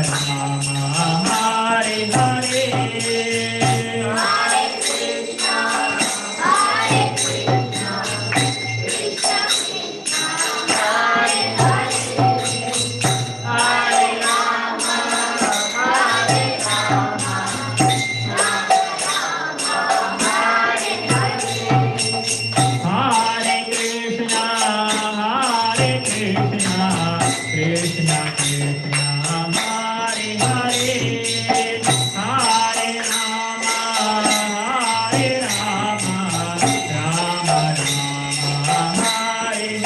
Rama, Hare Hare. Hare Krishna, Hare Krishna, Krishna Krishna, Hare Hare, Hare Rama, Hare Rama, Rama Rama, Hare Hare. Hare Krishna, Hare Hare Krishna, Hare Krishna, Krishna Krishna, Hare Hare, Hare Rama, Hare Rama, Rama Rama, Hare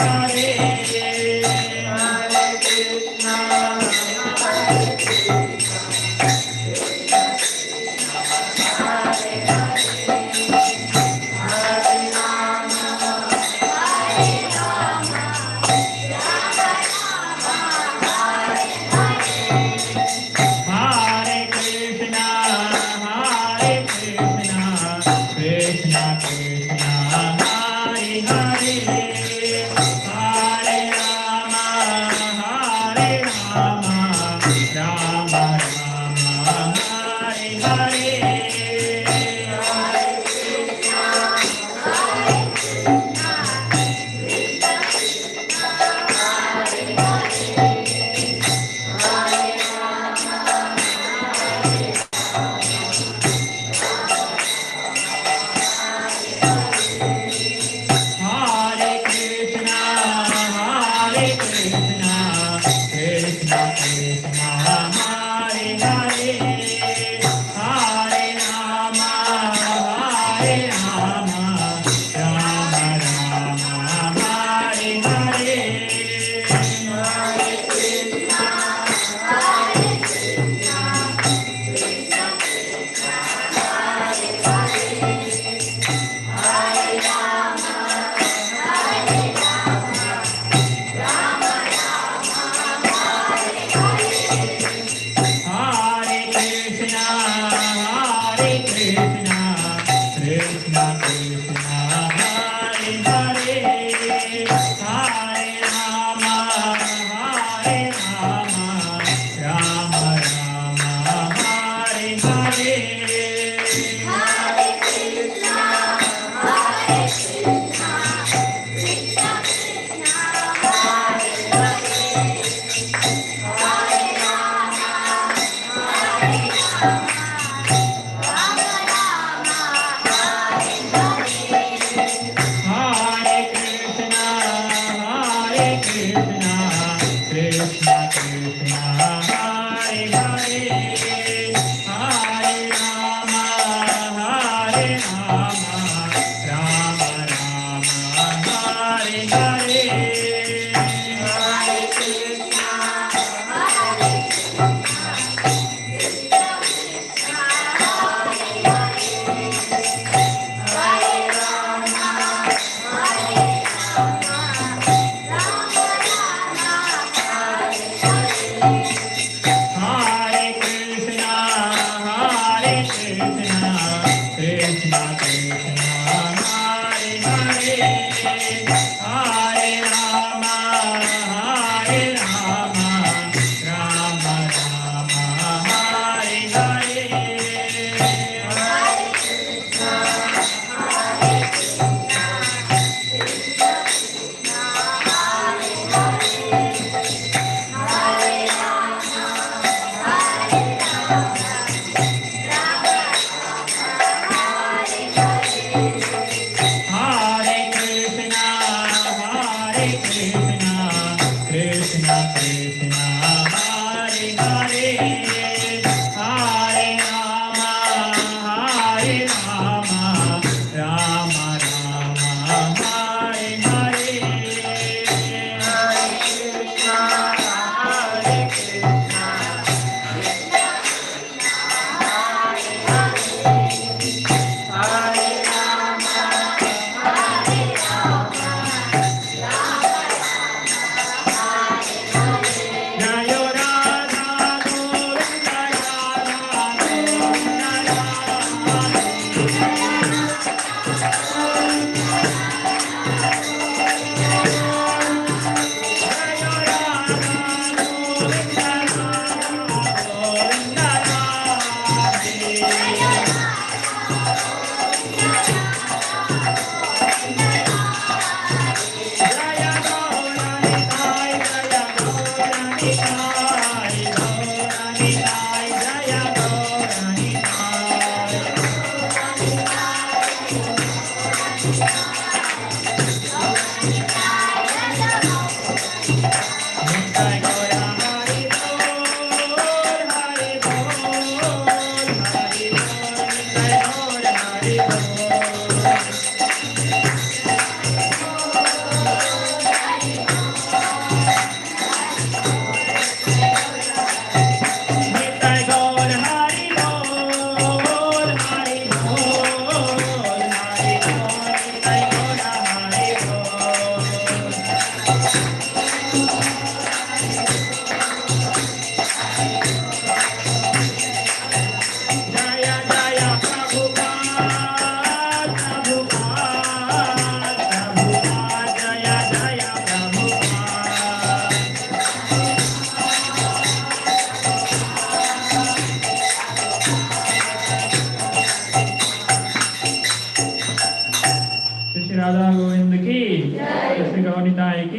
Hare. Hare Krishna, Hare Krishna, Krishna Krishna, Hare Hare, Hare Rama, Hare Rama, Rama Rama, Hare Hare. Hare Hare Krishna, Hare Krishna, Krishna Krishna, Hare Hare, Hare Rama, Hare Rama, Rama Rama, Hare Hare. Hare Krishna, Hare Krishna, Krishna Krishna, Hare Hare, Hare Rama, Hare Rama, Rama Rama, Hare Hare. Hare Krishna, Hare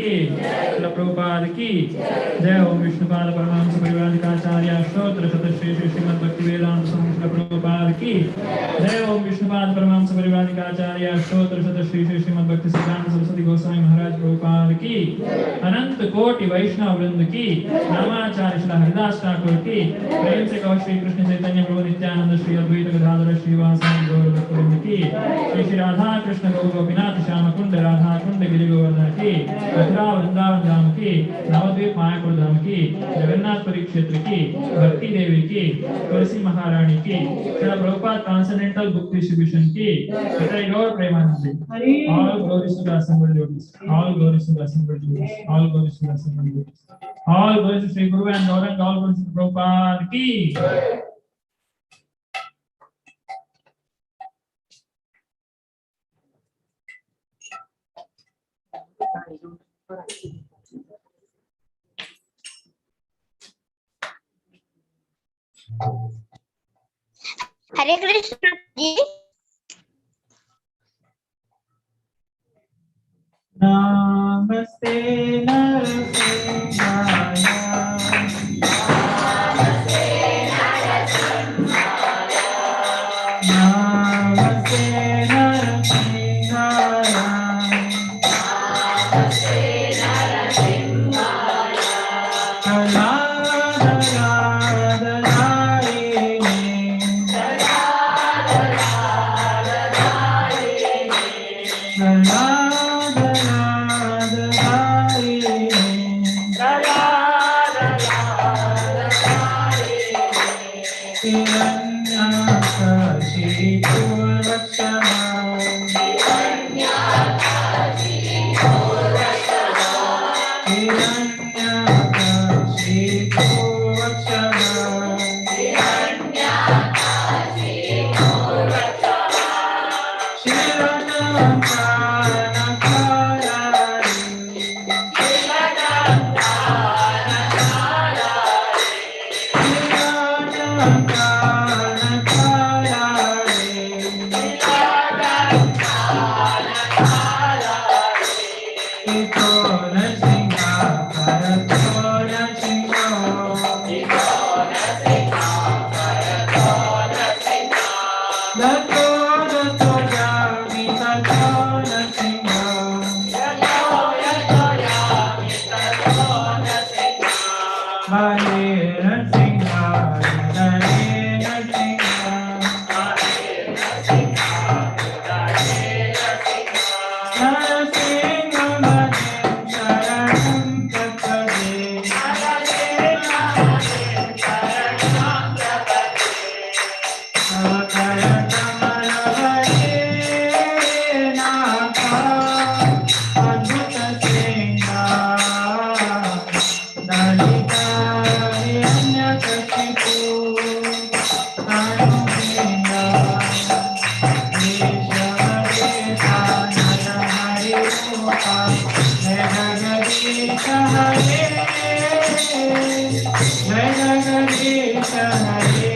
की, श्रील प्रभुपाद की जय। ओम विष्णुपाद परमहंस परिव्राजकाचार्य स्तोत्र शत श्री श्री श्रीमद् भक्ति वेदांत स्वामी श्रील प्रभुपाद की जय। ओम विष्णुपाद परमहंस परिव्राजकाचार्य स्तोत्र शत श्री श्री श्रीमद् भक्ति सिद्धांत सरस्वती गोस्वामी महाराज प्रभुपाद की, अनंत कोटि वैष्णव वृंद की, रामाचार्य श्री हरिदास ठाकुर की, प्रेम से कहो श्री कृष्ण चैतन्य प्रभु नित्यानंद श्री अद्वैत गदाधर श्रीवासादि गौर भक्तवृंद की, श्री श्री राधा कृष्ण गौ गोपीनाथ श्याम कुंड राधा कुंड गिरि गोवर्धन की, मथुरा वृंदावन धाम की, नवद्वीप मायापुर धाम की, जगन्नाथपुरी क्षेत्र की, भक्ति देवी की, तुलसी महारानी की, Shri Prabhupada transcendental book distribution की, Nitai Gaur Premanandi. All glories to the assembled devotees. All glories to the assembled devotees. All glories to the assembled devotees. All glories to Sri Guru and Gaurang. All glories to Prabhupada ki. Hare Krishna ji. नमस्ते नरसिंहाय, नमस्ते नरसिंहाय, प्रह्लादनाददायिने, प्रह्लादनाददायिने, हिरण्यकशिपुर्वक्षमा, हिरण्यकशिपुर्वक्षमा, शिवनाथानकारारि, शिवनाथानकारारि, इतो नरसिंहा भरतो नरसिंहो, दत्तो दत्तो यामि ततो नरसिंहो, हरे नरसिंहा हरे नरसिंहा, नरसिंहमतिं शरणं प्रपदे, अवतरकमलवरे नाथा, अद्भुतसिंहा, ललिता हिरण्यकशिपु, तनुभृङ्गा, जय जगदीश हरे, जय जगदीश हरे,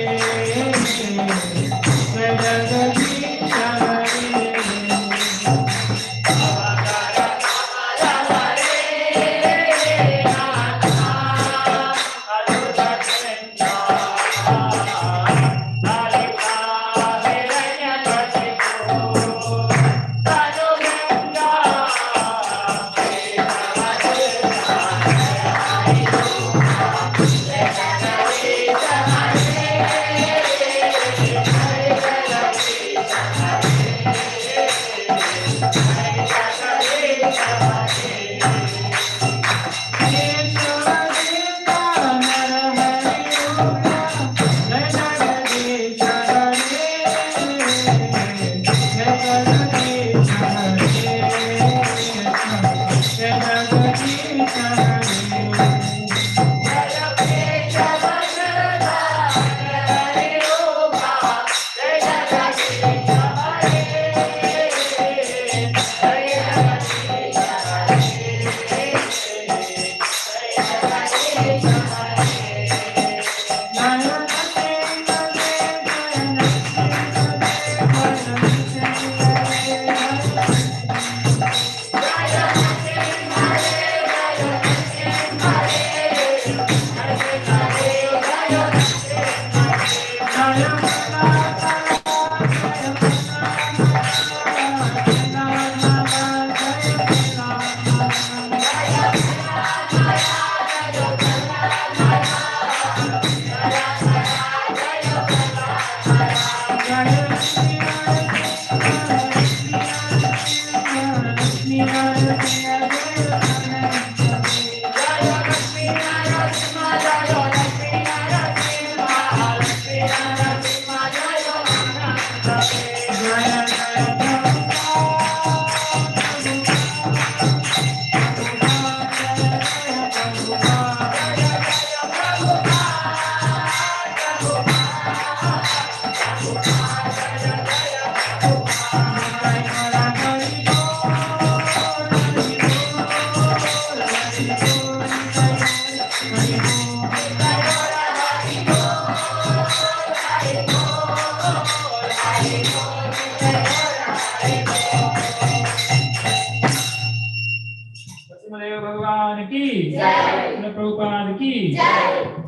जय जगदीश हरे। Hare नरसिंहदेव भगवान की जय। प्रभुपाद की जय।